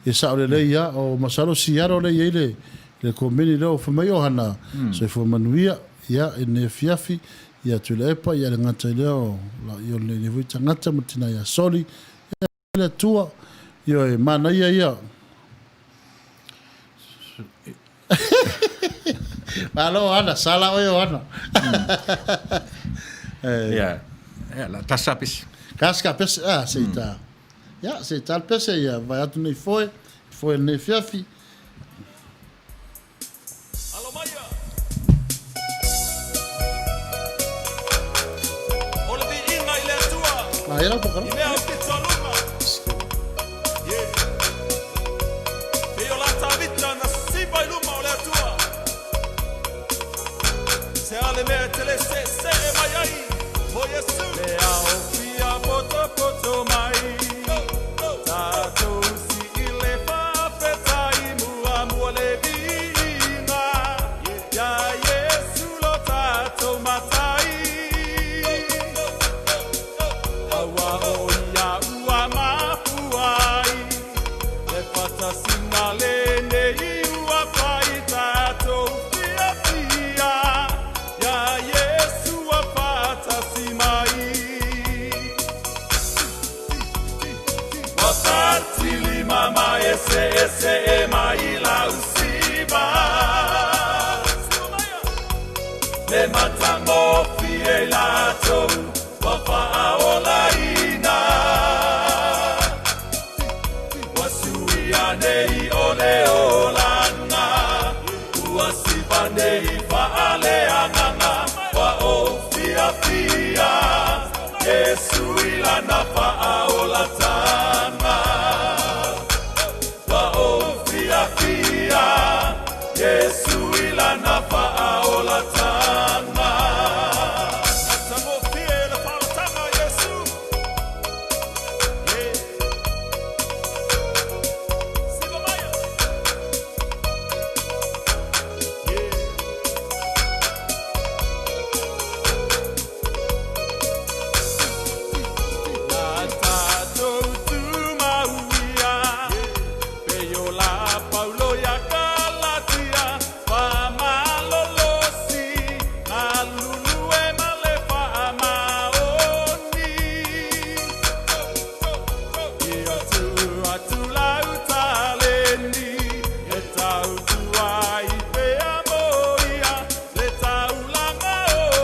E sao lelei ia, o masalo Seattle lea e i ai le, le komeni lea o fai mai Ohana, soifua manuia, ia, i lenei afiafi, ia Tuilaepa, ia le gata i lea o, ia o lenei foi tagata ma le tina ia Soli, ia, le Atua, ioe, manaia ia. Malo Ana, sala oe o Ana. Ia, ia, la tasa pese. Kasi ka pese, ah, se ita. Ia, se ita le pese, ia, vai atu nei foe, foe nei fiafi. Alo maia. O le viiga i le Atua. Ah, ia lau pokala. I mea o pito a luma. Yeah. Pei o la Tavita na sipa i luma o le Atua. Se a le mea e te le seesee mai ai mo Iesu. Le ao fia potopoto mai. Tatou si i le faafetai muamua le viiga iā Iesu lo tatou Matai. Aua o ia ua mafua ai le faatasiga lenei ua fai tatou fiafia iā Iesu ua faatasi mai. Ua fatilima ma eseese mai lau siva. Le matagofie i latou ua faaolaina. Ua suia nei o le olaga, ua siva nei faaleagaga, ua ou fiafia, Iesu i lana faaolatanga. Ua ou fiafia, Iesu i lana faaolatanga. Matagofie le faaolataga a Iesu. Yeah. Siva maia. Yeah. Na tatou tumauia, pei o la Paulo ia Kalatia, faamalolosi, galulue ma le faamaoni. Ia tuu atu lau taleni, e tautua ai pea mo ia, le taulaga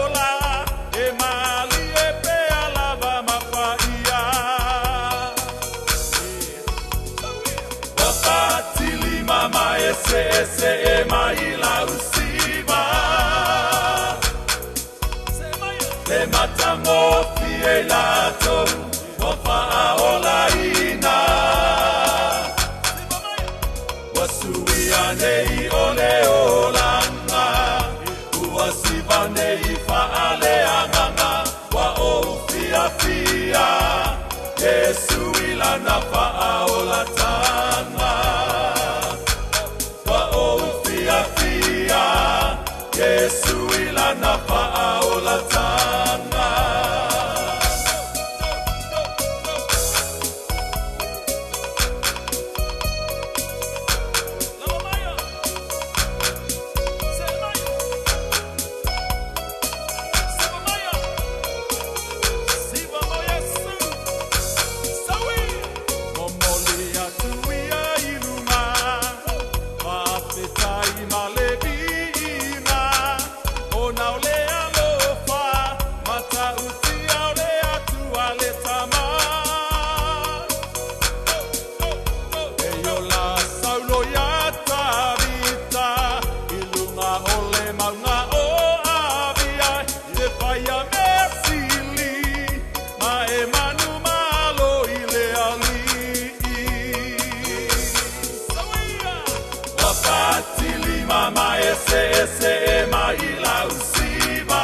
ola, e malie pea lava ma paia. Ua fatilima ma eseese mai lau siva. Le matagofie i latou ua faaolaina. Ua suia nei o le olaga, ua siva nei faaleagaga, ua ou fiafia, Iesu i lana faaolatanga. Ua ou fiafia, Iesu i lana faaolatanga. Lava maia. Se maia. Siva maia. Siva mo Iesu. Saui. Momoli atu ia i luma. Faafetai ma le viiga. Ona o le alofa. Matautia o le Atua le Tama. Pei o la Saulo ia Tavita i luga o le mauga o Avia i le fai a mea sili ma e manumalo i le Alii. Ua fatilima ma eseese mai lau siva.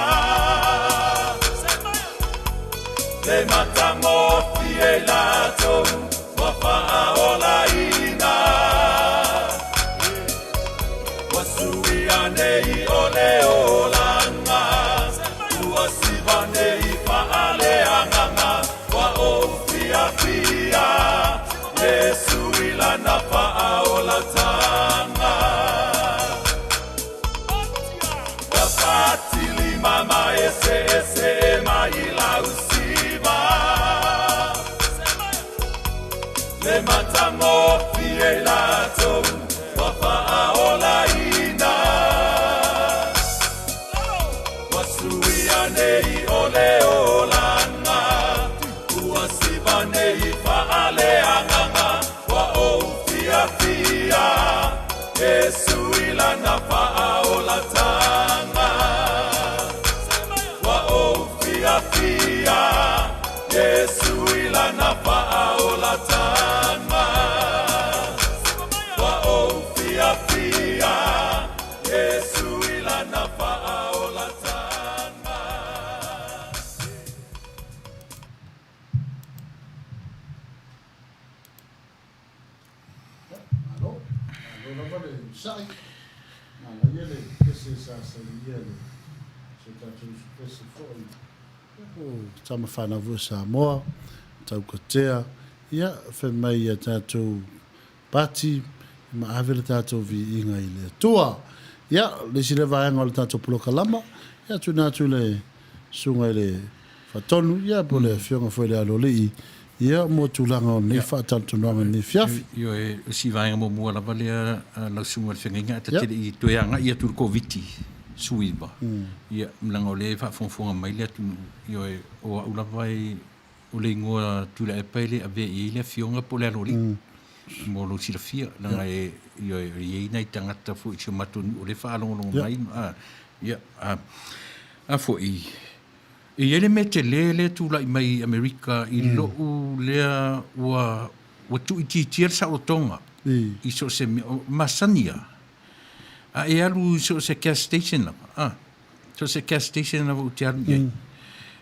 Le matagofie i latou ua faaolaina. Ua suia nei o le olaga, ua siva nei faaleagaga, Iesu i lana faaolatanga. Ua ou fiafia, Iesu i lana faaolatanga. Ua ou fiafia, Iesu i lana faaolatanga. Malo, malo lava le sa'i, manaia le pese sa sainia le si o tatou uso pese foi o tama fanau foi o Samoa, Taukatea, ia fai mai ia tatou pati ma ave le tatou viiga i le Atua. Ia, le isi lea vaega o le tatou polokalama, ia tuuina atu i le susuga i le Faatonu, ia po o le Afioga foi i le Aloalii, ia mo tulaga o lenei faatalatalanoaga i lenei afiafi. Ioe, o si vaega muamua lava lea lau Susuga i le Feagaiga, ae ta te le i toe agai atu i le Koviti-19, ia, leaga o lea e faafogafoga mai le atunuu, ioe, o au lava e, o le igoa Tuilaepa e le avea i ai le Afioga po o le Aloalii, mo lou silafia, leaga e, ioe, e i ai nai tagata foi i si o matou nuu o lea e faalogologo mai, ia, a foi, E i ai le mea tele lea e tulai mai i Amerika i lou lea ua ua tuuitiitia le saolotoga i so o se mea, o masani lava. A e alu i so o se gas station lava, a, so o se gas station lava ou te alu i ai,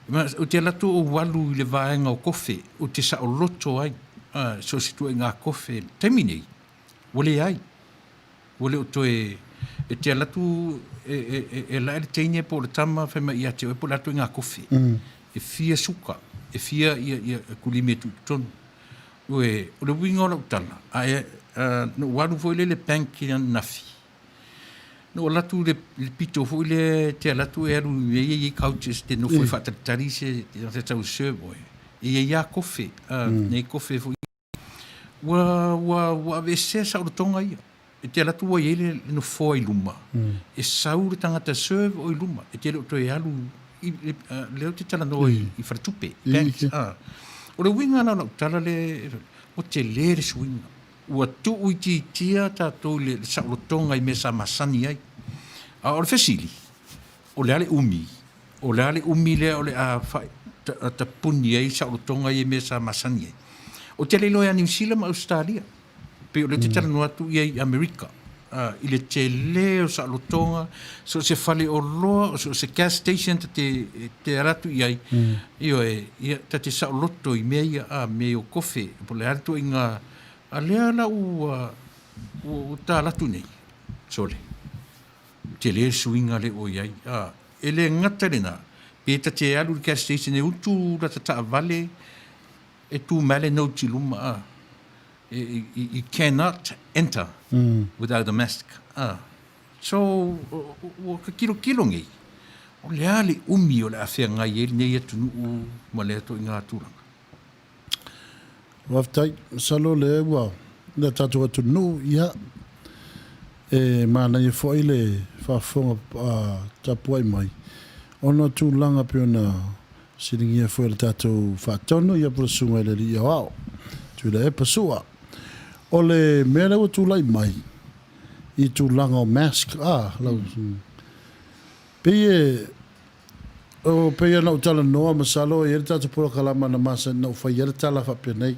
ma ou te alu atu ou alu i le vaega o kofe, ou te saoloto ai, a, so o se ituaiga kofe. I le taimi nei, ua leai. Ua le o toe, e te alu atu e, e, e, e lae le teine po o le tama fai mai ia te oe po o le a ituaiga kofe. E fia suka, e fia ia, ia kulimi e tuu i totonu. Ue, o le uiga o lau tala, a e, a, na ou alu foi lea i le bank i ananafi, na ou alu atu i le, le pito foi lea e te alu atu e alu i mea ia e i ai couches e te nofo ai faatalitali se tagata e tau serve oe. E i ai lava kofe, a, nei kofe foi Ua, ua, ua aveesea saolotoga ia. E te alu atu ua i ai le, le nofoa i luma, e sau le tagata e serve o i luma, e te le o toe alu i, le, uh, lea ou te talanoa i, i faletupe, banks. Ah. O le uiga la o lau tala le, ua tele le suiga. Ua tuuitiitia tatou i le, le saolotoga i mea sa masani ai. A o le fesili, o le a le umi? O le a le umi lea o le a tapuni ai saolotoga ia i mea sa masani ai? Ou te le iloa ia Niu Sila ma Ausetalia, pei o lea ou te talanoa atu i ai i Amerika, i le tele o saolotoga, so o se faleoloa, so o se gas station ta te, te ala atu i ai, ioe, ia, ta te saoloto i mea ia, a, mea ia o kofe, po o le a le ituaiga, a lea la ua, ua tala atu nei, sole. Tele le suiga lea ua i ai. A, e le gata i lena, pe ta te alu i le gas station e utu lata taavale e tu mai le note i luma, a, you cannot enter without a mask. A, so, ua ka kilokilo nei, o le a le umi o le a feagai ai lenei atunuu ma lea ituaiga tulaga? Faafetai. Masalo o lea ua le tatou atunuu, ia, e manaia foi le faafofoga tapuai mai ona o tulaga pei ona siligia foi e le tatou faatonu, ia po o le Susuga i le Alii Aoao, Tuilaepa Sua. O le mea lea ua tulai mai i tulaga o mask, a, lau, pei e O, pei ona ou talanoa, masalo e i ai le tatou polokalama na masani na ou faia le tala faapenei.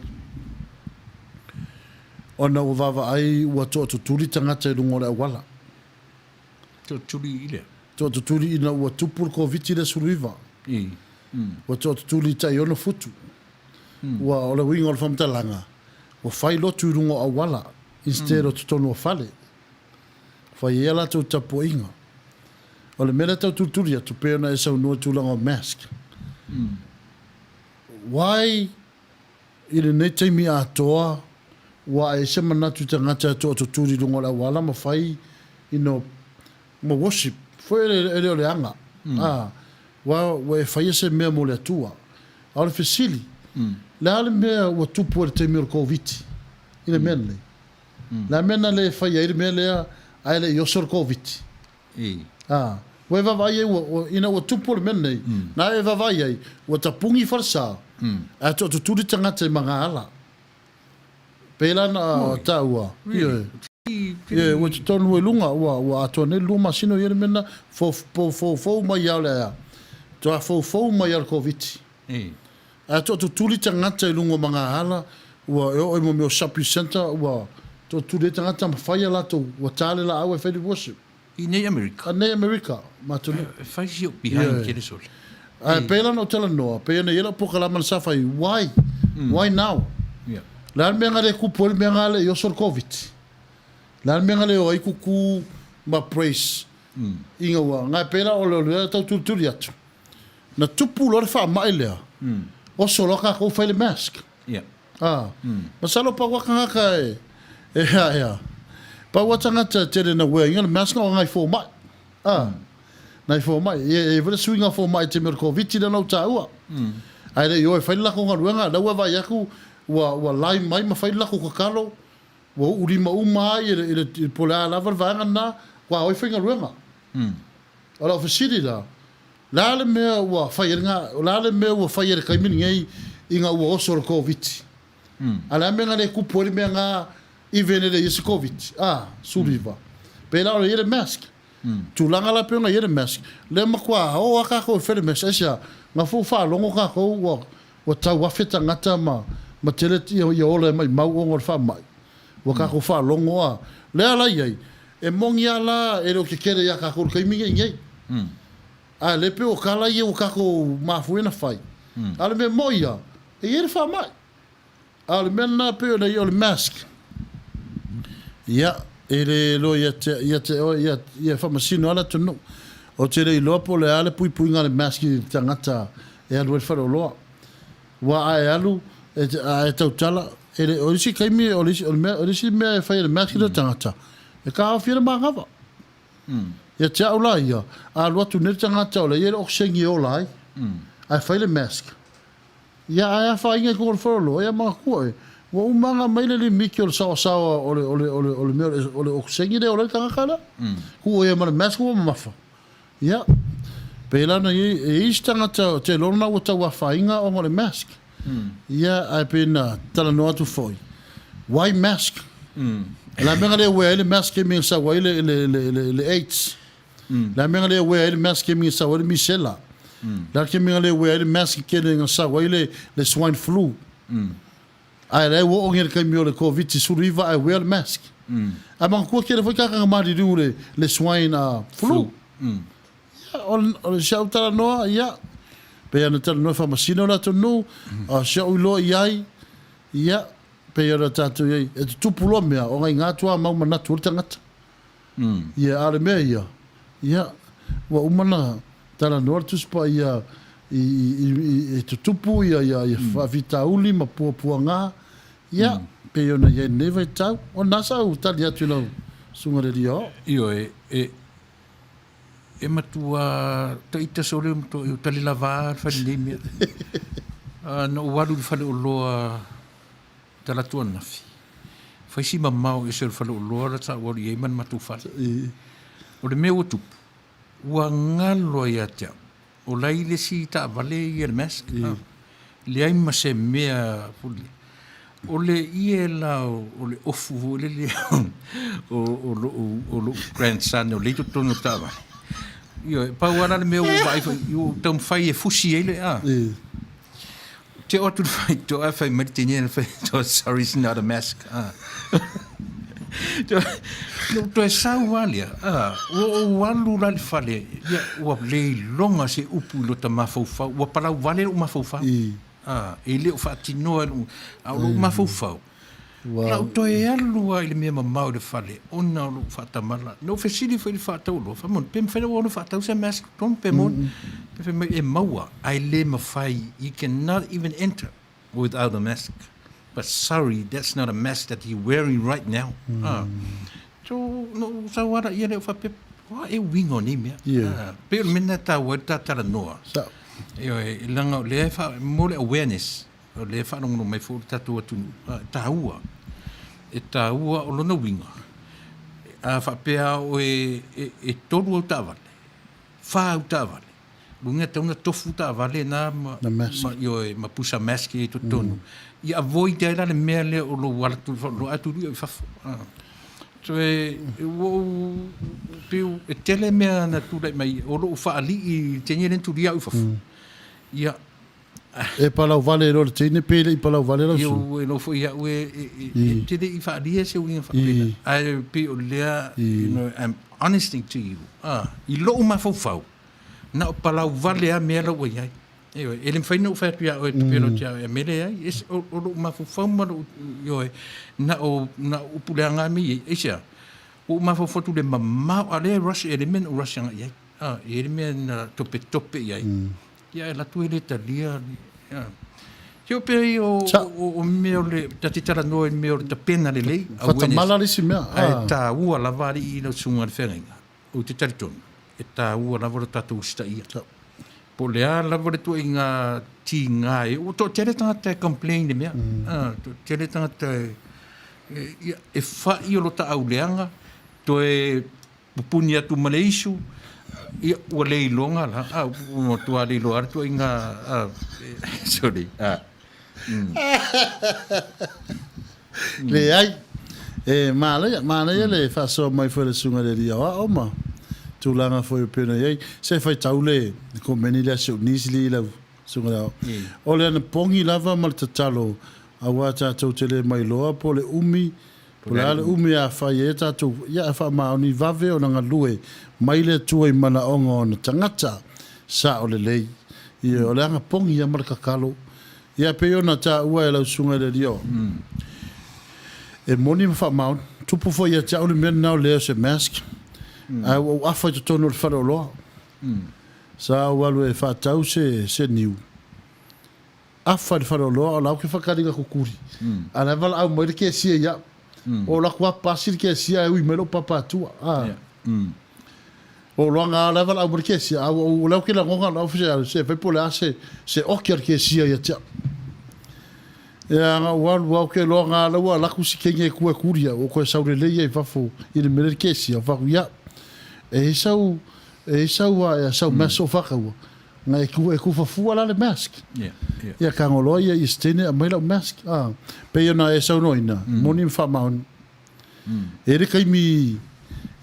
Ona ua vaavaai ua toatutuli tagata i luga o le auala. Toatutuli i lea? Toatutuli ina ua tupu le Koviti-19. I. Ua toatutuli i tai ono futu. Ua, o le uiga o le faamatalaga, ua fai lotu i luga o auala instead o totonu o fale. Fai ai a latou tapuaiga. O le mea lea tau tulituli atu, pei ona e saunoa i tulaga o mask. Why i lenei taimi atoa ua ae ai se manatu i tagata e toatutuli i luga o le auala ma fai you know, ma worship foi e le o le aga. A, ua, ua e faia se mea mo le Atua. A o le fesili, le a le mea ua tupu ai i le taimi o le Koviti i le mea lenei? O le a le mea na le faia ai le mea lea ae le i oso le Koviti? Ā, ua e vaavaai ai ua, ina ua tupu le mea lenei, na e vaavaai ai, ua tapugi falesa, ae toatutuli tagata i magaala. Pei la na taua, ioe. Ie, ua totonu i luga, ua, ua atoa nei le lua masina o i ai le mea lena, foufou mai lava o le a, toa foufou mai lava o le Koviti. Ae toatutuli tagata i luga o magaala, ua e oo i mo mea o shopping centre, ua toatutuli ai tagata ma fai a latou, ua ta le laau ae fai le worship. I nei Amerika. A nei Amerika, matou nei. E fai si ou behind tele sole. Ae pei la ona ou talanoa, pei ona i ai lau polokalama na sa fai, why? Why now? Le a le mea na le kupu ai le mea na le i oso le Koviti? Le a le mea na le o ai kuku ma praise ina ua, na e pei la o le o tau tulituli atu. Na tupu loa le faamai lea, oso loa takou fai le mask. A, masalo pau a tagata e, e hea hea, pau a tagata e tele na wear ina le mask na o nai fomai. A, nai fomai. E, e foi le suiga o fomai i te mea o le Koviti lea na ou taua. Ae le i o e fai le latou galuega, la ua vaai atu ua, ua line mai ma fai le latou tatalo, ua uu lima uma ai i le, i le, po o le a lava le vaega lena, ua o ai faigaluega. O lau fesili la, le a le mea ua fai ai lena, o le a le mea ua fai ai i le taimi lenei ina ua oso le Koviti? A o le a le mea na le tupu ai le mea lena even e le i ai se Koviti? A, 19. Pei la o le i ai le mask. Tulaga la pei ona i ai le mask, lea matua o lava tatou e fai le mask. Aisea? Na foi ua faalogo tatou ua, ua tau afe tagata ma, ma tele ia ola e maimau ona o le faamai. Ua tatou faalogo a, lea la i ai, e moni lava la e le o tetele ia tatou i le taimi nei nei. A le pei o tala ia ua tatou mafua ona fai. A o le mea moi lava, e i ai le faamai. A o le mea lena pei ona i ai o le mask, ia, e le iloa ia te, ia te oe, ia, ia e faamasino lava le atunuu. Ou te le iloa po o le a le puipuiga a le mask i le tagata e alu ai i le faleoloa. Aua a e alu, e, a e tautala, e le, o le isi taimi, o le isi, o le mea, o le isi mea e fai e le mask lea o le tagata, e taofi ai le manava. Ia te au la ia, a alu atu nei le tagata o lea e i ai le okeseni e ola ai, ae fai le mask, ia ae afaina i totonu o le faleoloa, ia manatua e, ua uma ona aumai le limiti o le saoasaoa o le, o le, o le, o le mea o le okeseni lea e ola ai le tagata lea. Tuu i ai ma le mask ua mamafa. Ia, pei la ona i ai, e i ai isi tagata ou te iloa lena ua tau afaina ona o le mask. Ia, ae pei na talanoa atu foi, why mask? O le a mea na le wear ai le mask i taimi na sau ai le, le, le, le, le AIDS? O le a mea na le wear ai le mask i taimi na sau ai le misela? O le a le taimi na le wear ai le mask i kene na sau ai le, le swine flu? Ae la e ua oo nei le taimi o le Koviti-19 ae wear le mask. Ae manatua tele foi tagata na maliliu le, le swine flu. Ia, o, o si au talanoa, ia, pei ona talanoa e faamasino le atunuu, a o si au iloa i ai, ia, pei ona tatou i ai, e tutupu loa mea, ona i gā tuamau manatu o le tagata. Ia, a o le mea ia, ia, ua uma ona talanoa le Tusi Paia i, i, i, e tutupu ia, ia, ia faafitauli ma puapuaga, ia, pei ona i ai i lenei vaitau. O lena sa ou tali atu i lau Susuga i le Alii Aoao. Ioe, e, e matua taita sole matua e tali lava le fale nei mea. Na ou alu i le faleoloa Talaatu ananafi, fai si mamao ese o le faleoloa la sa ou alu i ai ma le matou fale. O le mea ua tupu, ua galo ai ia te au, o la e i le isi taavale ia le mask, leai ma se mea foi lele. O le ie la o le ofu foi lele o lou grandson o lea e i totonu o le taavale. Ioe, pau lava la le mea ua ou vaai foi, ua ou taumafai e fusi ai le, a. Te o atu le faitoa ae fai mai le teine le faitoa, sorry it's not a mask. Ah. Na ou toe sau lava lea, ah, ua ou alu la i le fale, ia, ua le iloga se upu i lota mafaufau, ua palau vale lou mafaufau. Ah, e le o faatinoa e lou, a o lou mafaufau, Na ou toe alu lava i le mea mamao i le fale ona o lou faatamala. Na ou fesili foi i le faatauoloa, faamolemole, pe mafai ona ou faatau se mask tonu pe moni. Pe fai mai, e maua, ae le mafai, you cannot even enter without a mask. But sorry, that's not a mask that you wearing right now. Ah. So, na ou sau ala ia lea ou faapea, o a e uiga o nei mea? Ah, pei o le mea lena e taua ai le ta talanoa. Ioe, leaga o lea e faa, mo le awareness. O lea e faalogologo mai foi le tatou atunuu, e taua, e taua o lona uiga, a faapea oe e tolu au taavale, fa au taavale, lona uiga e tatau ona tofu taavale na ma, ioe, ma pusa mask i totonu, ia avoid ai la le mea lea o lou ala atu i fafo. Toe ua ou pei e tele mea na tulai mai o lou faalii i le teine lea na tulia au i fafo. Ia. E palau vale loa le teine pe le i palau vale lau sui? Ia, e iloa foi e au e te le i faaalia se uiga faapena. Ae pei o lea, you know, I'm honesty to you, i lou mafaufau, na o palau vale lava mea la ua i ai. Ioe, e le mafai ona ou fai atu ia oe, tupelo atu ia oe, a mea leai, ese, o, o lou mafaufau ma lou, ioe, na o, na o upu leaga lava mea i ai. Aisea? Ua ou mafaufau atu i le mamao, a o lea e rush, e le mea na ou rush agai i ai. A, e i ai le mea na topetope i ai. Ia, ae alu atu e le talia, a. Se o pea ia o, o, o mea o le, ta te talanoa i mea o le tapena lelei, awareness. Fatamala le isi mea. Ae taua lava alii i lau susuga i le feagaiga. Ou te talitonu, e taua lava lo tatou usitaia. Po o le a lava le tuaiga tiga e, ua toatele tagata e complain i le mea. Toatele tagata e, ia, e fai o lo taau leaga, toe pupuni atu ma le isu, ia, ua le iloga la, ua matua le iloa lava le tuaiga, sorry. Leai. E manaia, manaia le faasoa mai foi a le Susuga i le Alii Aoao ma tulaga foi e pei ona i ai. Se faitau le komeni lea a si ou niece lea i lau Susuga i le Aoao. O le anapogi lava ma le tatalo aua tatou te le mailoa po o le umi, po o le a le umi a fai ai a tatou, ia ae faamaoni vave ona galue mai le Atua i manaoga o ona tagata. Sao lelei. Ioe, o le anapogi ia ma le tatalo Ia, pei ona taua e lau susuga i le alii o, e moni ma faamaoni. Tupu foi ia te au le mea lena o le leai o se mask, ae ua ou afa i totonu o le faleoloa. Sa ou alu e faatau se, se niu. Afa i le faleoloa o la ou te faataliga kukuli, a o la e valaau mai le kesia ia au. O alu atu lava pasi le kesia ae ui mai lou papa atua. O loaga lava la au kesia, a ua ou lea ou te lagona lau se se fai po o le a se se oki a le kesia ia te au. Ia na ou alu au ke loaga la ua alu atu si teine e tu e kuli au, o koe sau lelei ai i fafo i le mea lea i le kesia, ou fai atu, ia, e i ai sau, e i ai sau a sau mask o faataua, na e tu e tufa fua la le mask. Ia tago loa ia i se teine aumai lau mask. A, pei ona e saunoaina, moni ma faamaoni. E i ai le taimi,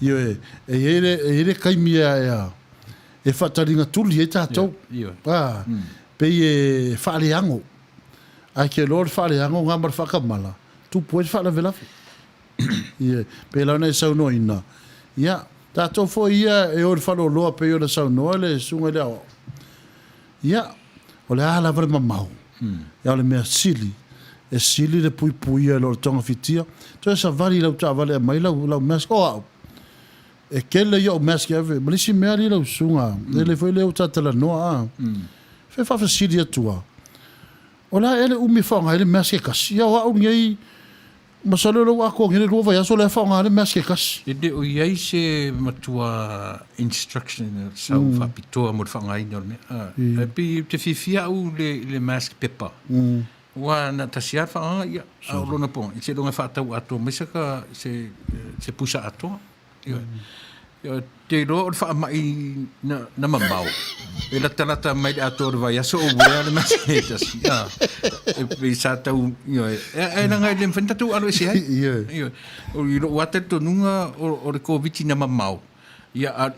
ioe, e i ai le, e i ai le taimi e, e, e faataliga tuli ai tatou. A, pei e faaleago. Ae ke iloa o le faaleago na ma le faatamala, tupu ai le faalavelave. Ioe, pei la ona e saunoaina, ia, tatou foi ia e o i le faleoloa pei ona saunoa le susuga i le aoao, Ia, o le a lava le mamao, a o le mea sili, e sili le puipuia i lo le togafitia. Toe savali i lau taavale e aumai lau, lau mask. O au, e tele ia o mask e ave, ma le isi mea alii lau susuga, e le foi lea ua ta talanoa, a. Fia faafesili atu lava, o le a ea le umi e faaaoga ai le mask e tasi? Ia o au lenei, Masalo o lea ua atoa nei le 2 vaiaso lea faaaoga ai le mask e tasi. E le o i ai se matua instruction sau faapitoa mo le faaaogaina o le mea. Ae pei ou te fiafia au i le mask pepa. Aua na tasi lava le faaaogaga, ia, a o lona poga, seiloga e faatau atoa mai se pusa atoa. Ioe. Te iloa o le faamai na, na mamao, e latalata mai le atoa o le vaiaso o uea le mask e tasi. Ah, e pei sa tau, ioe, e, e leaga e le mafai ona tatou alo ese ai. Ioe. Ioe. O i lou lava talitonuga o, o le Koviti na mamao, ia, a,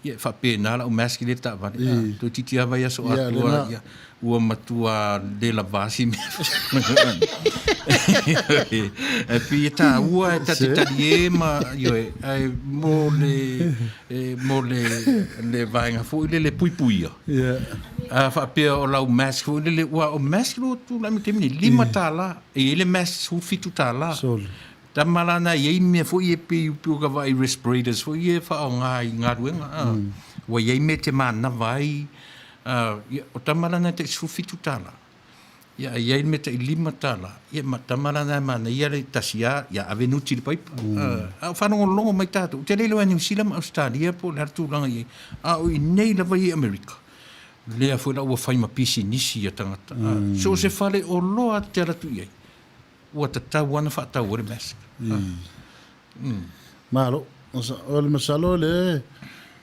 ia, e faapena lau mask i le taavale. Ah, toeitiiti lava vaiaso atoa, ia, Ua matua le lava si mea. E pei e tāua e ta te talie ma, ioe, ae mo le, e, mo le, le vaega foi lele puipuia. Yeah. A faapea o lau mask foi lele, ua o mask lo tulaga mai taimi nei, $5, e i ai le mask $17. Sole. Tama la na i ai mea foi e pei pei o ka vaai respirators foi ia e faaaoga i galuega, a. Ua i ai mea e te manava ai, a, ia, o tama la na e tai $17. Ia, a i ai le mea tai $5, ia, ma tama la na e manaia le tasi lava, ia ave nuti i le paipa. A o faalogologo mai tatou, ou te le iloa ia Niu Sila ma Ausetalia po o le a le tulaga i ai, a o i inei lava ia i Amerika, lea foi la ua fai ma pisinisi ia tagata, a. So o se faleoloa te alu atu i ai, Ua tatau lava ona faatau ai le mask. Malo. O le masalo o lea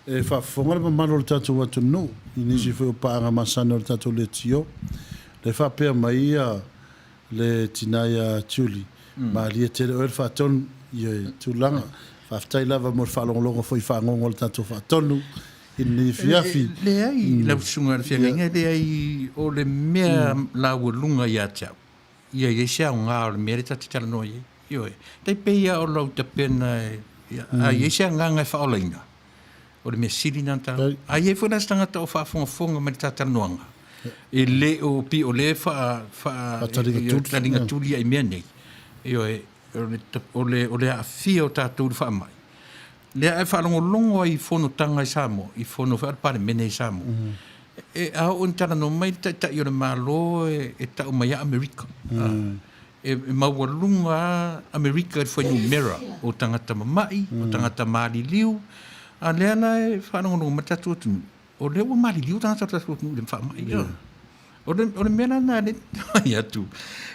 e faafofoga le mamalu o le tatou atunuu i nisi foi o paaga masani o le tatou leitio. Lea e faapea mai le tina ia Julie, malie tele oe le faatonu. Ioe, tulaga. Faafetai lava mo le faalogologo foi fagogo o le tatou faatonu i lenei afiafi. Leai, lau Susuga i le Feagaiga, leai, o le mea laualuga ia te au, ia i ai se aoga o le mea lea ta te talanoa i ai. Ioe. Tai pei lava o lau tapena e, a i ai se agaga e faaolaina, o le mea sili lena ona taua. A i ai foi la se tagata o faafogafoga mai i le ta talanoaga, e le o pei o lea e faa, faa, taliga tuli i mea nei, ioe, o le, o le aafia o tatou i le faamai, lea e faalogologo ai i fonotaga i Samoa, i fono foi a le Palemene i Samoa, e, a oo ina talanoa mai le Taitai o le Malo e, e tau mai lava Amerika. E, e maualuga lava Amerika i le fuainumera o tagata mamai, o tagata maliliu, a lea la e faalogologo mai le tatou atunuu, o lea ua maliliu tagata o le tatou atunuu i le faamai. O le, o le mea la lena lea fai atu,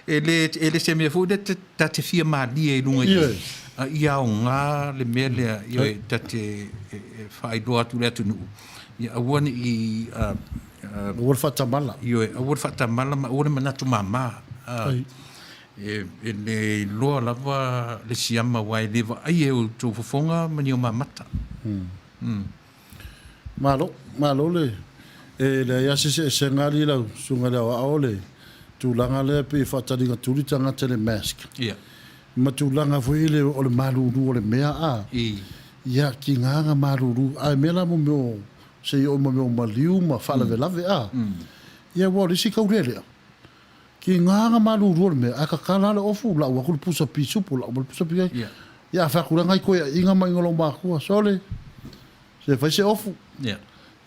e le, e le se mea foi lea ta te fia malie i luga i, a ia aoga le mea lea, ioe, ta te e faailoa atu i le atunuu, ia aua ne i, Aua le faatamala. Ioe, aua le faatamala ma aua le manatu mama. E, e le iloa lava le siama aua e le vaaia e outou fofoga ma ni omamata. Malo, malo le, e leai lava se eseesega alii lau susuga i le aoao o le tulaga lea pei e faataliga tuli tagata i le mask. Ia. Ma tulaga foi ile o le malulu o le mea a. I. Ia, tiga na malulu, ae mea la mo mea o, se i oo ma mea o maliu ma faalavelave a. Ia aua o le isi taulelea, tiga na malulu o le mea, ae tatala lava le ofu, lau atu le pusa pisupo, lau mai le pusa pi ai. Ia. Ia a fai atu leaga ai toeaiina mai lou matua, sole, se fai se ofu. Ia.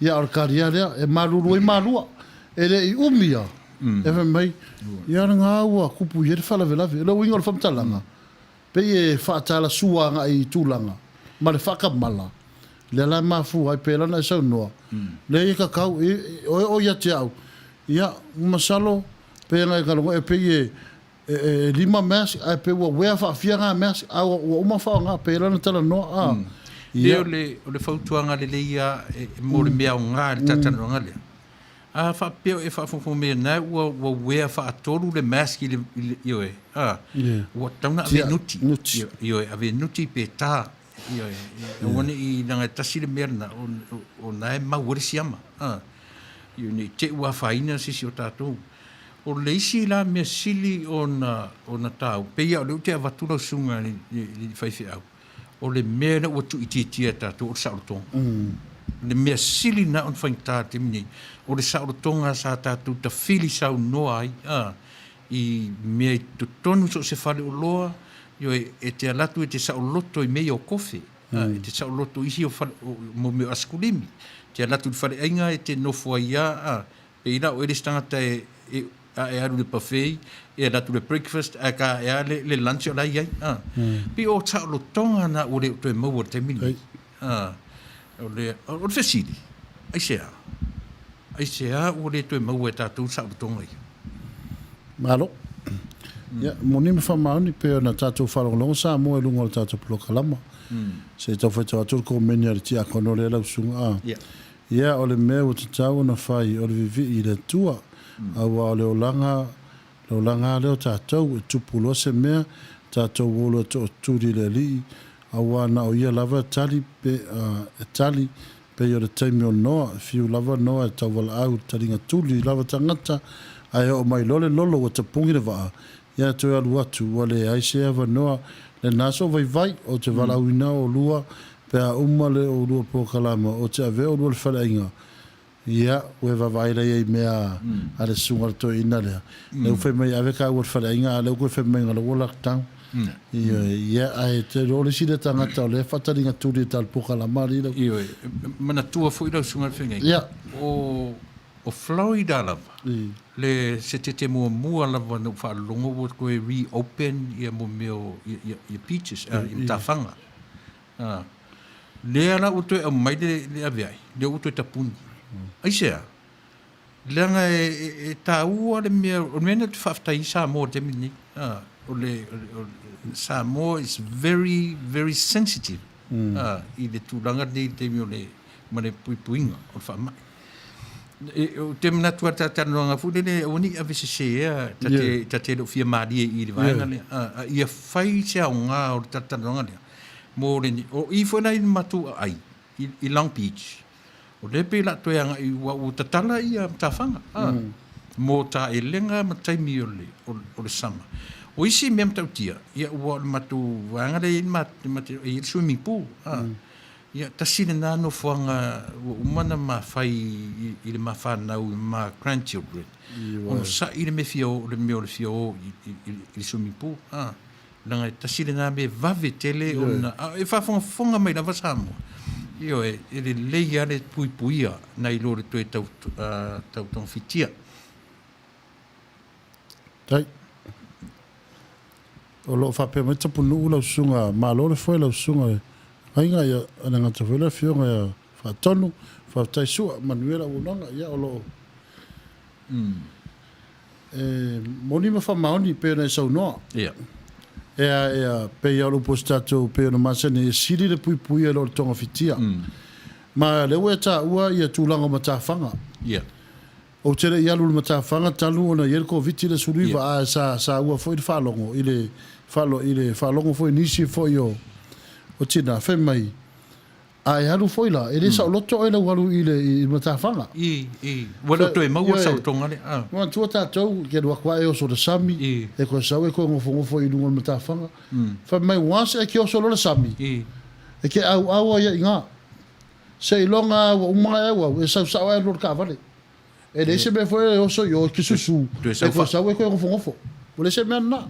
Ia o le talia lea, e malulu ai malua. E le i umi lava, e fai mai, ia lena ua tupu i ai le faalavelave. O le uiga o le faamatalaga, pei e faatalasua agai i tulaga ma le faatamala, lea la e mafua ai, pei la ona e saunoa, leai e tatau, e oo ia te au, ia, masalo, pei ona e talanoa, e pei e E 5 mask ae pei ua wear faafia na mask a ua uma faaaoga pei la na talanoa a. Ia. Le o le fautuaga lelei ia mo le mea aoga i le talatalanoaga lea. A faapea o e faafogafoga mai na ua ua wear faatolu le mask i le ioe a ua tatau ona ave nuti. Ioe ave nuti pe ta ioe aua ne i leaga e tasi le mea lena o na e mau ai le siama a. Ioe ne i te i ua afaina se isi o tatou. O le isi la mea sili ona ona taua, pei lava o lea ou te avatu lau susuga i le faifeau, o le mea lea ua tuuitiitia e tatou o le saolotoga. Le mea sili lena ona faigata i le taimi nei, o le saolotoga sa tatou tafili saunoa ai a, i mea i totonu so o se faleoloa, ioe, e te alu atu e te saoloto i mea ia o kofe, a, e te saoloto i isi o fale, o mea o asikulimi, e te alu atu i le faleaiga e te nofo ai lava a, Pei la o oe le isi tagata e, e, a e alu i le buffet, e alu atu i le breakfast, ae ka ae a le, le lunch o la e i ai. A. Pei o taolotoga na ua le o toe maua i le taimi lenei. A. O le, o le fesili, aisea? Aisea ua le toe maua e tatou saolotoga ia? Malo. Ia, moni ma faamaoni pei ona tatou faalogologo Samoa i luga o le tatou polokalama. Se i tau faitau atu le komeni a le tiakono lea lau susuga. A. Ia. Ia, o le mea ua tatau ona fai, o le vivii i le Atua, aua o le olaga, le olaga lava lea o tatou, e tupu loa se mea, tatou o loa e tootuli i le Alii, aua na o Ia lava e tali, pe, e tali, pei o le taimi o Noa, e fiu lava Noa e tauvalaau i le taliga tuli lava tagata, ae oo mai loa le lolo ua tapugi le vaa, ia toe alu atu, ua leai se avanoa, lena sou vaivai, ou te valaauina oulua, Pe a uma le oulua polokalama, o te avea oulua le faleaiga, ia, ua e vaavaai la i ai mea a le susuga a le toeaina lea. Lea ua fai mai ave kāua i le faleaiga, a o lea ua toe fai mai na ua lockdown. Ioe, ia, ae te iloa o le isi lea tagata o lea e faataliga tuli i le polokalama a alii lau. Ioe, manatua foi lau susuga i le feagaiga. Ia. O Florida lava, le setete muamua lava na ou faalogo ua toe reopen ia mo mea o ia beaches, ia matafaga. A, lea la ua toe aumai le, le aveai, lea ua toe tapuni. Aisea? Leaga e, e, e taua le mea, o le mea lena ou te faafetai ai Samoa i le taimi lenei. A, o le, o le, o le, Samoa is very, very sensitive a, i le tulaga lenei i le taimi o le, ma le puipuiga o le faamai. Ou te manatu lava i le talatalanoaga foi lele, aua ne i avesese ea, ta te, ta te le o fia malie i le vaega lea, a ia fai se aoga o le talatalanoaga lea mo le, o i foi la i le matou aai i Long Beach, o lea pei o le a toe agai aua ua tatala ia matafaga, mo taelega ma taimi o le, o le sama. O isi mea matautia, ia ua o le matou vaega lea e i ai le, e i ai le swimming pool, Ia, tasi lena nofoaga ua uma ona ma fai i le ma fanau, i ma grandchildren, ona sa'i le mea fia o, le mea o le fia o i le swimming pool, a, leaga e tasi lena mea e vave tele ona, a e faafogafoga mai lava Samoa, ioe, e lelei lava le puipuia nai lo le toe tau, tau togafitia. Tai. O lo o faapea mai Tapunuu lau susuga Malo le foe lau susuga le Aiga ia e le gata foi le afioga ia Faatonu faafetai Sua manuia le auaunaga ia o lo o e moni ma faamaoni pei ona e saunoa Ia. Ea ea pei lava o le upu a si tatou pei ona masani e sili le puipuia i lo le togafitia. Ma lea ua e taua ia tulaga o matafaga. Ia. Ou te le i alu i le matafaga talu ona i ai le Koviti le 19 ae sa saua foi le faalogo i le faalo i le faalogo foi i nisi foi o o tina fai mai a e alu foi la e le saoloto oe lau alu i le i le matafaga. I, i, ua le o toe maua le saolotoga lea. A. Manatua tatou ke alu atu ae oso i le sami e koe sau e koe nofonofo i luga o le matafaga. Fai mai once e ke oso loa le sami e ke auau ai i ina seiloga ua uma ona e auau e sau sao ae alu loa i le taavale. E leai se mea foi e oso i o ki susu, e koe sau e koe nofonofo. Ua leai se mea lena.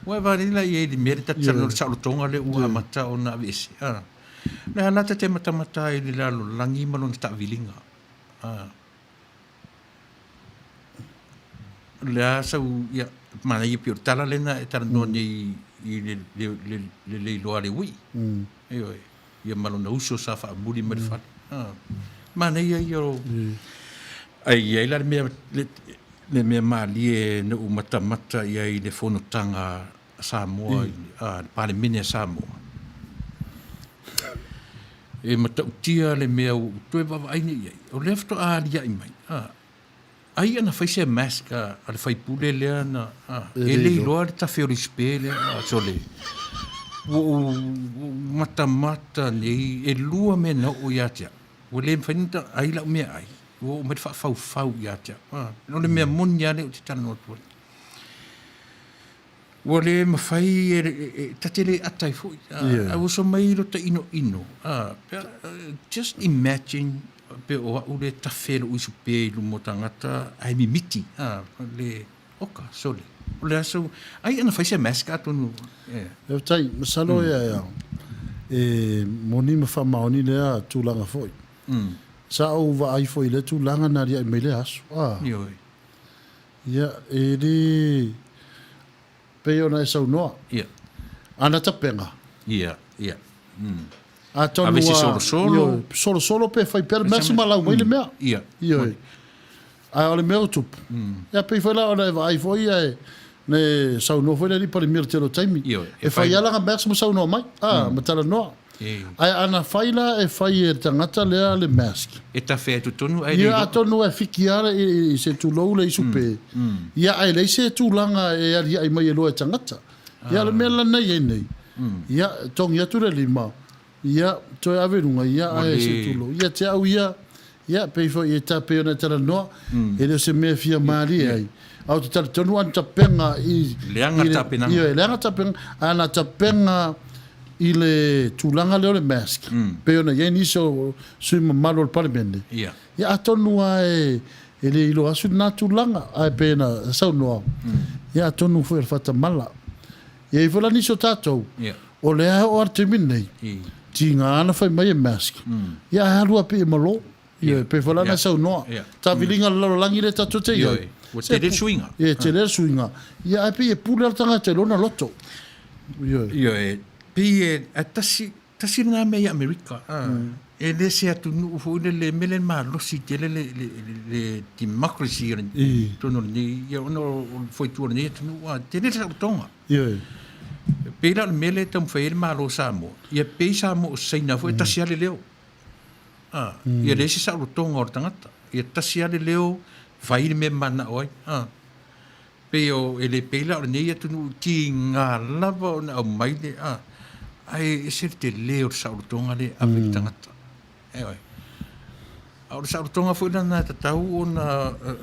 Ua e vaai la i ai i le mea lea ta te talanoa i le saolotoga lea ua amata ona aveese. A. Le a la ta te matamata ai i le lalolagi ma lona taaviliga. A. O le a sau, ia, manaia pei o le tala lena e talanoa nei i le, le, le, le leiloa a le uii. Ioe. Ia ma lona uso sa faamuli mai le fale. Ah, manaia ia o... Ai i ai la le mea, le, le mea malie na ou matamata i ai i le fonotaga a Samoa, i, a, le Palemene a Samoa. E matautia le mea ua ou toe vaavaai nei i ai, o lea faatoa aliae mai, ah, Ai ana fai se mask a le faipule lea na, e le iloa le tafe o le isupe lea, sole. Ua ou matamata nei, e lua mea na oo ia te au. Ua le mafai ona ai lau meaai, ua oo mai le faafaufau ia te au. O le mea moni lava lea ou te talanoa atu ai. Ua le mafai e, ta te le ata ai foi. Ae ua oso mai lota inoino. Just imagine pe o au lea e tafe lou isupe i luma o tagata ae mimiti. Le, oka, sole. O le aso, ai ana fai se mask atonu. Faafetai, masalo ia e moni ma faamaoni lea tulaga foi. Sa ou vaai foi i lea tulaga na aliae mai lea aso. Ioe. Ia, e le pei ona e saunoa. Ia. Ana tapena. Ia, ia. Atonu Ave se solosolo. Ioe, solosolo pe fai pea le mea se malau mai le mea. Ia. Ioe. Ae o le mea o tupu. Ia, pei foi la ona e vaai foi ia e, ne saunoa foi le alii Palemia i le tele o taimi. Ioe. E fai lava lana mask ma saunoa mai, a, ma talanoa. Ae ana fai la e fai e le tagata lea le mask. E tawhea i totonu ae le Ia iloa. atonu e fiki lava i se tulou le isupe. Ia ae leai se tulaga e aliae mai e loa e tagata. Ia o le mea la nei ai nei. Ia togi atu le lima, ia toe ave i luga, ia ae se tulou. Ia te au ia, ia pei foi e ta pei ona e talanoa, e le o se mea e fia malie ai. A ou te talitonu ana tapena i Leaga tapenaga. Ioe, leaga tapena, ana tapena i le tulaga lea o le mask, pei ona i ai nisi o sui mamalu o le Palemene, Ia. ia atonu lava e, e le iloa asu lena tulaga, ae pei ona saunoa, ia atonu foi o le faatamala. E i ai foi la nisi o tatou, Ia. o lea e oo lava i le taimi lenei, tiga ona fai mai e mask, ia ae alu lava pei e malo. Ia, pei foi la ona saunoa, taaviliga o le lalolagi lea tatou te i ai. Ua tele le suiga. Ia, tele le suiga. Ia, ae pei e pule lava le tagata i lona loto. Ioe. Ioe, pei e, ae tasi, tasi lena mea i Amerika, e le se atunuu foi lele, mea lea e malosi tele le, le, le democracy o le, totonu o lenei, ia ona o le foitua o lenei atunuu, a tele le saolotoga. Ioe. E pei la o le mea lea e taumafai ai le Malo o Samoa, ia pei Samoa o Saina foi, e tasi lava le leo. Ia leai se saolotoga o le tagata. Ia tasi lava le leo, fai le mea e mananao ai. A. Pei o, e le pei la o lenei atunuu i tiga lava ona aumai le, a, ae ese le tele o le saolotoga lea e ave i le tagata. Ioe. A o le saolotoga foi lena e tatau ona,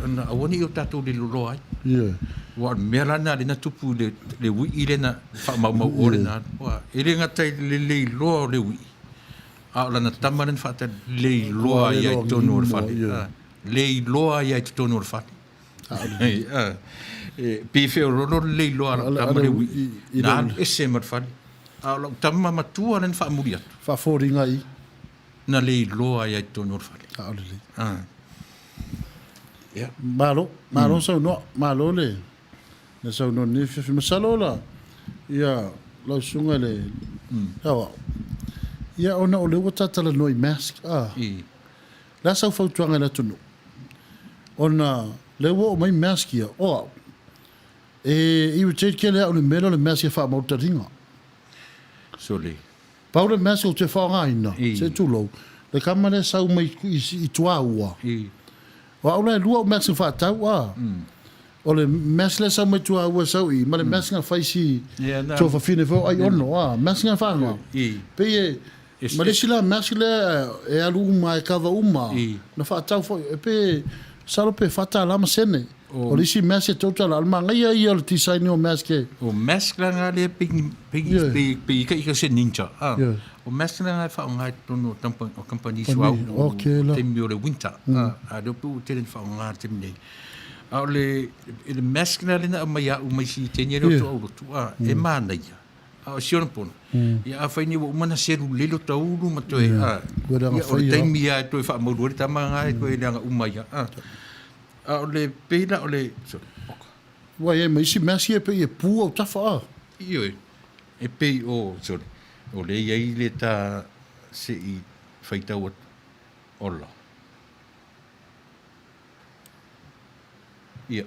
ona aua ne i o tatou liloloa ai. Ioe. Aua o le mea la lena lea na tupu i le, le uii lea na faamaumau o lena. Aua e le gata i le leiloa o le uii, a o lana tama lea na faatali, leiloa ai i totonu o le fale. Leiloa ai i totonu o le fale. E pei e feoloolo le leiloa a lau tama le uii, na alu ese ma le fale. A o lau tama matua lea na faamuli atu. Faafoliga i. Na leiloa ai i totonu o le fale. A o lelei. Ia. Malo, malo saunoa, malo le le saunoa i lenei afiafi. Masalo la, ia, lau susuga i le Aoao, ia ona o lea ua ta talanoa i mask, a. O le a sau fautuaga i le atunuu? Ona lea ua oo mai mask ia, o au, e irritate tele au i le mea lea o le mask e faamautaliga. Sole. Pau le mask ou te faaaogaina, se i tulou, le tama lea e sau mai i Tuaua. O au la e lua au mask na faatau, a. O le mask lea e sau mai Tuaua e sau i i, ma le mask na fai si tuafafine foi o Aiono, a. Mask na faaaoga. Pei e, Ma le isi la mask lea e alu uma e cover uma na faatau foi e pe masalo pe $4 ma sene. O le isi mask e $3 a o le manaia ia o le design o mask e. O mask la na lea pei pei pei ika ika se ninja a. O mask la na e faaaoga i totonu o kamupani suauu i le taimi o le winter a a lea pei ua tele ina faaaoga i le taimi nei. A o le le mask la lea na aumai ia au mai si teine lea o Tuaulutu a e manaia. A o si ona pono, ia afai nei ua uma ona selu lelei lo ta ulu ma toe, a, ia o le taimi lava e toe faamaulu ai le tama lena e toe leaga uma ai lava. A o le pei la o le, sorry, oka. Ua i ai ma isi mea sia e pei e pu autafa a. Ioe, e pei o, sorry, o lea e i ai le ta se i faitau atu, ola. Ia.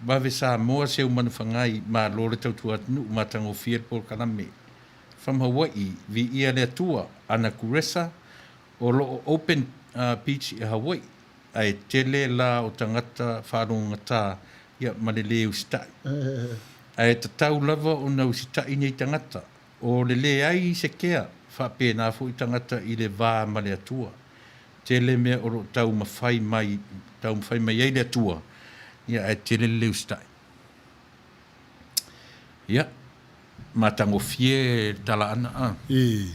Vave Samoa seu manufagai malo le tautua atunuu matagofie le polokalame From Hawaii viia le Atua Ana Kuresa o lo o open beach i Hawaii ae tele la o tagata faalogogata ia ma le le usitai ae tatau lava ona usitai nei tagata o le leai se kea faapena foi tagata i le va ma le Atua Tele mea o lo o taumafai mai, taumafai mai ai le Atua, ia ae tele le le usitai. Ia, matagofie le tala ana, a. I.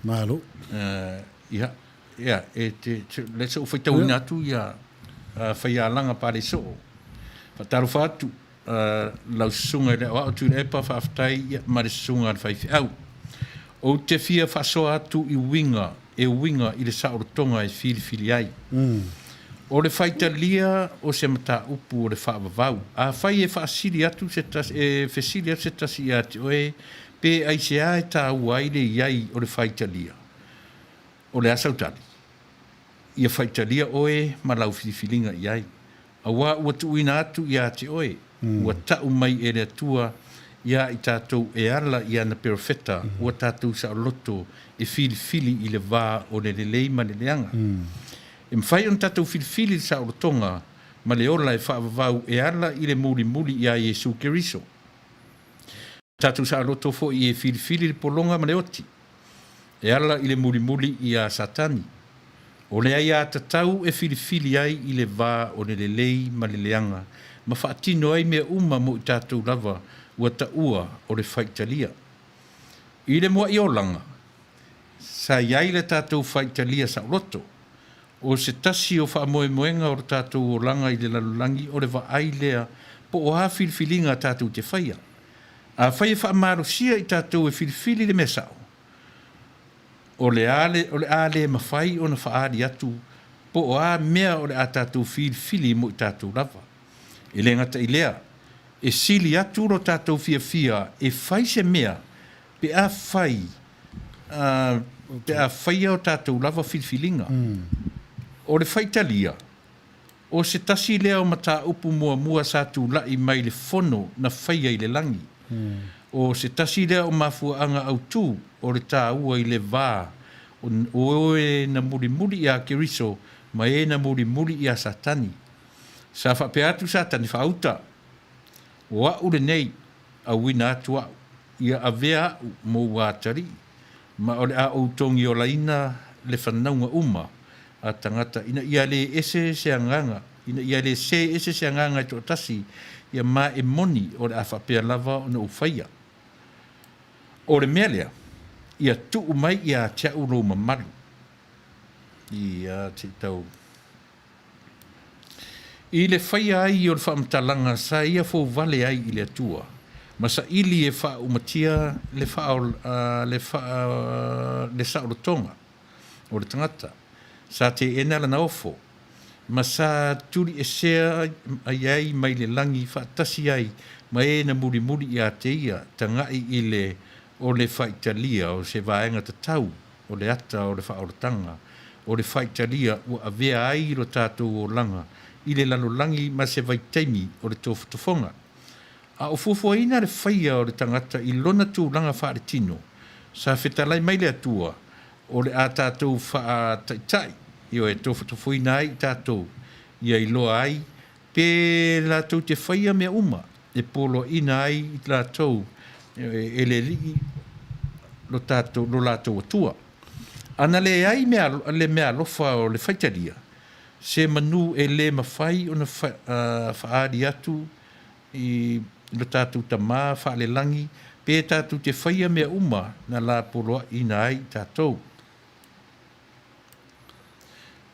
Malo. Ia, ia, e te, lea se ou faitauina atu ia Faialaga Palesoo. Faatalofa atu lau susuga i le aoao Tuilaepa, faafetai ma le susuga a le faifeau. Ou te fia faasoa atu i uiga e uiga i le saolotoga e filifili ai. O le faitalia o se mataupu o le faavavau. Afai e faasili atu se tasi, e fesili atu se tasi ia te oe pe aisea e taua ai le i ai o le faitalia, o le a sau tali? Ia faitalia oe ma lau filifiliga i ai. Auā ua tuuina atu ia te oe, ua ta'u mai e le Atua iā i tātou e ala i ana perofeta ua tātou saoloto e filifili i le vā o le lelei ma le leaga. E mafai ona tātou filifili le saolotoga ma le ola e faavavau e ala i le mulimuli iā Iesu Keriso. Tātou saoloto foi e filifili le pologa ma le oti, e ala i le mulimuli iā Satani. O le aiatatau e filifili ai i le va o le lelei ma le leaga ma faatino ai mea uma mo i tātou lava ua taua o le faitalia. I le muaʻi olaga, sa i ai le tātou faitalia saoloto. O se tasi o faamoemoega o lo tātou olaga i le lalolagi o le vaai lea po o a filifiliga tātou te faia. Afai e faamalosia i tātou e filifili le mea sao, o le a le, o le a le mafai ona faaali atu po o a mea o le a tātou filifili mo i tātou lava. E le gata i lea, e sili atu lo tātou fiafia e fai se mea pe a fai ā, pe a faia o tātou lava filifiliga. O le faitalia, o se tasi lea o mataupu muamua sa tula'i mai le fono na faia i le lagi. O se tasi lea o mafuaaga autū o le tāua i le va o e na mulimuli iā Keriso ma e na mulimuli iā Satani. Sa faapea atu Satani, Faauta, o a'u lenei, auina atu a'u, ia avea a'u mou atalii, ma o le a ou togiolaina le fanauga uma a tagata, ina ia lē ese se agaga, ina ia lē sē ese se agaga e toatasi, ia ma e moni o le a faapea lava ona ou faia. O le mea lea, ia tuu mai ia te a'u lou mamalu. Ia te i tau. I le faia ai o le faamatalaga sa ia fouvale ai i le Atua, ma saili e faaumatia le le le saolotoga o le tagata, sa teena lana ofo, ma sa tuliesea ai mai le lagi faatasi ai ma e na mulimuli ia te ia, taga'i i le o le faitalia o se vaega tatau o le ata o le faaolataga o le faitalia ua avea ai lo tatou olaga i le lalolagi ma se vaitaimi o le tofotofoga. A o fuafuaina le faia o le tagata i lona tulaga faaletino, sa fetalai mai le Atua o le a tatou faataitai, ioe, tofotofoina ai i tatou, ia iloa ai pe latou te faia mea uma e poloaiina ai i latou e le Alii lo tatou, lo latou Atua. A na leai mea, le meaalofa o le faitalia, se manu e le mafai ona faaali atu i lo tatou Tama faalelagi pe tatou te faia mea uma na lapoloaiina ai i tatou.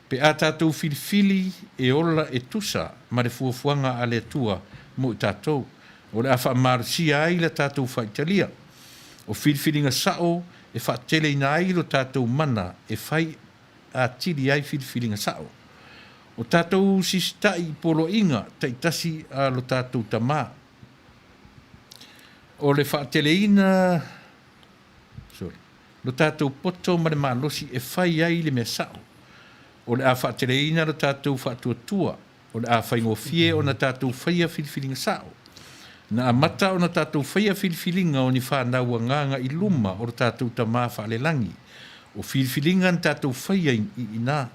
Pe a tatou filifili e ola e tusa ma le fuafuaga a le Atua mo i tatou, o le a faamalosia ai la tatou faitalia. O filifiliga sa'o e faateleina ai lo tatou mana e fai atili ai filifiliga sa'o. O tatou sisita'i i poloaiga taitasi a lo tatou Tama. O le faateleina sorry, lo tatou poto ma le malosi e fai ai le mea sa'o. O le a faateleina lo tatou faatuatua, o le a faigofie ona tatou faia filifiliga sa'o. Na amata ona tatou faia filifiliga o ni fanau agaga i luma o lo tatou Tama faalelagi. O filifiliga na tatou faia i inā,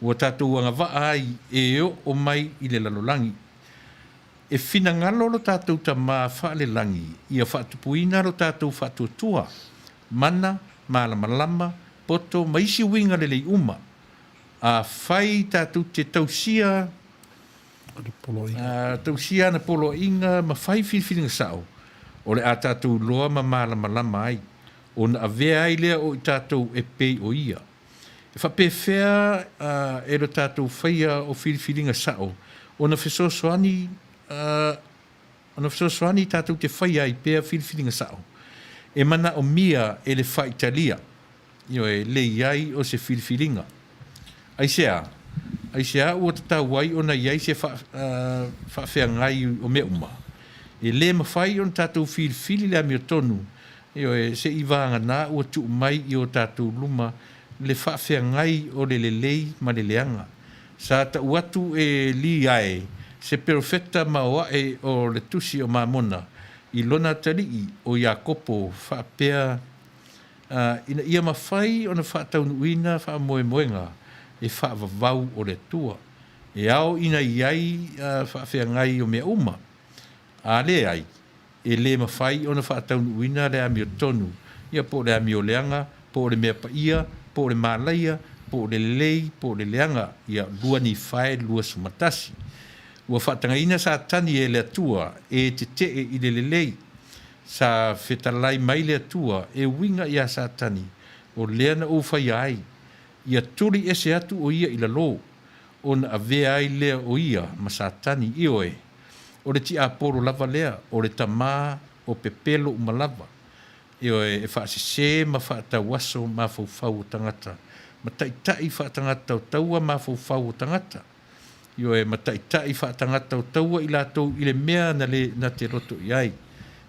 ua tatou agavaa ai e oo mai i le lalolagi. E finagalo lo tatou Tama faalelagi ia faatupuina lo tatou faatuatua, mana, malamalama, poto ma isi uiga lelei uma. Afai tatou te tausia tausia ana poloaiga ma fai filifiliga sa'o, o le a tatou iloa ma malamalama ai, ona avea ai lea o i tatou e pei o Ia. E faapefea e lo tatou faia o filifiliga sa'o ona fesoasoani ona fesoasoani tatou te faia ai pea filifiliga sa'o e manaomia e le faitalia, ioe, le i ai o se filifiliga? Aisea? Aisea ua tatau ai ona i ai se faafeagai o mea uma? E lē mafai ona tatou filifili le amiotonu, ioe, se i vagana ua tuu mai i o tatou luma le faafeagai o le lelei ma le leaga. Sa tau atu e Liae se perofeta maoae o le Tusi o Mamona i lona atalii o Iakopo faapea, ina ia mafai ona faataunuuina faamoemoega e faavavau o le Atua, e ao ina i ai faafeagai o mea uma. A leai, e lē mafai ona faataunuuina le amiotonu, ia po o le amioleaga, po o le mea paia, po o le malaia, po o le lelei, po o le leaga, ia 2 Nifae 21. Ua faatagaina Satani e le Atua e tetee i le lelei. Sa fetalai mai le Atua e uiga iā Satani, O lea na ou faia ai, ia tuli ese atu o ia i lalō, ona avea ai lea o ia ma Satani, ioe, o le tiapolo lava lea, o le tamā o pepelo uma lava, ioe, e faasesē ma faatauaso mafaufau o tagata, ma taitai faatagata o taua mafaufau o tagata. Ioe, ma taitai faatagata o taua i latou i le mea na le na te loto i ai.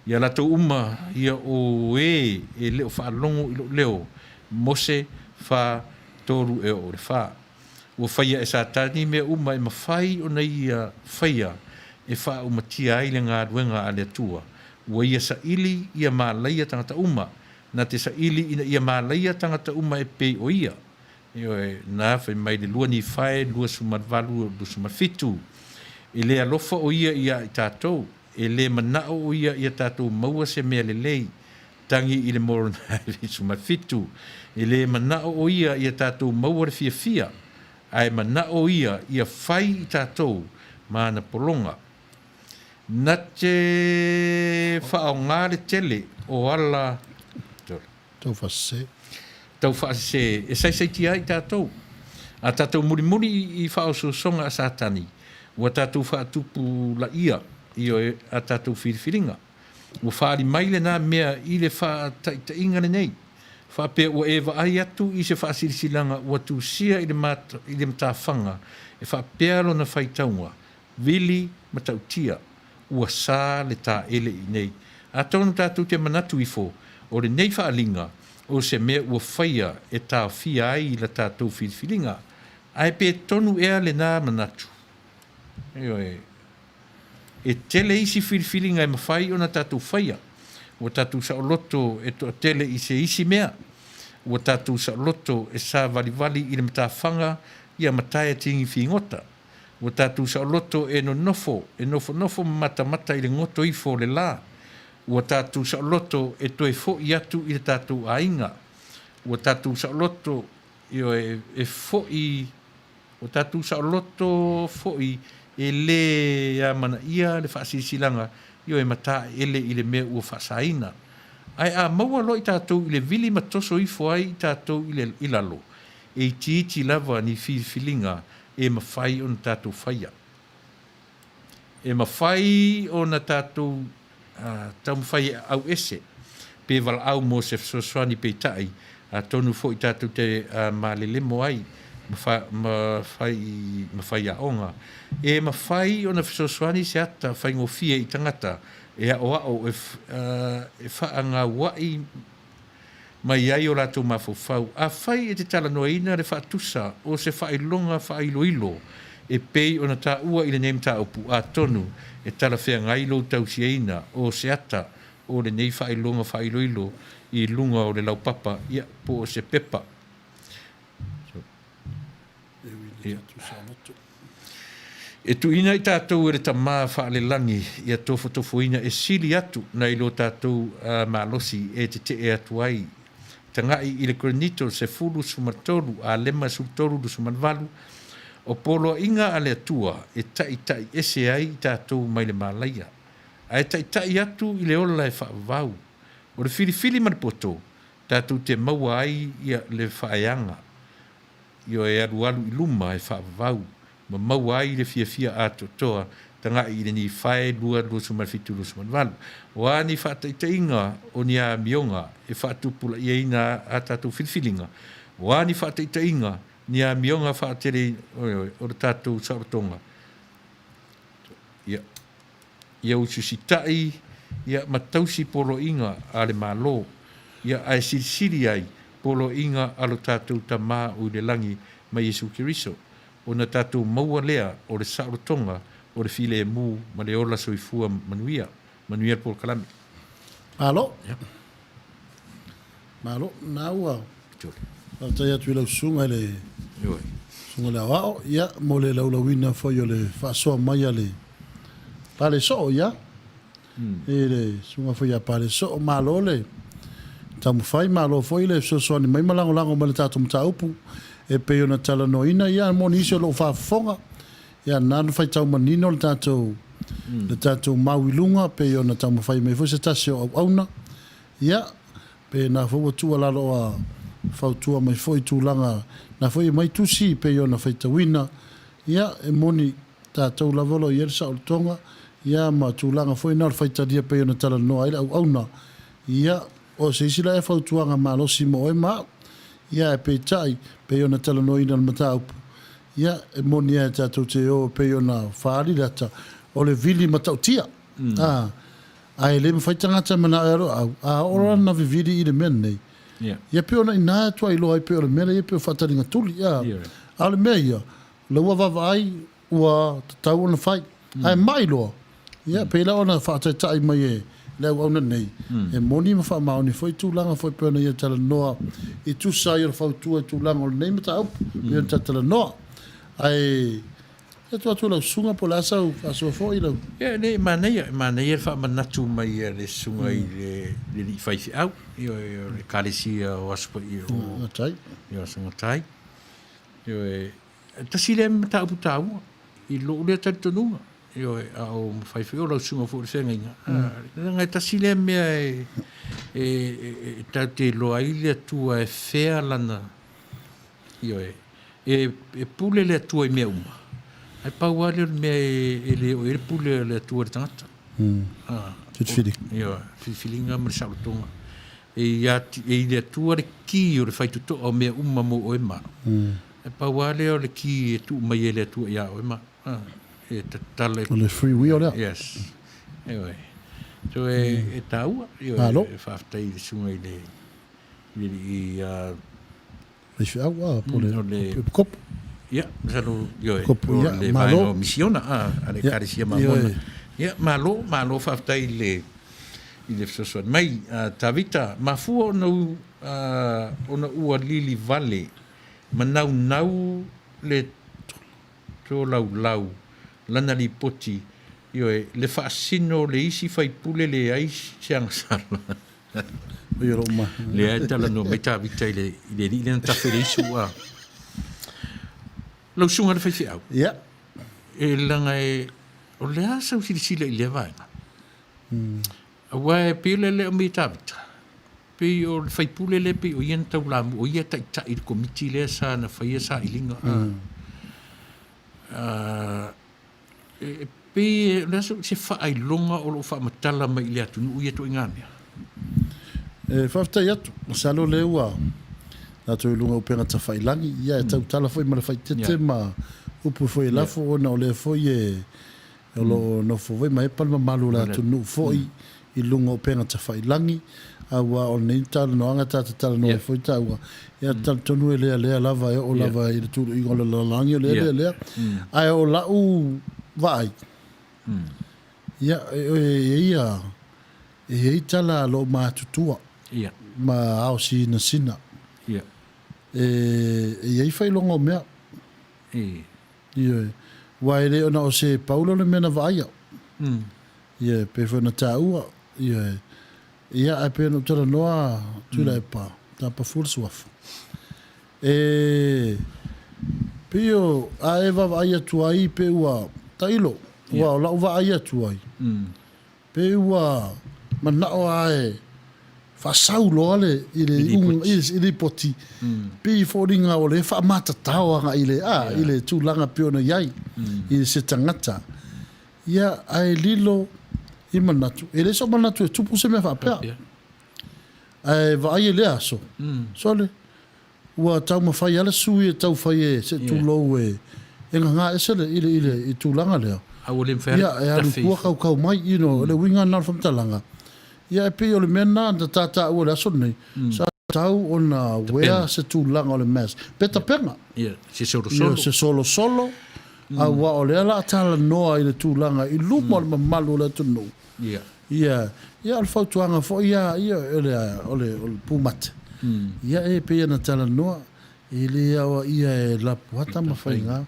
Ia latou uma ia o e e le o faalogo i lou leo, Mose 4, 3 e oo i le 4. Ua faia e Satani mea uma e mafai ona ia faia e faaumatia ai le galuega a le Atua. Ua ia saili ia malaia tagata uma, na te saili ina ia malaia tagata uma e pei o ia. Ioe, na fai mai le 2 Nifae 28, 27, E le alofa o ia iā i tatou, e le manaʻo o ia ia tatou maua se mea lelei, tagi i le Moronai 77, E le manaʻo o ia ia tatou maua le fiafia, ae manaʻo ia ia fai i tatou ma ana pologa. Na te faaaoga le tele o ala Taufaasese. Taufaasese e saisaitia ai tatou. A tatou mulimuli i faaosoosoga a Satani, ua tatou faatupulaia i a tatou filifiliga. Ua faaali mai lena mea i le faataitaiga lenei, faapea ua e vaai atu i se faasilasilaga ua tusia i le matafaga e faapea lona faitauga, Vili matautia, ua sa le taele i inei. Atonu tatou te manatu ifo, o lenei faaaliga o se mea ua faia e taofia ai la tatou filifiliga. Ae pe tonu ea lena manatu? Ioe. E tele isi filifiliga e mafai ona tatou faia. Ua tatou saoloto e toatele i se isi mea. Ua tatou saoloto e savalivali i le matafaga ia mataia tigi figota. Ua tatou saoloto e nonofo, e nofonofo ma matamata i le goto ifo o le la. Ua tatou saoloto e toe foʻi atu i le tatou aiga. Ua tatou saoloto, ioe, e foʻi, ua tatou saoloto foʻi e lē amanaia le faasilasilaga, ioe, mataele i le mea ua faasaina. Ae a maua loa i tatou i le vili ma toso ifo ai i tatou i le, i lalo, e itiiti lava ni filifiliga e mafai ona tatou faia. E mafai ona tatou taumafai e auese pe valaau mo se fesoasoani peitai, atonu foi tatou te malelemo ai ma faiaoga. E mafai ona fesoasoani se ata faigofie i tagata e aoao e faagauaʻi mai ai o latou mafaufau. Afai e te talanoaina le faatusa o se faailoga faailoilo e pei ona taua i lenei mataupu, atonu e talafeagai lou tausiaina o se ata o lenei faailoga faailoilo i luga o le laupapa, ia, po o se pepa. E tuuina i tatou e le Tama faalelagi ia tofotofoina e sili atu nai lo tatou malosi e tetee atu ai. Tagai i le Korinito 13 a 53 28, O poloaiga a le Atua e taita'i ese ai i tatou mai le malaia, ae taita'i atu i le ola e faavavau. O le filifili ma le poto, tatou te maua ai le faaeaga. Ioe e alualu i luma e faavavau ma maua ai le fiafia atoatoa taga'i i le Nifae 2, 27, 28. O a ni faataitaiga o ni amioga e faatupula'iaina a tatou filifiliga? O a ni faataitaiga ni amioga faateleina o le tatou saolotoga? Ia. Ia ususitaʻi ia ma tausi poloaiga a le Malo, ia ae silisili ai poloaiga a lo tatou Tama o i le lagi ma Iesu Keriso, ona tatou maua lea o le saolotoga o le filemu ma le ola soifua manuia. Manuia le polokalame. Malo. Malo. Na ua faafetai atu i lau susuga i le Susuga i le Aoao, ia, mo le laulauina foi o le faasoa mai a le Pale Soo, ia, i le susuga foi ia Pale Soo. Malo le taumafai, malo foi le fesoasoani mai ma lagolago mai i le tatou mataupu e pei ona talanoaina, ia, mo nisi o lo o faafofoga, ia, na ona faitau manino le tatou, le tatou mau i luga, pei ona taumafai mai foi se tasi o auauna, ia, Pēnā foi ua tuualalo a fautua mai foi i tulaga na foi e mai tusi pei ona faitauina, ia, e moni tatou lava o lo o i ai le saolotoga, ia, ma tulaga foi na o le faitalia pei ona talanoa ai le auauna, ia, o se isi la ea fautuaga malosi mo oe ma au, ia, ae peitai, pei ona talanoaina le mataupu, ia, e moni lava tatou te o pei ona faaali le ata, o le vili matautia, a. Ae le mafai tagata e manao e alu au, a oo loa na vivili i le mea lenei, ia pei ona ina e tua iloa ai pei o le mea lea pei o faataliga tuli, a. A o le mea ia, o lea ua vaavaai ua tatau ona fai. Ae mai loa, ia pei la ona faataitai mai e le auauna nei, e moni ma faamaoni foi tulaga foi pei ona ia talanoa i tusa ai o le fautua i tulaga o lenei mataupu pei ona ta talanoa. Ae ia tuu atu i lau susuga po o le a sau faasoa foi lau. Ia, nei, e manaia, e manaia le faamanatu mai a le susuga i le alii faifeau, ioe, o le Ekalesia o Aso Paia o Gatai. O Aso Gatai. Ioe, tasi lea mataupu taua i lou lea talitonuga. Ioe, a o mafai foi o lau susuga foi i le feagaiga. Leaga e tasi lea mea e, e, e, tatou te iloa ai le Atua e fea lana, ioe, e, e pule le Atua i mea uma, ae pau lava lea o le mea e, e le oo i ai le pule a le Atua i le tagata. Filifiliga. Ioe, filifiliga ma le saolotoga. E ia, e i le Atua le ki o le faitotoa o mea uma mo oe ma au. Ae pau lava lea o le ki e tuu mai e le Atua ia oe ma au. E tatala. O le free will lea. Yes. Ioe. So e, e taua. Ioe. Malo. E faafetai i le susuga i le, i le alii a Faifeau a po o le o le epikopo. Ia, masalo, ioe, Kopo, o ia, le malo. vaega o misiona a, a le Ia, Ekalesia Mamona. ioe. Ia, malo, malo faafetai i le, i le fesoasoani mai. Uh, Tavita, mafua ona u, uh, ona ua lili vale ma naunau le tolaulau lana lipoti, ioe, le faasino o le isi faipule leai se agasala. Oi o lou ma. Lea e talanoa mai Tavita i le, i le alii lea na tafe i le isu a. Lau susuga i le faifeau. Ia. E leaga e, o le a sau silasila i lea vaega? Aua e pei o le lea aumai e Tavita, pei o le faipule lea pei o ia na taulamu, o ia e taitai i le komiti lea sa na faia sailiga. E pei o le a se faailoga o lo o faamatala mai i le atunuu ia ituaiga mea? E faafetai atu, masalo o lea ua tatou i luga o upega tafailagi, ia e tautala foi ma le faitete ma upu foi e lafo ona o lea foi e O lo o nofo foi ma epa le mamalu o le atunuu foi i luga o upega tafailagi, aua o lenei talanoaga ta te talanoa ai foi taua, ia talitonu e lealea lava e oo lava i le tuluiga o le lalolagi o lea lealea. Ae o lau vaai, ia, e i ai tala a loomatutua ma ao sinasina, e i ai faailoga o mea. Ioe. Aua e le ona o se Paulo le mea na vaaia. Ioe, pei foi ona taua. Ioe. Ia, ae pei ona ou talanoa, Tuilaepa, tapa fua le suafa. E pei o, a e vaavaai atu ai pe ua tailo, aua o lau vaai atu ai, Pei ua manao lava e faasau loa le i le iuga i le lipoti, pei e foliga o lea e faamatatao agai i le a i le tulaga pei ona i ai i se tagata. Ia, ae lilo i manatu, e le sou manatu e tupu se mea faapea. Ae vaai i lea aso, sole, Ua taumafai lava le sui e tau fai e se tulou e e gagā ese le i le i le i tulaga lea. A ua le mafai Ia, e alu i tua kaukau mai, you know, o le uiga lena o le faamatalaga. Ia, e pei o le mea lena na tataua i le aso lenei, sa tatau ona wear se tulaga o le mask, pe tapena. Ia, se solosolo. Ia, se solosolo, aua o lea o le a talanoa i le tulaga i luma o le mamalu o le atunuu. Ia. Ia, ia o le fautuaga foi ia, ia o le, o le, o le pumate. Ia e pei ona talanoa, e le aoaia e lapuata ma faiga,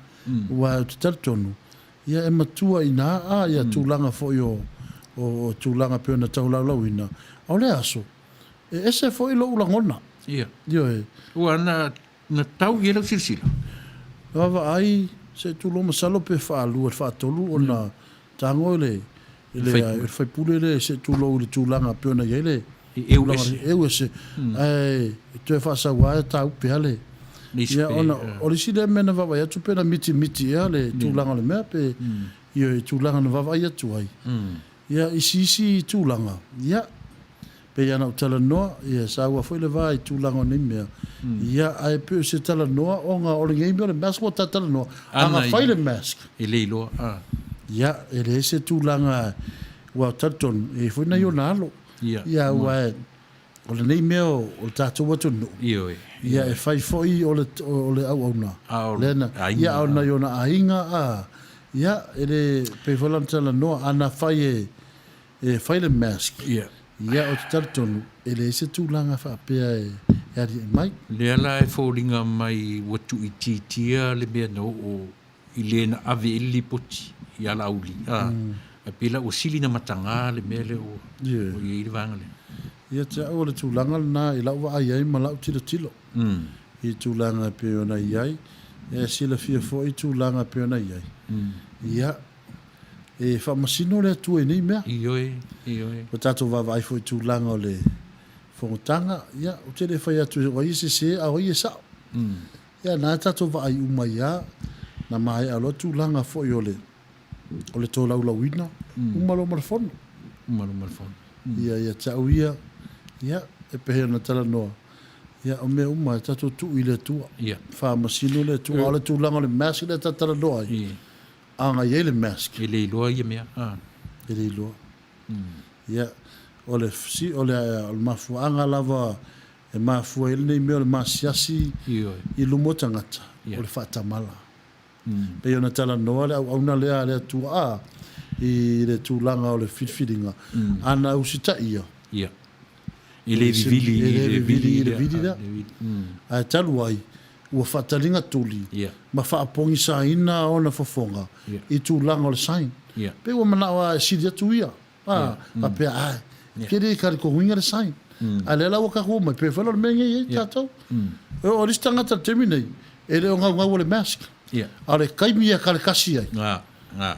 aua ou te talitonu, ia e matua i ina a ia tulaga foi o, o, o tulaga pei ona tau laulauina, a o le aso, e ese foi lou lagona. Ia. Ioe. Ua na, Na tau i ai lau silasila. Vaavaai, se i tulou masalo pe faalua i le faatolu ona tago i le i le faipule lea se i tulou i le tulaga pei ona i ai le tulaga e eu ese ae toe faasau lava e tau pea le ia ona o le isi lea mea na vaavaai atu pe na mitimiti ea le tulaga o le mea pe i tulaga na vaavaai atu ai. Ia, i si isi tulaga, ia, pei lava ona ou talanoa, ia, saua foi le va i tulaga o nei mea, ia, ae pei o se talanoa ona o lenei mea o le mask ua ta talanoa, a na fai le mask, E le iloa, a. Ia, e leai se tulaga, aua ou te talitonu, e i ai foi nai ona alo. Ia, aua o lenei mea o le tatou atunuu, Ioe. ia, e fai foi o le, o le auauna, A o lea na, aiga, ia, a o nai ona aiga, a, ia, e le, pei foi la ona talanoa, a na fai e, E fai le mask. Ia, ou te talitonu, e leai se tulaga faapea e aliae mai. Lea la e foliga mai ua tuuitiitia le mea na oo i le na ave i ai le lipoti ia Laauli, a, ae pei la ua sili na mataga le mea lea ua i ai le vaega lea. Ia te au o le tulaga lena i lau vaai ai ma lau tilotilo i tulaga e pei ona i ai, e silafia foi tulaga e pei ona i ai. Ia, e faamasino le Atua i nei mea. Ioe, ioe. Ua tatou vaavaai foi i tulaga o le fonotaga, ia, ou te le fai atu o ai e sese a o ai e sao. Ia, na tatou vaai uma ai lava, na maea loa tulaga foi o le o le tolaulauina, uma loa ma le fono. Uma loa ma le fono. Ia, ia te au ia, ia, e pei ona talanoa, ia, o mea uma e tatou tuu i le Atua. Ia. Faamasino le Atua. A o le tulaga o le mask lea ta talanoa ai, a na i ai le mask. E le iloa ia mea. E le iloa. Ia, o le, o le mafuaaga lava e mafua ai lenei mea o le maasiasi i luma o tagata, o le faatamala. Pei ona talanoa le auauna lea a le Atua a i le tulaga o le filifiliga, a na usitaia, E le vivili i le vili i le vili lea. Ae talu ai, ua faataliga tuli ma faapogisaina ona fofoga i tulaga o le sign. Pei ua manao lava e sili atu ia. A, faapea, ai, ke le kalikoguiga le sign. A lea la ua tatou omai, pe fai la o le mea lenei e i ai tatou. O le isi tagata i le taimi nei, e le o gaugau le mask. A o le taimi e kalekasi ai,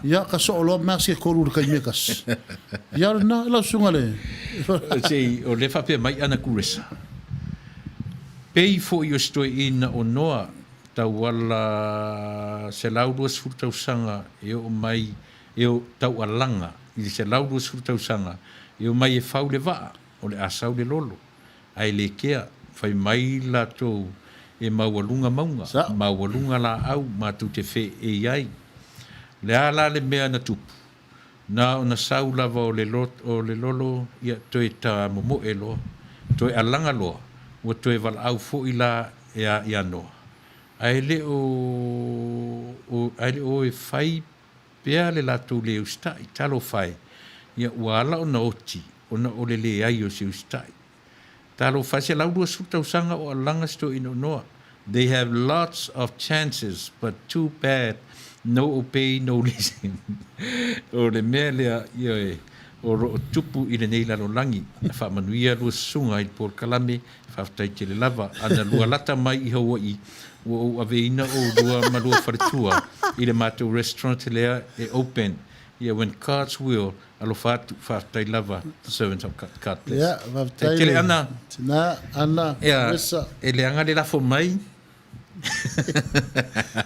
ia, ka soo loa mask e tolu i le taimi e tasi. Ia o lena, lau susuga i le. Sei, o lea faapea mai ana Kuresa. Pei foi o si toeaina o Noa, tauala 120 tausaga e oo mai e o taualaga i le 120 tausaga e omai e fau le vaa, o le a sau le lolo, ae le kea, fai mai latou e maualuga mauga, maualuga laau matou te feei ai. Le a la le mea na tupu? Na ona sau lava o le o le lolo ia toe ta momoe loa, toe alaga loa, ua toe valaau foi la ea ia Noa. Ae le o ae le o e fai pea le latou lē usitai, talofa e, ia ua ala ona oti ona o le leai o se usitai. Talofa e, 120 tausaga o alaga si toeaina o Noa. They have lots of chances but too bad no obey no listen. O le mea lea, ioe, o lo o tupu i lenei lalolagi. Faamanuia lua susuga i le polokalame Faafetai tele lava. Ana lua lata mai i Hawaii, ua ou aveina oulua ma lua faletua i le matou restaurant lea e open. Yeah, when God's will, alofa atu. Faafetai lava, the servant of God. God bless. Yeah, faafetai tele Ana. Tina, Ana, yeah, e leaga le lafo mai.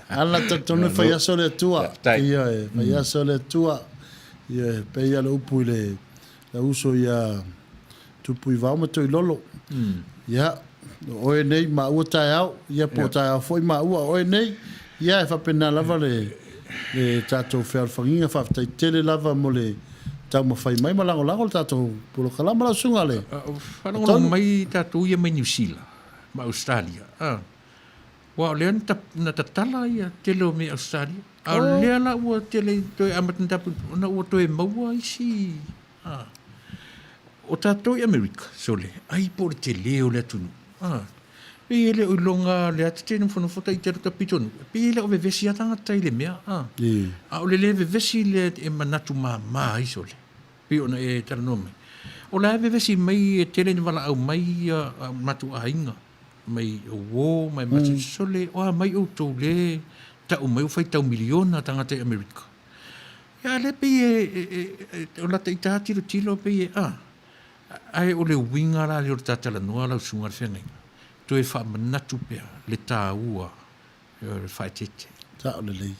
Ana talitonu e fai aso le Atua. Ioe, fai aso le Atua. Ioe, pei lava le upu i le uso ia Tupuivao ma Toilolo. Ia, o oe nei maua taeao, ia po o taeao foi maua o oe nei. Ia, e faapena lava le, le tatou fealofagiga. Faafetai tele lava mo le taumafai mai ma lagolago le tatou polokalama lau susuga le. Faalogologo mai tatou ia mai Niu Sila ma Ausetalia. Aua o lea na tatala ia tele o mea i Ausetalia. A o lea la ua tele toe amata ona tapu ona ua toe maua isi a. O tatou i Amerika, sole, ai po o le tele o le atunuu. A. Pei e le o iloga lea ta te nofonofo ta ite ta pitonuu, pei e le o vevesi lava tagata i le mea. A. A o le le vevesi lea e manatu mama ai sole. Pei ona e talanoa mai. O la e vevesi mai e tele ina valaau mai ia matou aiga mai uo mai Massachusetts, sole, o a mai outou le tau mai ua faitau miliona tagata i Amerika. Ia a lea pei e, o lata ita tilotilo pei e, a, ae o le uiga la lea o le ta talanoa lau susuga i le feagaiga, toe faamanatu pea le taua o le faaeteete. Sao lelei.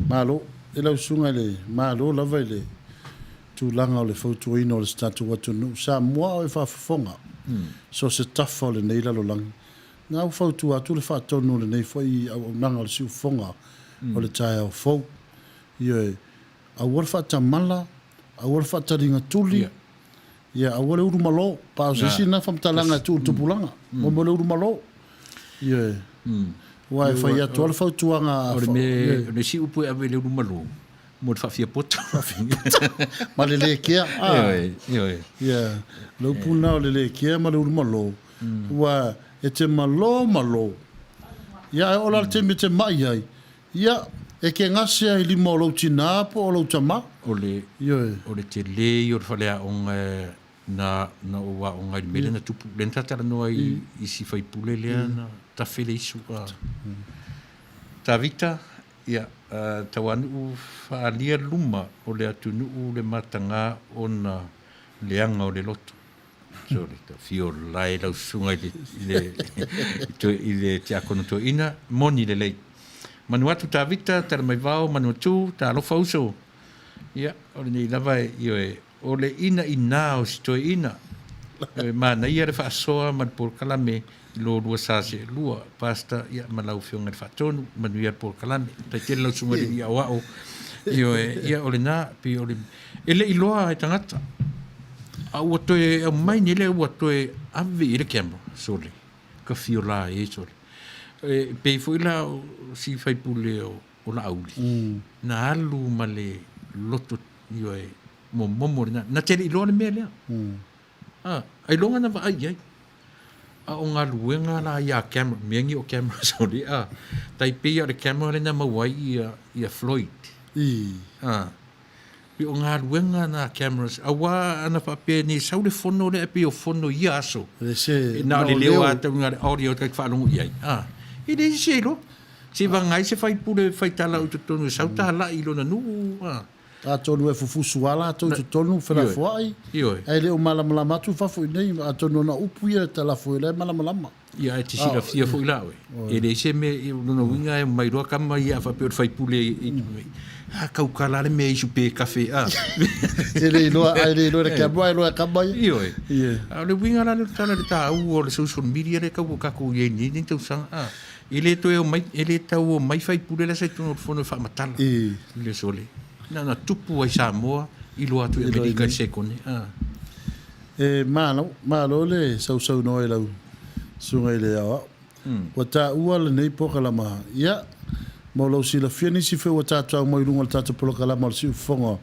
Malo i lau susuga i le Malo lava i le tulaga o le fautuaina o le tatou atunuu Samoa o e faafofoga so o se tafa o lenei lalolagi. Na ua fautua atu le faatonu o lenei foi auaunaga o le siufofoga o le taeao fou. Ioe, aua le faatamala, aua le faataliga tuli, ia aua le ulu malo. Pa o se isi lena faamatalaga e tuu i le tupulaga, mo le ulu malo. Ioe. Aua e fai atu lava le fautuaga a. O le mea, o le isi upu e ave i le ulu malo, Mo le faafiapoto. Ma le lē kea, a. Ioe, ioe. Ia, le upu lena o le lē kea ma le ulu malo, ua e te malo malo. Ia, ae oo la le taimi e te ma'i ai, ia, e ke gase ai i lima o lou tinā po o lou tamā. O le, Ioe. o le telē ia o le faleaoga na, na ou aoga ai i le mea lea na tupu, lea na talanoa ai i si faipule lea na tafe le isu a Tavita, Ia, Tauanuu faaalia luma o le atunuu le mataga ona leaga o le loto. Sorry, tau fio lae lau susuga i le, i le, i le tiakono toeaina, moni lelei. Manu atu Tavita, Talamaivao, Manuatu, talofa uso. Ia, o lenei lava e, ioe, o le inaina o si toeaina. E manaia le faasoa ma le polokalame i lo lua sa seelua, Pastor, ia, ma lau Afioga i le Faatonu, manuia le polokalame. Faafetai tele lau Susuga i le Alii Aoao. Ioe, ia o lena, pei o le, e le i iloa e tagata, a ua toe aumai nei lea ua toe ave i ai le camera, sole, ka fiola ai, sole. E pei foi la o si faipule o, o Laauli, na alu ma le loto, ioe, momomo lena, na te le i iloa le mea lea. A, ailoga na vaai i ai. A o galuega la ia a camera, mea nei o camera sole, a, tai pei lava o le camera lea na maua ai ia, ia Floyd. A, pei o galuega na a cameras, aua ana faapea nei sau le fono lea e pei o fono i ia aso, na o le leo lava tau na o le audio ta te faalogo i ai, a, e leai se isi e iloa. Se i vagana ai se faipule e fai tala i totonu e sau talai i lona nuu, a. Atonu e fufusu lava latou i totonu, felafoai, ae le o malamalama atu fafo i inei, atonu o na upu ia e talafo ai la e malamalama. Ia, ae te silafia foi la oe, e leai se mea, o lona uiga e omai loa tama ia a faapea o le faipule i, a tautala lava le mea isu pe kafe, a. E le iloa, ae le iloa e le camera, ae iloa e tama ia. Ioe. A o le uiga la lea o le tala i le taua o le social media lea e tau o tatou i ai i lenei tausaga, a. E le toe omai, e le tau omai faipule la sa i totonu o le fono e faamatala i le aso lea. Na ona tupu ai Samoa i loa atu i Amerika i le sekone. A. E malo, malo le sausaunoa i lau susuga i le aoao. Ua taua lenei polokalama, ia, mo lou silafia nisi foi ua tatou aumai i luga o le tatou polokalama o le Siufofoga.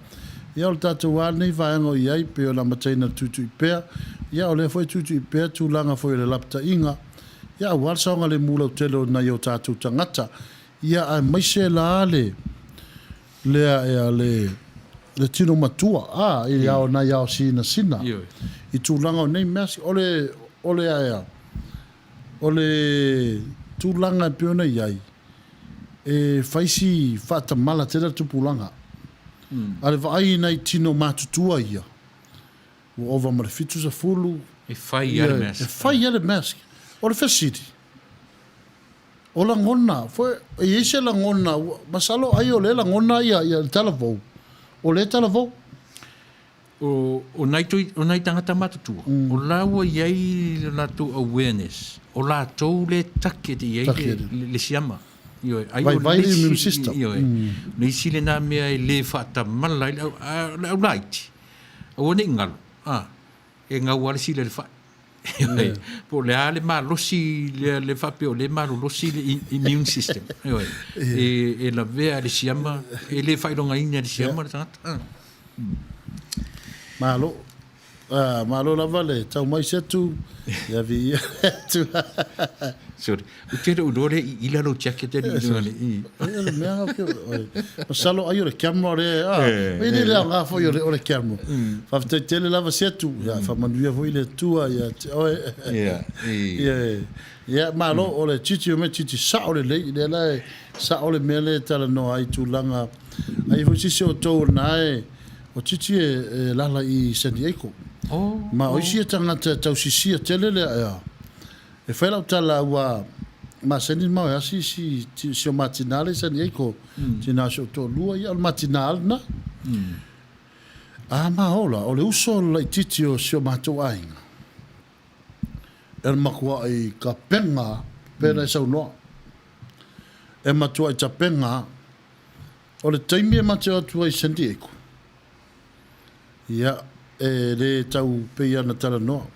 Ia, o le tatou a lenei vaega o i ai, pei ona amataina le tuitui pea, ia, o lea foi e tuitui pea tulaga foi o le lapataiga, Ia aua le saogalemu lautele o nai o tatou tagata, ia aemaise la le lea ea le le tino matua a i ao nai ao sinasina i tulaga o nei mea o le o le ea o le tulaga e pei ona i ai e fai si faatamala tele le tupulaga a le vaai i nai tino matutua ia Ua ova ma le 70. E fai lava le mask. E fai lava le mask. O le fesili, o lagona, foi, e i ai se lagona, masalo ai o lea e lagona ia, ia le talavou, o lea e talavou. O, o nai toi, o nai tagata matutua, o la ua i ai le latou awareness, o latou lea e target i ai le, le, le siama. Ioe, ai o Vaivai le immune system. Ioe, le isi lena mea e le faatamala ai le au, a, le au laiti. Aua ne i galo, a, e gau lava le sila i le fai. Ioe, po o le a le malosi lea le faapea o lea e malolosi le immune system. Ioe, e, e lavea e le siama, e le faailogaina e le siama le tagata. Malo. Ah, malo lava le tau mai Setu, ia viia le Atua. Sorry. Ou te le o iloa lea i ila lou jacket e luga le i. Ai o le mea o ke masalo ai o le camera le a. Ai le le aoga foi o le o le camera. Faafetai tele lava Setu. Ia faamanuia foi le Atua ia te oe. Ia. Ia. Ia malo o le titi o mea titi sao lelei lea la e sao le mea lea e talanoa ai tulaga. Ai foi sisi o tou na e O Titi e lala i San Diego. Ma o isi e tagata e tausisia tele lea ea. E fai lau tala ua masani ma e asi si si o ma tina le i San Diego. Tina si o toalua ia o le ma tina lava lena. A ma ola o le uso laititi o si o matou aiga. E matuai tapena pena e saunoa. E matuai tapena O le taimi e mate atu ai i San Diego, ia, e le tau pei ana talanoa.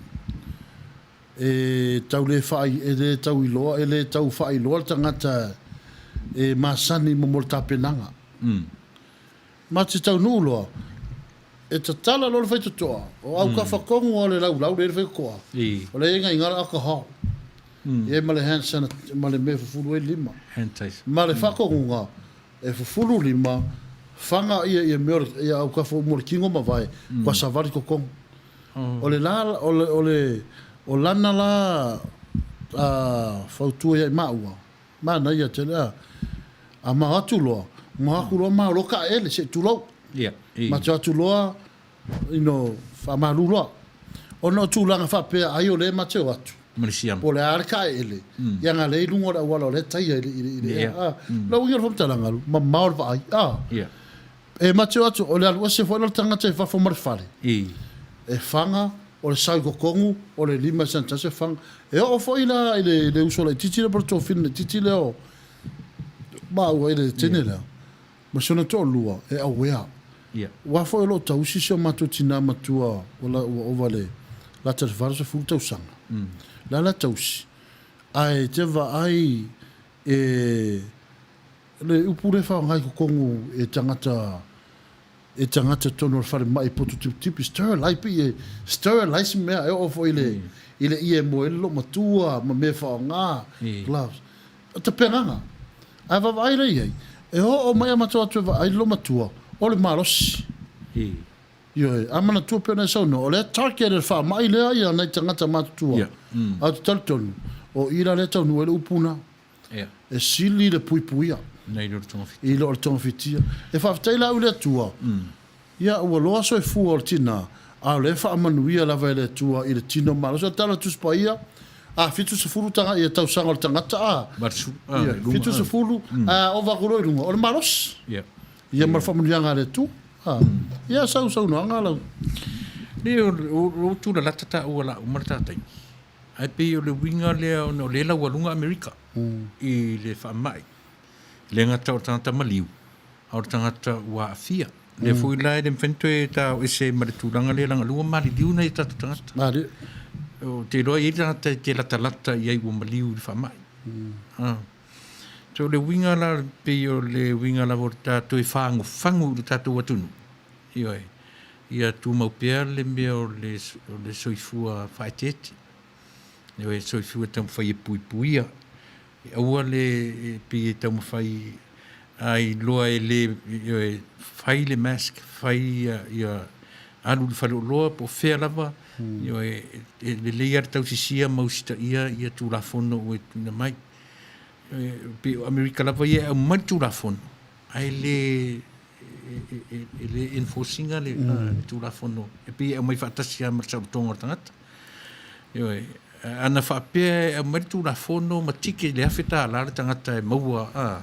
E tau le whaai, e le tau iloa, e le tau whaailoa le tagata e masani mo mo le tapenaga. Ma te taunuu loa, e tatala loa le faitotoa, o aukafa tonu o le laulau lea i le faitotoa, o lea e igaiga le alcohol, i ai ma le hand sanit, ma le mea e fufulu ai lima. Ma le faatonuga, e fufulu lima, faga ia ia mea o le, ia aukafa uma o le tino ma vae, ua savali totonu. O le la, o le, o le, o lana la fautua ia i maua, Manaia tele a. A ma o atu loa, ma o atu loa ma o loa taele se i tulou. Ia, i. Ma te o atu loa, you know, faamalu loa. Ona o tulaga faapea ai o lea ma te o atu. Ma le siama. Po o le a le taele, ia na lea i luga o le auala o lea e taia i le, i le, i le ea. A, lau uiga o le faamatalaga, mamao le vaai. A. Ia. E ma te o atu, o le alu ese foi la o le tagata i fafo ma le fale. I. E faga, o le sau i totonu, o le lima e sanitize e faga. E oo foi la i le, i le uso laitiiti lea po o le tofina laitiiti lea o maua i le teine lea, ma si ona toalua, e aware. Ia. Aua foi o lo o tausi si o matou tina matua ua, ua ova i le lata i le 80 tausaga. La la tausi, ae te vaai e Le upu lea e faaaoga i totonu e tagata e tagata totonu o le falemai poto tipitipi, sterilize, pei e sterilize mea e oo foi i le i le ie e moe ai le loomatua ma mea e faaaoga, gloves. O tapenaga. Ae vaavaai la i ai, e oo mai a matou atu e vaai le loomatua, o le malosi. Ioe, a manatua pei ona e saunoa, o lea target e le faamai lea ia nai tagata matutua. Ae ou te talitonu, o i la lea e taunuu ai le upu na. E sili le puipuia. Nei lo le togafitia. I lo le togafitia. E faafetai la au i le Atua, ia ua loa soifua o le tina, a o lea e faamanuia lava e le Atua i le tino malosi. O le tala o le Tusi Paia, a 70 taga, ia tausaga o le tagata, a, ia, 70, a ova atu loa i luga, o le malosi. Ia ma le faamanuiaga a le Atua. A, ia sau saunoaga lau. Lea o lou tulalata taua la uma le ta taimi. Ae pei o le uiga lea ona o lea e laualuga Amerika i le faamai. E le gata o le tagata maliu, a o le tagata ua aafia. O lea foi la e le mafai ona toe taoese ma le tulaga lea leaga o lea ua maliliu nai o tatou tagata. Maliu. Ou te iloa e i ai tagata e te latalata i ai ua maliu i le faamai. So o le uiga la, pei o le uiga lava o le tatou e fagufagu i le tatou atunuu, ioe, ia tumau pea le mea o le, o le soifua faaeteete, ioe, soifua e taumafai e puipuia, aua le e pei e taumafai a iloa e le, ioe, fai le mask, fai ia, ia alu i le faleoloa po o fea lava, ioe, e lelei lava le tausisia ma usitaia ia Tulafono ua tuuina mai. Pei o Amerika lava ia e aumai le Tulafono, ae le e le enforce ina le Tulafono, e pei e aumai faatasi lava ma le saolotoga o le tagata. Ioe, ana faapea e aumai le Tulafono ma ticket i le $1,000 le tagata e maua, a,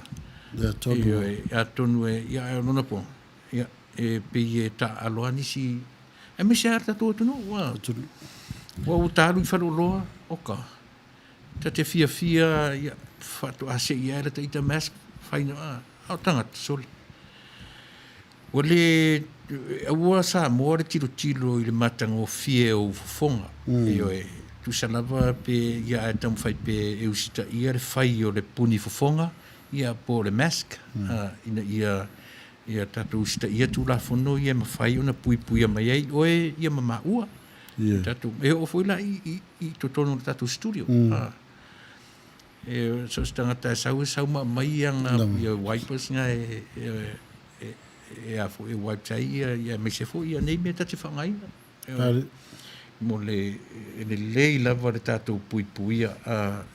ioe, atonu e, ia, ae o lona poa, ia, e pei e taaalo lava nisi, aemaise lava le tatou atunuu, a, ua ta alu i faleoloa, oka, Ta te fiafia ia faatoa sei ae lata ita mask fai na a o tagata sole. Ua le aua Samoa le tilotilo i le matagofie o ou fofoga. Ioe, tusa lava pe ia ae taumafai pe e usitaia le fai o le puni fofoga ia po o le mask ina ia ia tatou usitaia Tulafono ia e mafai ona puipuia mai ai oe ia ma maua. Tatou, e oo foi la i, i totonu o le tatou studio. E, so o se tagata e sau e sau ma aumai ana ia wipers na e, e, e, e, a foi, e wipes ai ia, ia aemaise foi ia nei mea ta te faaaogaina. Mo le, e lelei lava le tatou puipuia,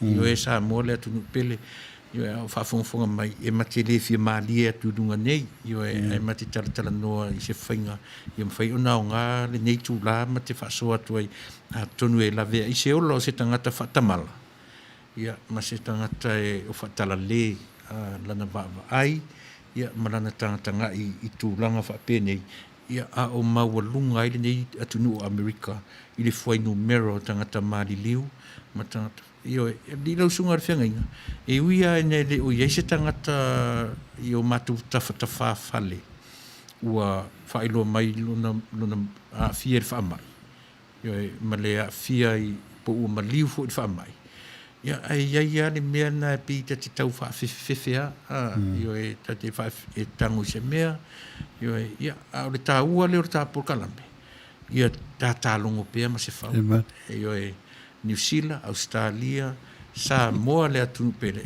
ioe Samoa le atunuu pele, ioe, a o faafogafoga mai, e ma te le fia malie atu i luga nei, ioe, ae ma te talatalanoa i se faiga ia mafai ona aoga lenei itulā ma te faasoa atu ai, atonu e lavea i se ola o se tagata faatamala, ia, ma se tagata e o faatalale lana vaavaai, ia, ma lana tagatagai i tulaga faapenei, ia, a o maualuga ai lenei atunuu o Amerika i le fuainumera o tagata maliliu ma tagata, ioe, i lau susuga i le feagaiga, e ui lava ina e le o i ai se tagata i o matou tafatafafale ua faailoa mai lona, lona aafia i le faamai, ioe, ma le aafia i, po ua maliu foi i le faamai. Ia, ae i ai lava le mea lena e pei ta te tau faafefefefe lava, a, ioe, ta te e tago i se mea, ioe, ia, a o le taua lea o le ta polokalame, ia tata logo pea ma se fau. Ioe, Niu Sila, Ausetalia, Samoa le atunuu pele,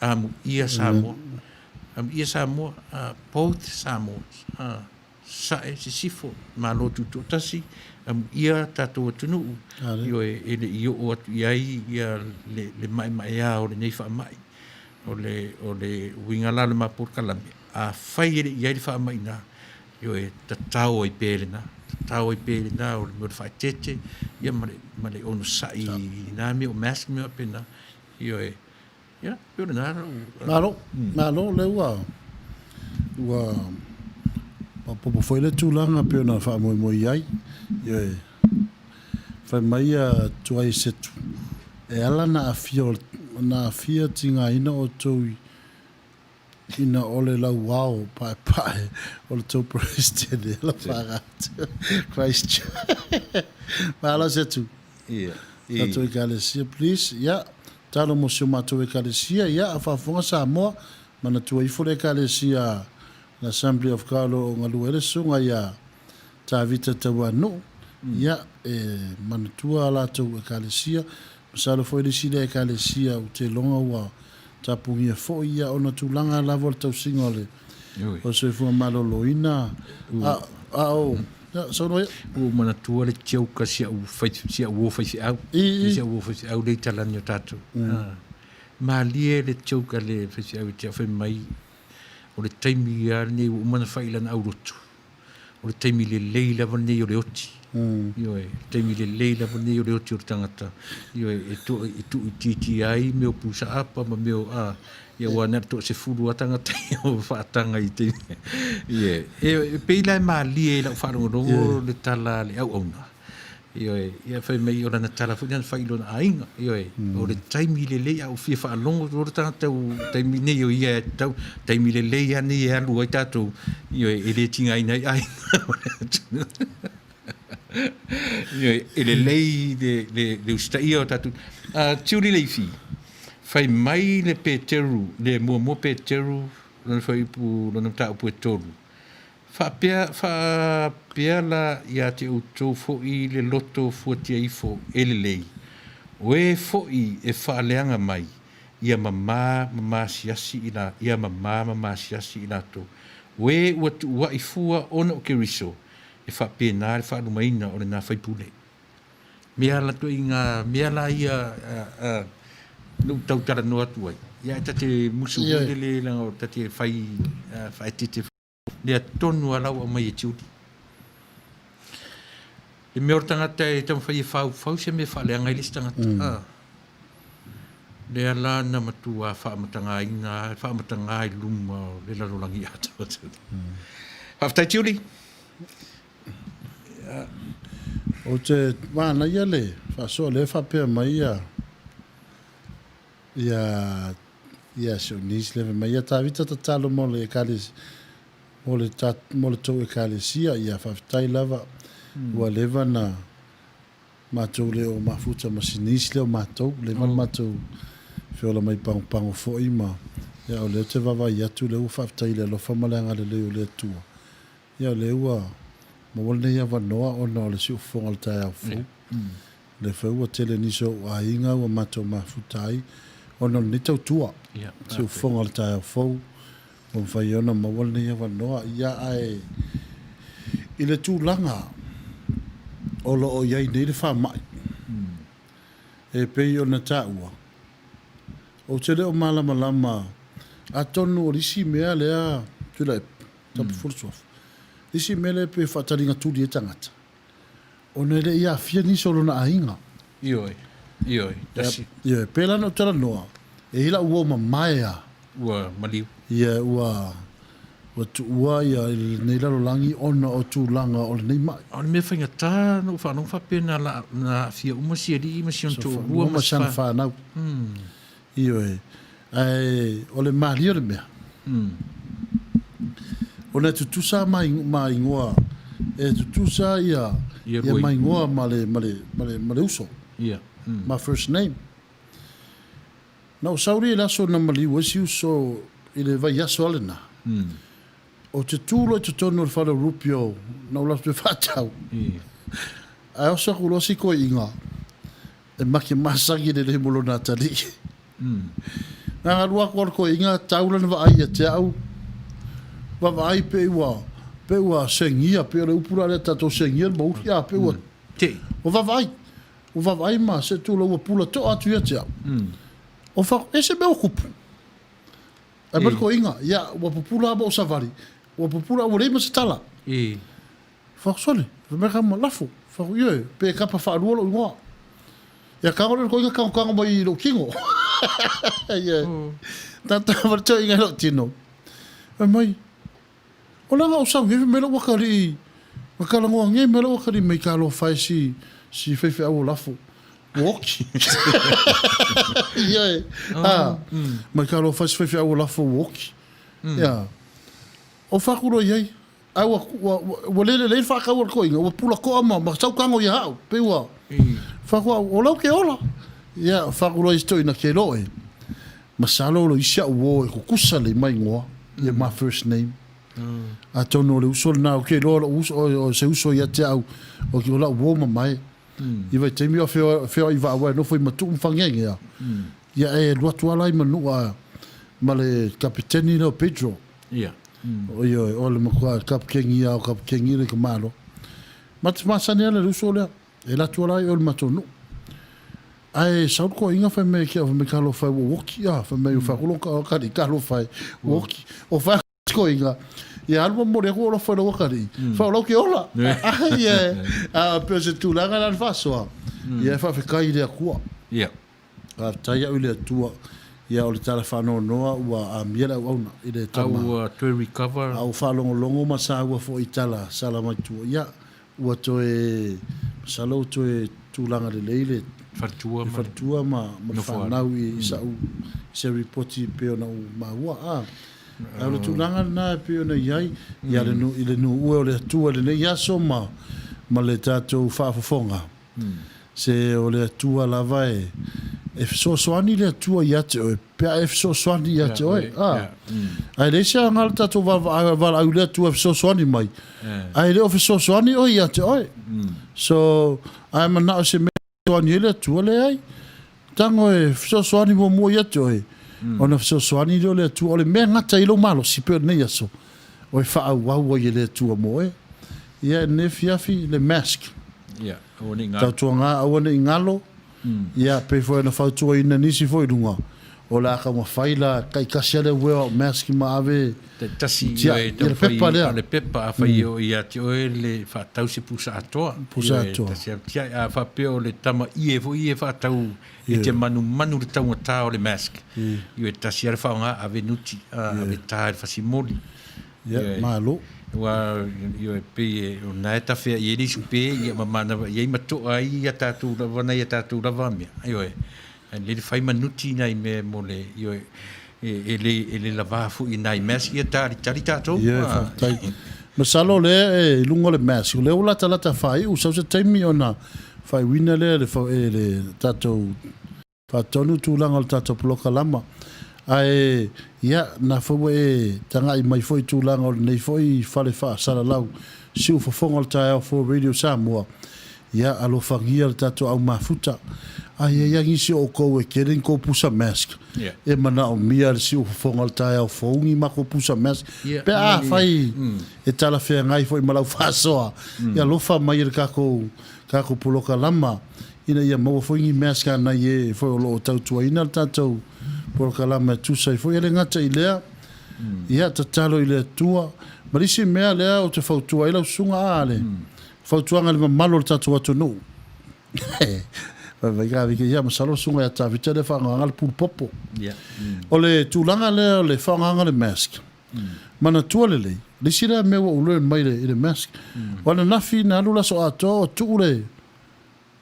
amuia Samoa, amuia Samoa, both Samoas, a. Sasae, Sisifo, Malo Tutoatasi, amuia tatou atunuu, ioe, e le i oo atu i ai ia le, le maemaea o lenei faamai. O le, o le uiga la o le ma polokalame, afai e le i i ai le faamai ina, ioe, tatao ai pea i lena, tatao ai pea i lena o le mea o le faaeteete, ia ma le, ma le onosai i na mea o mask ma mea faapena, ioe. Ia, pei o lena lau... Malo, malo, lea ua, ua maopoopo foi le tulaga pei ona faamoemoe i ai. Ioe, fai mai ia Tuai Setu, e ala ona aafia, ona aafia tigaina outou ina o le lauao paepae o le tou Peresetene e ala faga atu. Christchurch. Malo Setu. Ia. Tatou Ekalesia please. Ia, talo mo si o matou Ekalesia. Ia, a faafofoga Samoa, manatua ifo le Ekalesia le Assembly of God o lo o galue ai le Susuga ia Tavita Tauanuu. Ia, e manatua a latou Ekalesia. Masalo foi le isi lea Ekalesia ou te iloga ua tapugia foi ia ona tulaga lava o le tausiga o le o le soifua maloloina. A, a o, ia, saunoa ia. Ua ou manatua le joke a si au fai, si au uo faifeau. I, i. Si au uo faifeau lea i talani o tatou. Malie le joke a le faifeau i te au fai mai, o le taimi lava lenei ua uma ona fai i lana aulotu. O le taimi lelei lava lenei o le oti. Ioe, le taimi lelei lava lenei o le oti o le tagata. Ioe, e to, e tuuitiitia ai mea o pusa apa ma mea o, a, ia aua na o le toasefulu lava tagata ia o faataga i taimi. Ie, e, e pei la e malie i lau faalogologo le tala a le auauna. Ioe, ia fai mai o lana tala foi lea na fai i lona aiga. Ioe, o le taimi lelei a ou fia faalogo loa le tagata ua taimi nei o ia e tatau, taimi lelei lava nei e alu ai tatou, ioe, e le tigaina ai aiga o le atunuu. Ioe, e lelei le, le, le usitaia o tatou. Tiuli Leifi, fai mai le Peteru, le muamua Peteru, lona fuaiupu, lona mataupu e 3, Faapea, faapea la ia te outou foi le loto fuatia ifo e lelei, o e foi e faaleaga mai, ia mamā ma maasiasi i la, ia mamā ma maasiasi i latou. O e ua tuuaʻi fua ona o Keriso, e faapena le faalumaina o lena faipule. Mea la ituaiga mea la ia na ou tau talanoa atu ai, ia ae ta te musu foi lele leaga o ta te fai faaeteete. Lea tonu a la ua aumai e Judy. Le mea o le tagata e taumafai e faufau se mea e faaleaga ai le isi tagata. Mm. Lea la na matua faamatagaina, faamataga i luma o le lalolagi atoa. Mm. Faafetai Judy. Ou te manaia le faasoa lea faapea mai ia Ia, ia si ou niece lea fai mai, ia Tavita tatalo mo le ekalesia, mo le ta, mo le tou ekalesia, ia faafetai lava, ua leva na matou le o mafuta ma si niece lea o matou, leva na matou feola mai Pagopago foi ma, ia o lea ou te vaavaai atu lea ua faafetai i le alofa ma le agalelei o le Atua, Ia o lea ua maua lenei avanoa ona o le siufofoga o le taeao fou. O lea foi ua tele nisi o ou aiga ua matou mafuta ai ona o lenei tautua. Siufofoga o le taeao fou ua mafai ai ona maua lenei avanoa. Ia ae i le tulaga o lo o i ai nei le faamai, e pei ona taua, ou te le o malamalama atonu o le isi mea lea Tuilaepa, Tapu suafa. Le isi mea lea e pei e faataliga tuli ai tagata, ona e le i aafia nisi o lona aiga. Ioe, ioe, tasi. Ioe, pēlā na ou talanoa, e i ai la'u uo mamae a. Ua maliu. Ia, ua, ua tuua ia i lenei lalolagi ona o tulaga o lenei ma'i. A o le mea faigata na ou faalogo faapea na, na aafia uma si alii ma si ona toalua ma si ana fanau. Ioe, ae o le malie o le mea, ona e tutusa ma ma igoa, e tutusa ia ia ma igoa ma le ma le ma le ma le uso, ma first name. Na ou sau lea i le aso na maliu ai si uso i le vaiaso a lena. Ou te tu loa i totonu o le fale o Rupio na ou latou faatau. Ae oso aku loa si koiiga e make masagi lelei mo lona atalii. Na alu aku a le koiiga tau lana vaai ia te au, vaavaai pe ua pe ua segia pe o le upu la lea tatou segia le mauli a pe ua Tei. Ua vaavaai. Ua vaavaai ma se tula ua pula toa atu ia te au. O fa e se mea ua kupu. Ae mai le toeaina, ia, ua pupula lava ma ou savali, ua pupula ua leai ma se tala. Fai atu, sole, fai mai tama, lafo. Fai atu, ioe, pe kapa faalua lou igoa. Ia tago lea o le toeaina tagotago mai i lou tino. Ioe. Tagotago mai le toeaina i lou tino. Fai mai, O lana ou sau nei, fai mai lou atalii, na talanoa nei mai lou atalii mai talofa e si, si faifeau o lafo. Ua oti. Ioe. A, mai talofa e si faifeau o lafo ua oti. Ia. O fatu loa i ai. Ae ua, ua, ua le lelei le faatau a le toeaina, ua pula toa ma, ma sau tago ia au. Pei ua, fatu au, o lau ke ola. Ia, fatu loa i si toeaina ke loe. Masalo o lo isi a'u uo e kukusa lei ma igoa, ia ma first name. Atonu o le uso lena, ou te iloa o lou uso, o se uso ia te au, o o la'u uo mamae. I vaitaimi o feoai vaaua e nofo i Matu'u ma Fageagea, ia e alu atu lava la i Manu'a ma le kapeteni lea o Pedro. Ioe, o le matua kapeteni ia o kapeteni le tamaloa. Ma te masani lava le uso lea. E alu atu la i o i le matou nuu. Ae sau le toeaina fai mai ia te au, fai mai, Talofa e ua ou oti, a, fai mai, ua fai atu lou atalii, talofa e ua oti. O fai atu le toeaina, ia alu ma momoli atu ou alofa i lou atalii, fai o lau ke ola. Ia, a pei o se tulaga lena na faasoa, ia e faafetai i le Atua. Faafetai au i le Atua, ia o le tala faanoanoa ua amia le auauna i le tama. A ua toe recover. A ua faalogologo ma saua foi i tala sala mai tua, ia ua toe, masalo ua toe tulaga lelei le faletua ma, faletua ma, ma le fanau i sa'u, i se ripoti e pei ona ou maua, a. A o le tulaga lena e pei ona i ai, ia le, i le nuu e o le Atua i lenei aso ma, ma le tatou faafofoga. Se o le Atua lava e, e fesoasoani le Atua ia te oe, pe a e fesoasoani ia te oe. A, ae leai se aoga le tatou valaau i le Atua e fesoasoani mai, ae le o fesoasoani oe ia te oe. So, a e manao i se mea e fesoasoani ai le Atua, leai. Tago e fesoasoani muamua ia te oe, ona fesoasoani lea o le Atua. O le mea e gata ai lou malosi pei o lenei aso, o e faaauau ai e le Atua mo oe. Ia, i lenei afiafi, le mask. Ia, aua ne i galo. Tautuaga, aua ne i galo. Ia, pei foi ona fautuaina nisi foi i luga, o le a taumafai la, taitasi lava le wear o mask ma ave Taitasi ia e taumafai o le pepa, afai e oo ia te oe le faatau se pusa atoa. Pusa atoa. Tasi atu tiai, a faapea o le tama ie foi e faatau e te manumanu le taugata o le mask. Ioe, tasi lava le faaaoga, ave nuti, ave ta i le fasimoli. Ia, malo. Aua, ioe, pei e, o lena e tafea i ai le isi pe, ia ma manava i ai ma to'a ai ia tatou lava nai a tatou lava mea. Ioe. Ae lelei le fai ma nuti nai mea mo le, ioe, e le, e le lavā foi i nai mask ia talitali tatou. Ioe, faafetai. Masalo o lea e i luga o le mask, o lea ua latalata faaiu, sau se taimi ona faaiuina lea e le, e le tatou faatonu tulaga o le tatou polokalama. Ae, ia, na foi ua e tagai mai foi i tulaga o lenei foi fale faasalalau siufofoga o le taeao fou Radio Samoa, Ia alofagia le tatou au mafuta. A i ai lava nisi o outou e tele ni tou pusa mask, e manaomia le siufofoga o le taeao fou ni matou pusa mask, pe afai e talafeagai foi ma lau faasoa, ia alofa mai i le tatou tatou polokalama ina ia maua foi ni mask a nai e foi o lo o tautuaina le tatou polokalama e tusa ai foi. E le gata i lea, ia tatalo i le Atua. Ma le isi mea lea ou te fautua ai lau susuga, a le Fautuaga i le mamalu o le tatou atunuu. Vaivai ka vike ia masalo susuga ia Tavita lea faagaga le pulupopo. O le tulaga lea o le faagaga le mask. Manatua lelei, le isi lea mea ua ou learn mai i le mask. O ananafi na alu le aso atoa o tuu le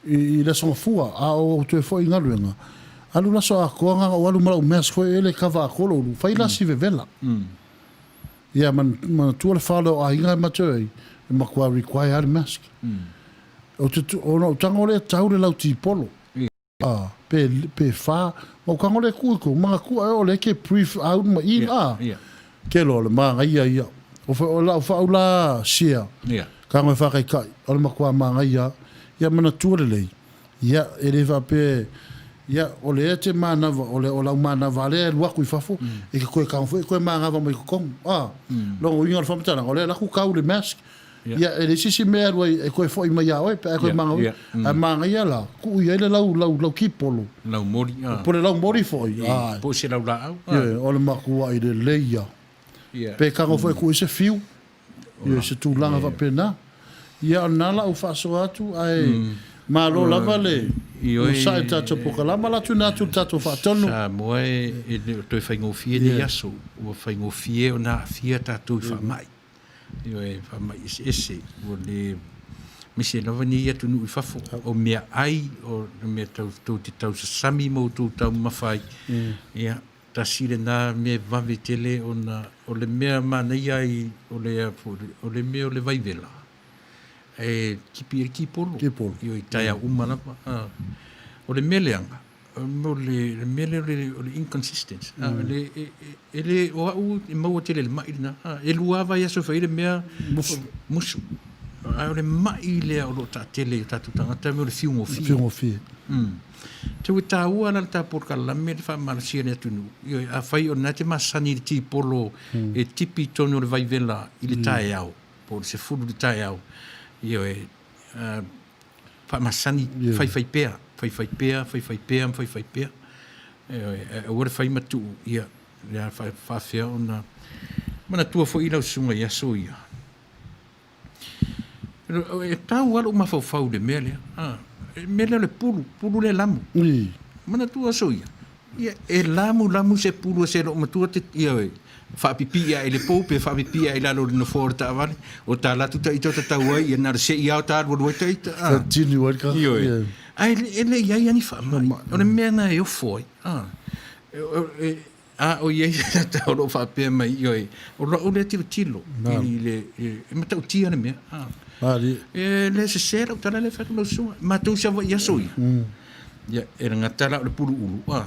i le aso Gafua a o ou toe foi i galuega. Alu le aso atoa na ona ou alu ma lau mask foi ele cover atoa lou ulu. Fai la si vevela. Ia, manatua le fale o aiga e matou ai, e matua require lava le mask. Ou te, ona ou tago lea tau le lau tipolo. A, pe pe, pe fa, ma o kago le ku i kou magaku'a e o le ke brief out ma in a. Ke loa o le magaia ia. O fa, o la'u fa'au la share, kago e fa'akaika'i, o le makuā magaia a. Ia manatua lelei, ia, e le fa'apea, ia, o lea e te manava, o le, o lau manava a lea e alu aku i fafo, e ke koe kago foi e koe magava mai totonu, a. Lona uiga o le faamatalaga, o lea e alu aku kau le mask, Ia, e leai se isi mea e alu ai e toe fo'i mai iā oe pe a e toe manaia. Ae manaia la, ku'u i ai le lau, lau, lau kipolo. Lau moli, a. Po o le lau moli fo'i, āe. Po o se lau lā'au, a. Ioe, o le makua'i lelei ia. Pe tago foi e ku'u ai se fiu, ioe, se tulaga faapena. Ia, o lena la ua faasoa atu, ae malo lava le onosai i le tatou polokalama, la tuuina atu i le tatou faatonu. Samoa e le o toe faigofie nei aso, ua faigofie ona aafia tatou i faama'i. Ioe, faamai eseese ua le aemaise lava nei atunuu i fafo, o meaai, o mea tau, tou te tausasami ma outou taumamafa ai. Ia, tasi lena mea e vave tele ona o le mea manaia ai o le, o le mea o le vaivela, e tipi ai le tipolo. Tipolo. Ioe, i taeao uma lava. O le mea leaga, O le mea lea o le inconsistent, e le, o au e maua tele i le ma'i lena, e lua lava vaiaso e fai ai le mea musu, musu. Ae o le ma'i lea o lo o taatele i o tatou tagata, o le fiugofie. Fiugofie. Tau e taua la le ta polokalame le faamalosia i le atunuu. Ioe, afai o lena e te masani i le tipolo e tipi i totonu o le vaivela i le taeao, po o le 10 i le taeao, ioe, faamasani, faifai pea, faifai pea, faifai pea ma faifai pea. Ioe, ae aua le fai ma tuu, ia, le a faafefea ona manatua foi lau susuga i aso ia. E tau lava lou mafaufau i le mea lea, a, le mea lea o le pulu, pulu lea e lamu. Manatua aso ia, Ia, e lamulamu se pulu a se loomatua te, ioe, faapipii ae i le pou pe faapipii ae i lalo o le nofoa o le taavale, o ta alu atu ta ita o tatau ai, ia na o le se'i lava o ta alualu ai ta ita, a. Continue ai le ka, Ioe. ia. Ae e le i ai lava ni faamai. O le mea lena e ofo ai, a. E, a o i ai se tagata o lo o faapea mai, ioe, o la'u lea tilotilo i le, e matautia le mea, a. Malie. E le sese lau tala lea e fai atu lau susuga. Matou Savaii aso ia. Ia, e gata la o le pulu ulu, a.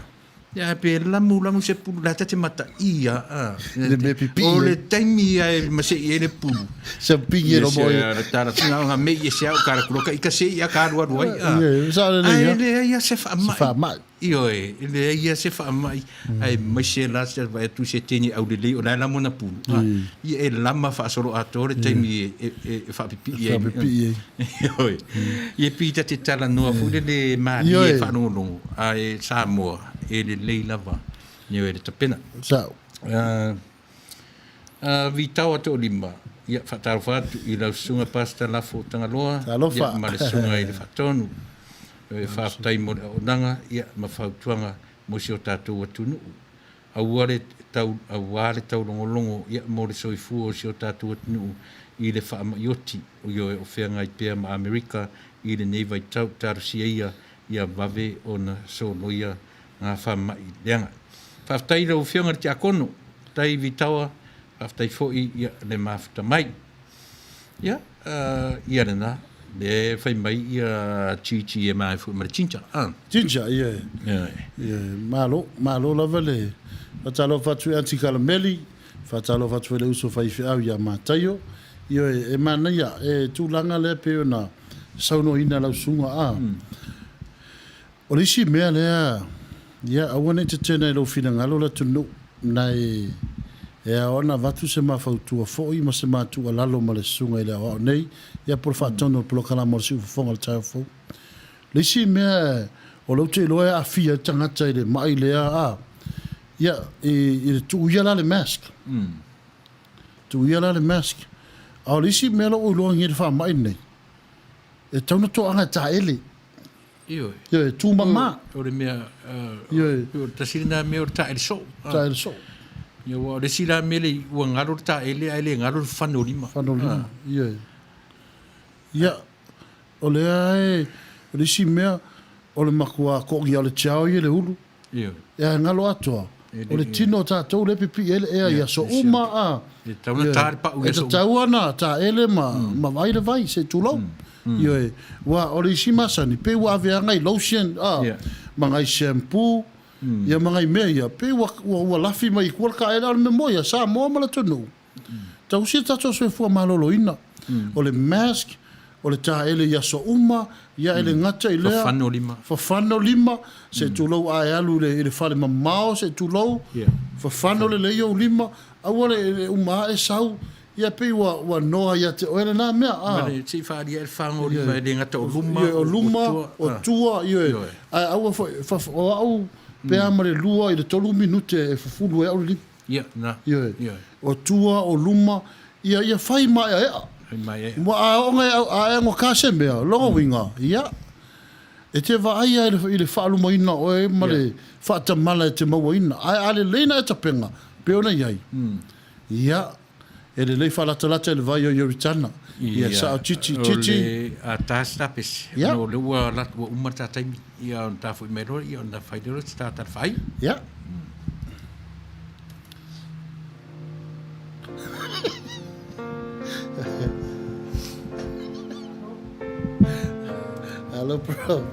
Ia, ae pe lamu lamu se pulu, la ta te mata'i a, a. Le mea pipii O le taimi ia e mase'i ai le pulu. Sa pingi e lomo ia. Ia, tala tuna o ngā mei e se au kara kuloka i ka se ia ka alu alu ai, a. Ia, sa le Ae leai a se faamai. Se faamai. Ioe, e leai ia se faamai, aemaise la se vaai atu se teine aulelei o la e lama ona pulu, a, ia e lama faasoloatoa le taimi e faapipii ai. Faapipii ai. Ioe. Ia pei ta te talanoa foi lele malie e faalogologo, ae Samoa e lelei lava, ioe, le tapena. Sao. A Vitao Toolima, ia, faatalofa atu i lau susuga Pastor Lafo Tagaloa, Talofa. ia, ma le susuga i le Faatonu. E faafetai mo le auaunaga, ia, ma fautuaga mo si o tatou atunuu. Aua le tau, aua le taulogologo, ia, mo le soifua o si o tatou atunuu i le faamai oti, ioe, o feagai pea ma Amerika i lenei vaitau, talosia ia, ia vave ona soloia ngā faamai leaga. Faafetai i lau Afioga i le Tiakono, faafetai Vitaoa, faafetai foi ia le mafuta mai. Ia, ia lena, lea e fai mai ia Gigi e maea foi ma le Ginger. Ah. Ginger, ia, ia, malo, malo lava le faatalofa atu i Aunty Kalameli, faatalofa atu foi i le uso faifeau ia Mataio. Ioe, e manaia, e tulaga lea pei ona saunoaina lau susuga, ah. O le isi mea lea, ia aua ne i tetena i lou finagalo le atunuu, na e e ao ona avatu se ma fautua foi ma se ma tuualalo ma le susuga i le aoao nei, ia po o le faatonu o le polokalama o le siufofoga o le taeao fou. O le isi mea o lea ou te iloa e aafia ai le tagata i le ma'i lea, a, ia, i, i le tuu ia la le mask. Tuu ia la le mask. A o le isi mea la ua ou iloa nei i le faamai lenei, e tatau ona toaga e taele. Ioe. Ioe, tumama. O le mea, Ioe. o le tasi lena mea o le taele soo. Taele soo. Ia, aua o le isi la mea le, ua galo le taele ae le galo le fano lima. Fano lima, ioe. Ia, o lea e, o le isi mea, o le matua toagia o le tiao ia i le ulu. Ioe. Ia, e galo atoa. O le tino o tatou lea e pipii ai le ea i aso uma, a. E tatau ona ta le pau i aso uma. E tatau ona taele ma, ma vaai le vai, se i tulou. Ioe. Aua o le isi masani, pei ua ave lava nai lotion, a, ma nai shampoo, ia ma nai mea ia, pei ua, ua, ua lafi mai i tua le taele, a o le mea moi ia, Samoa ma le atunuu, tausia tatou soifua maloloina. O le mask, o le taele i aso uma, ia e le gata i lea, Fafano lima. Fafano lima, se i tulou a e alu i le, i le fale mamao, se i tulou, fafano lelei ou lima, aua le, le uma ae sau, Ia pei ua ua noa ia te oe lena mea, a. Ma le, se i faaalia le fagolima e le gata o luma, Ioe, o luma, o tua, ioe. Ae aua foi, o au pe a ma le 2 i le 3 minute e fufulu ai au le lima. Ia, na. Ioe. O tua, o luma, ia, ia fai maeaea. Fai maeaea. A oo ina e, a e augata se mea, lona uiga, ia, e te vaai lava i le faalumaina o oe ma le faatamala e te mauaina. Ae a lelei ona e tapena, pei ona i ai, Ia, e lelei faalatalata i le vai o Ioritana. Ia, sao Titi, Titi. O le a ta se ta pese, Ia. ona o lea ua alu atu ua uma le ta taimi, ia ona ta foi mai loa, ia ona fai lea o se ta tala faaiu. Ia. Hello, bro.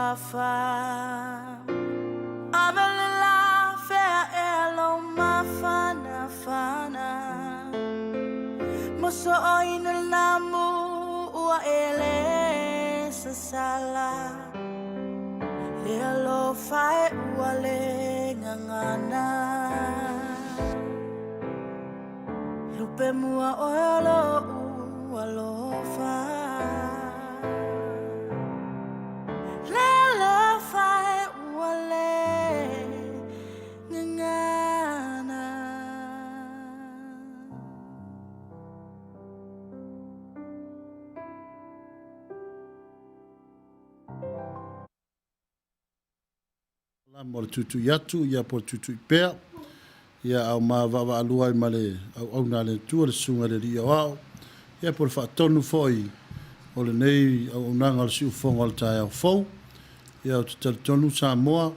alofa. Ave le la fea ea lou mafanafana. Moso'oina le namu ua e le sasala. Le alofa e ua le gagana. Lupe mua oe o lo'u alofa. Le alofa e ua le gagana. La mo le tuitui atu, ia po le tuitui pea, ia a o maavaavaalua ai ma le auauna a le Atua, le Susuga i le Alii Aoao, ia po le faatonu foi o lenei auaunaga o le siufofoga o le taeao fou. Ia ou te talitonu Samoa,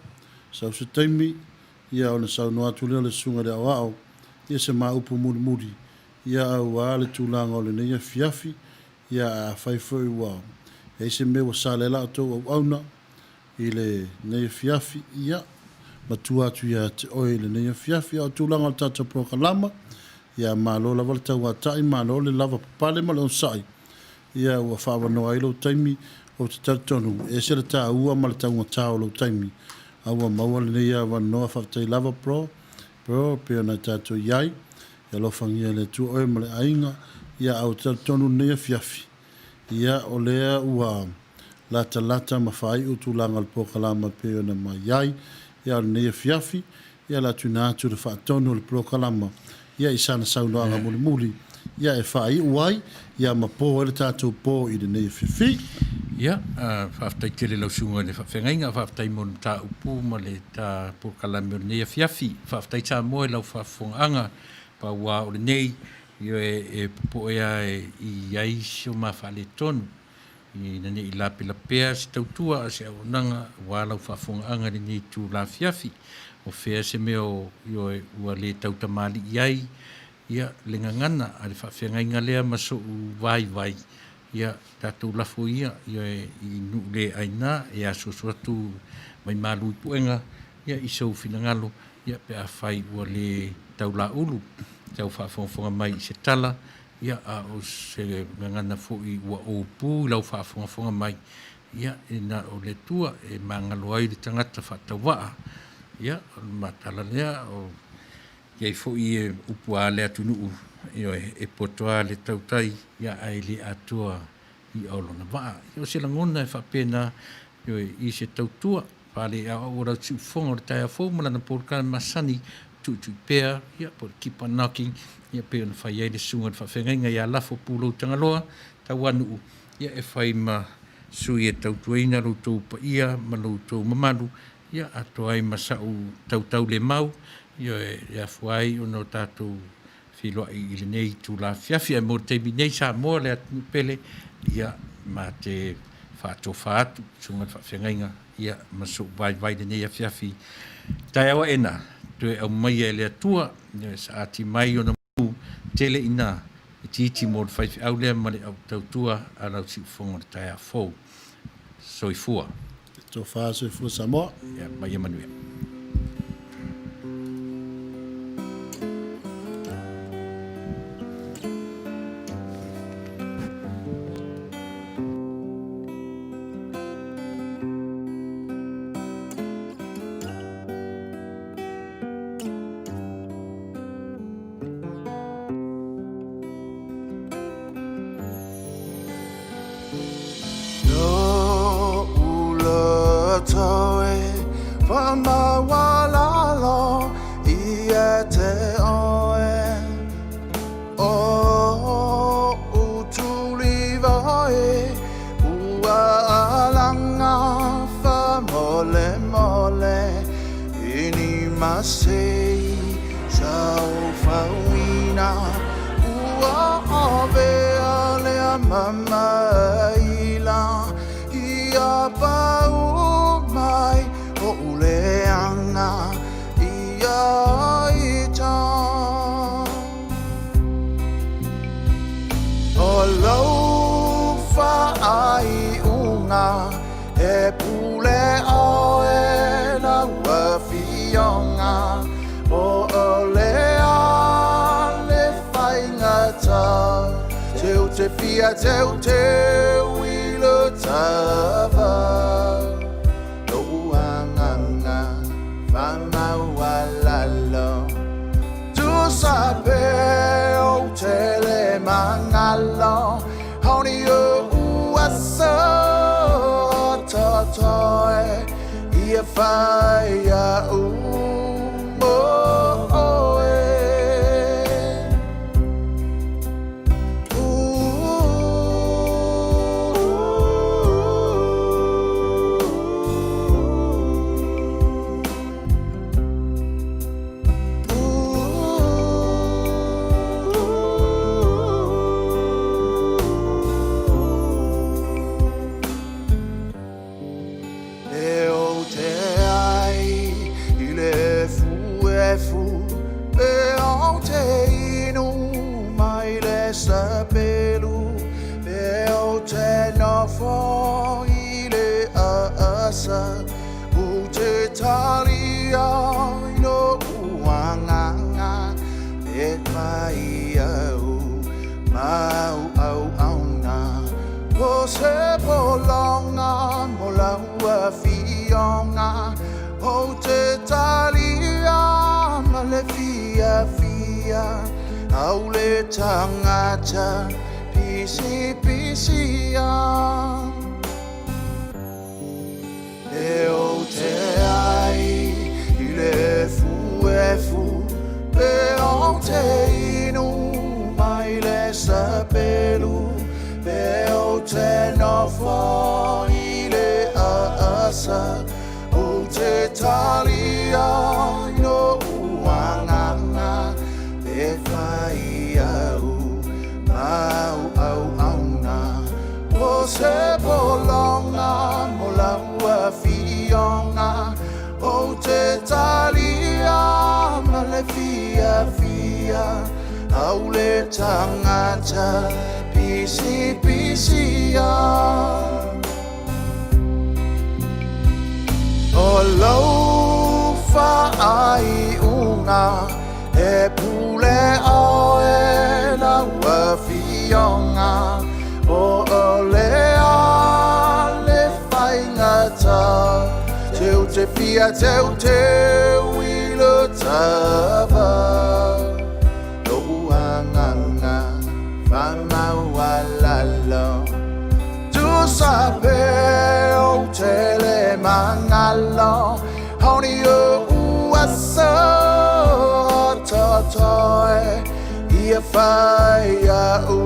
sau se taimi, ia ona saunoa atu lea o le Susuga i le Aoao ia se ma upu mulimuli, ia aua le tulaga o lenei afiafi, ia ae afai foi ua i ai se mea ua sala ai la outou auauna, I lenei afiafi, ia, matua atu ia te oe i lenei afiafi. A o tulaga o le tatou polokalama, ia, malo lava le tauatai, malo le lava papale ma le onosai, ia, ua faaavanoa ai lou taimi. Ou te talitonu, e ese le taua ma le taugata o lou taimi, a ua maua lenei avanoa. Faafetai lava bro, bro, e pei ona tatou i ai, ia alofagia e le Atua oe ma le aiga, ia, a ou te talitonu i lenei afiafi, Ia, o lea ua latalata ma faaiu tulaga o le polokalama e pei ona mai ai. Ia, o lenei afiafi, ia, o le a tuuina atu le faatonu o le polokalama, ia, i sana saunoaga mulimuli, ia, e faaiu ai, ia, ma po ai le tatou po i lenei afiafi. Ia, faafetai tele i lau susuga i le faafeagaiga, faafetai mo le mataupu ma le ta polokalame o lenei afiafi. Faafetai Samoa i lau faafofogaaga, pau lava o lenei, Ioe, e popoe lava i ai si o ma faaletonu, ina ne i lapelapea se tautua a se auaunaga aua lau faafofogaaga i lenei itula afiafi. O fea se mea o, ioe, ua le tautamalii ai, ia, le gagana a le faafeagaiga lea ma so'u vaivai, ia, tatou lafo ia, ioe, i nuu le aina e asuasu atu mai malu i puega, ia, i sou finagalo, Ia, pe afai ua le taulaulu tau faafogafoga mai i se tala, ia, a o se gagana foi ua ou pu i lau faafogafoga mai, ia, e na o le Atua e magalo ai le tagata faatauvaa. Ia, o le matala lea, o i ai foi e upu a le atunuu, ioe, e poto lava le tautai, ia, ae le atoa i'a o lona vaa. Ia, o se lagona e faapena, ioe, i se tautua. Paleauau o lau siufofoga o le taeao fou ma lana polokalame masani, tuitui pea, ia, po o le keep on knocking, ia, pei ona fai ai le susuga i le faafeagaiga ia Lafo Pulou Tagaloa, Tauanu'u, ia, e fai ma sui e tautuaina lo outou paia ma lo outou mamalu, ia, atoa ai ma sa'u tautaulemau, ia, e afua ai ona o tatou feiloai i lenei itula afiafi. Ae mo le taimi nei Samoa le atunuu pele, ia, ma te faatofa atu susuga i le faafeagaiga, ia, ma sou vaivai lenei afiafi. Taeao aena, toe aumaia e le Atua, ia, saati mai ona mu tele ina itiiti mo le faifeau lea ma le au tautua a lau siufofoga o le taeao fou. Soifua. Tofa soifua Samoa. Ia, ma ia manuia. fia teuteu i le tava Lo'u agaga faamaualalo Tusa pe ou te le magalo Honi oʻu aso totoe Ia fai aʻu mo oe. E ou te ai i le efuefu, pe ou te inu mai le sapelu, pe ou te nofo i le aasa, ou te talia i lo'u agaga, pe fai au mau auauna. O se pologa mo lau afioga, ou te talia ma le fiafia, au le tagata pisipisia. E ou te ai i le efuefu, pe ou te inu mai le sapelu, pe ou te nofo i le aasa, ou te talia i lo'u agaga, pe fai au mau auauna. O se pologa mo lau afioga, ou te talia ma le fiafia, au le tagata pisipisia. O lou faaiuga e pule oe lau afioga, po o le a le faigata, tou te fia teuteu i le tava, lo'u agaga faamaualalo. Tusa pe ou te le magalo, honi oʻu aso totoe, ia fai aʻu.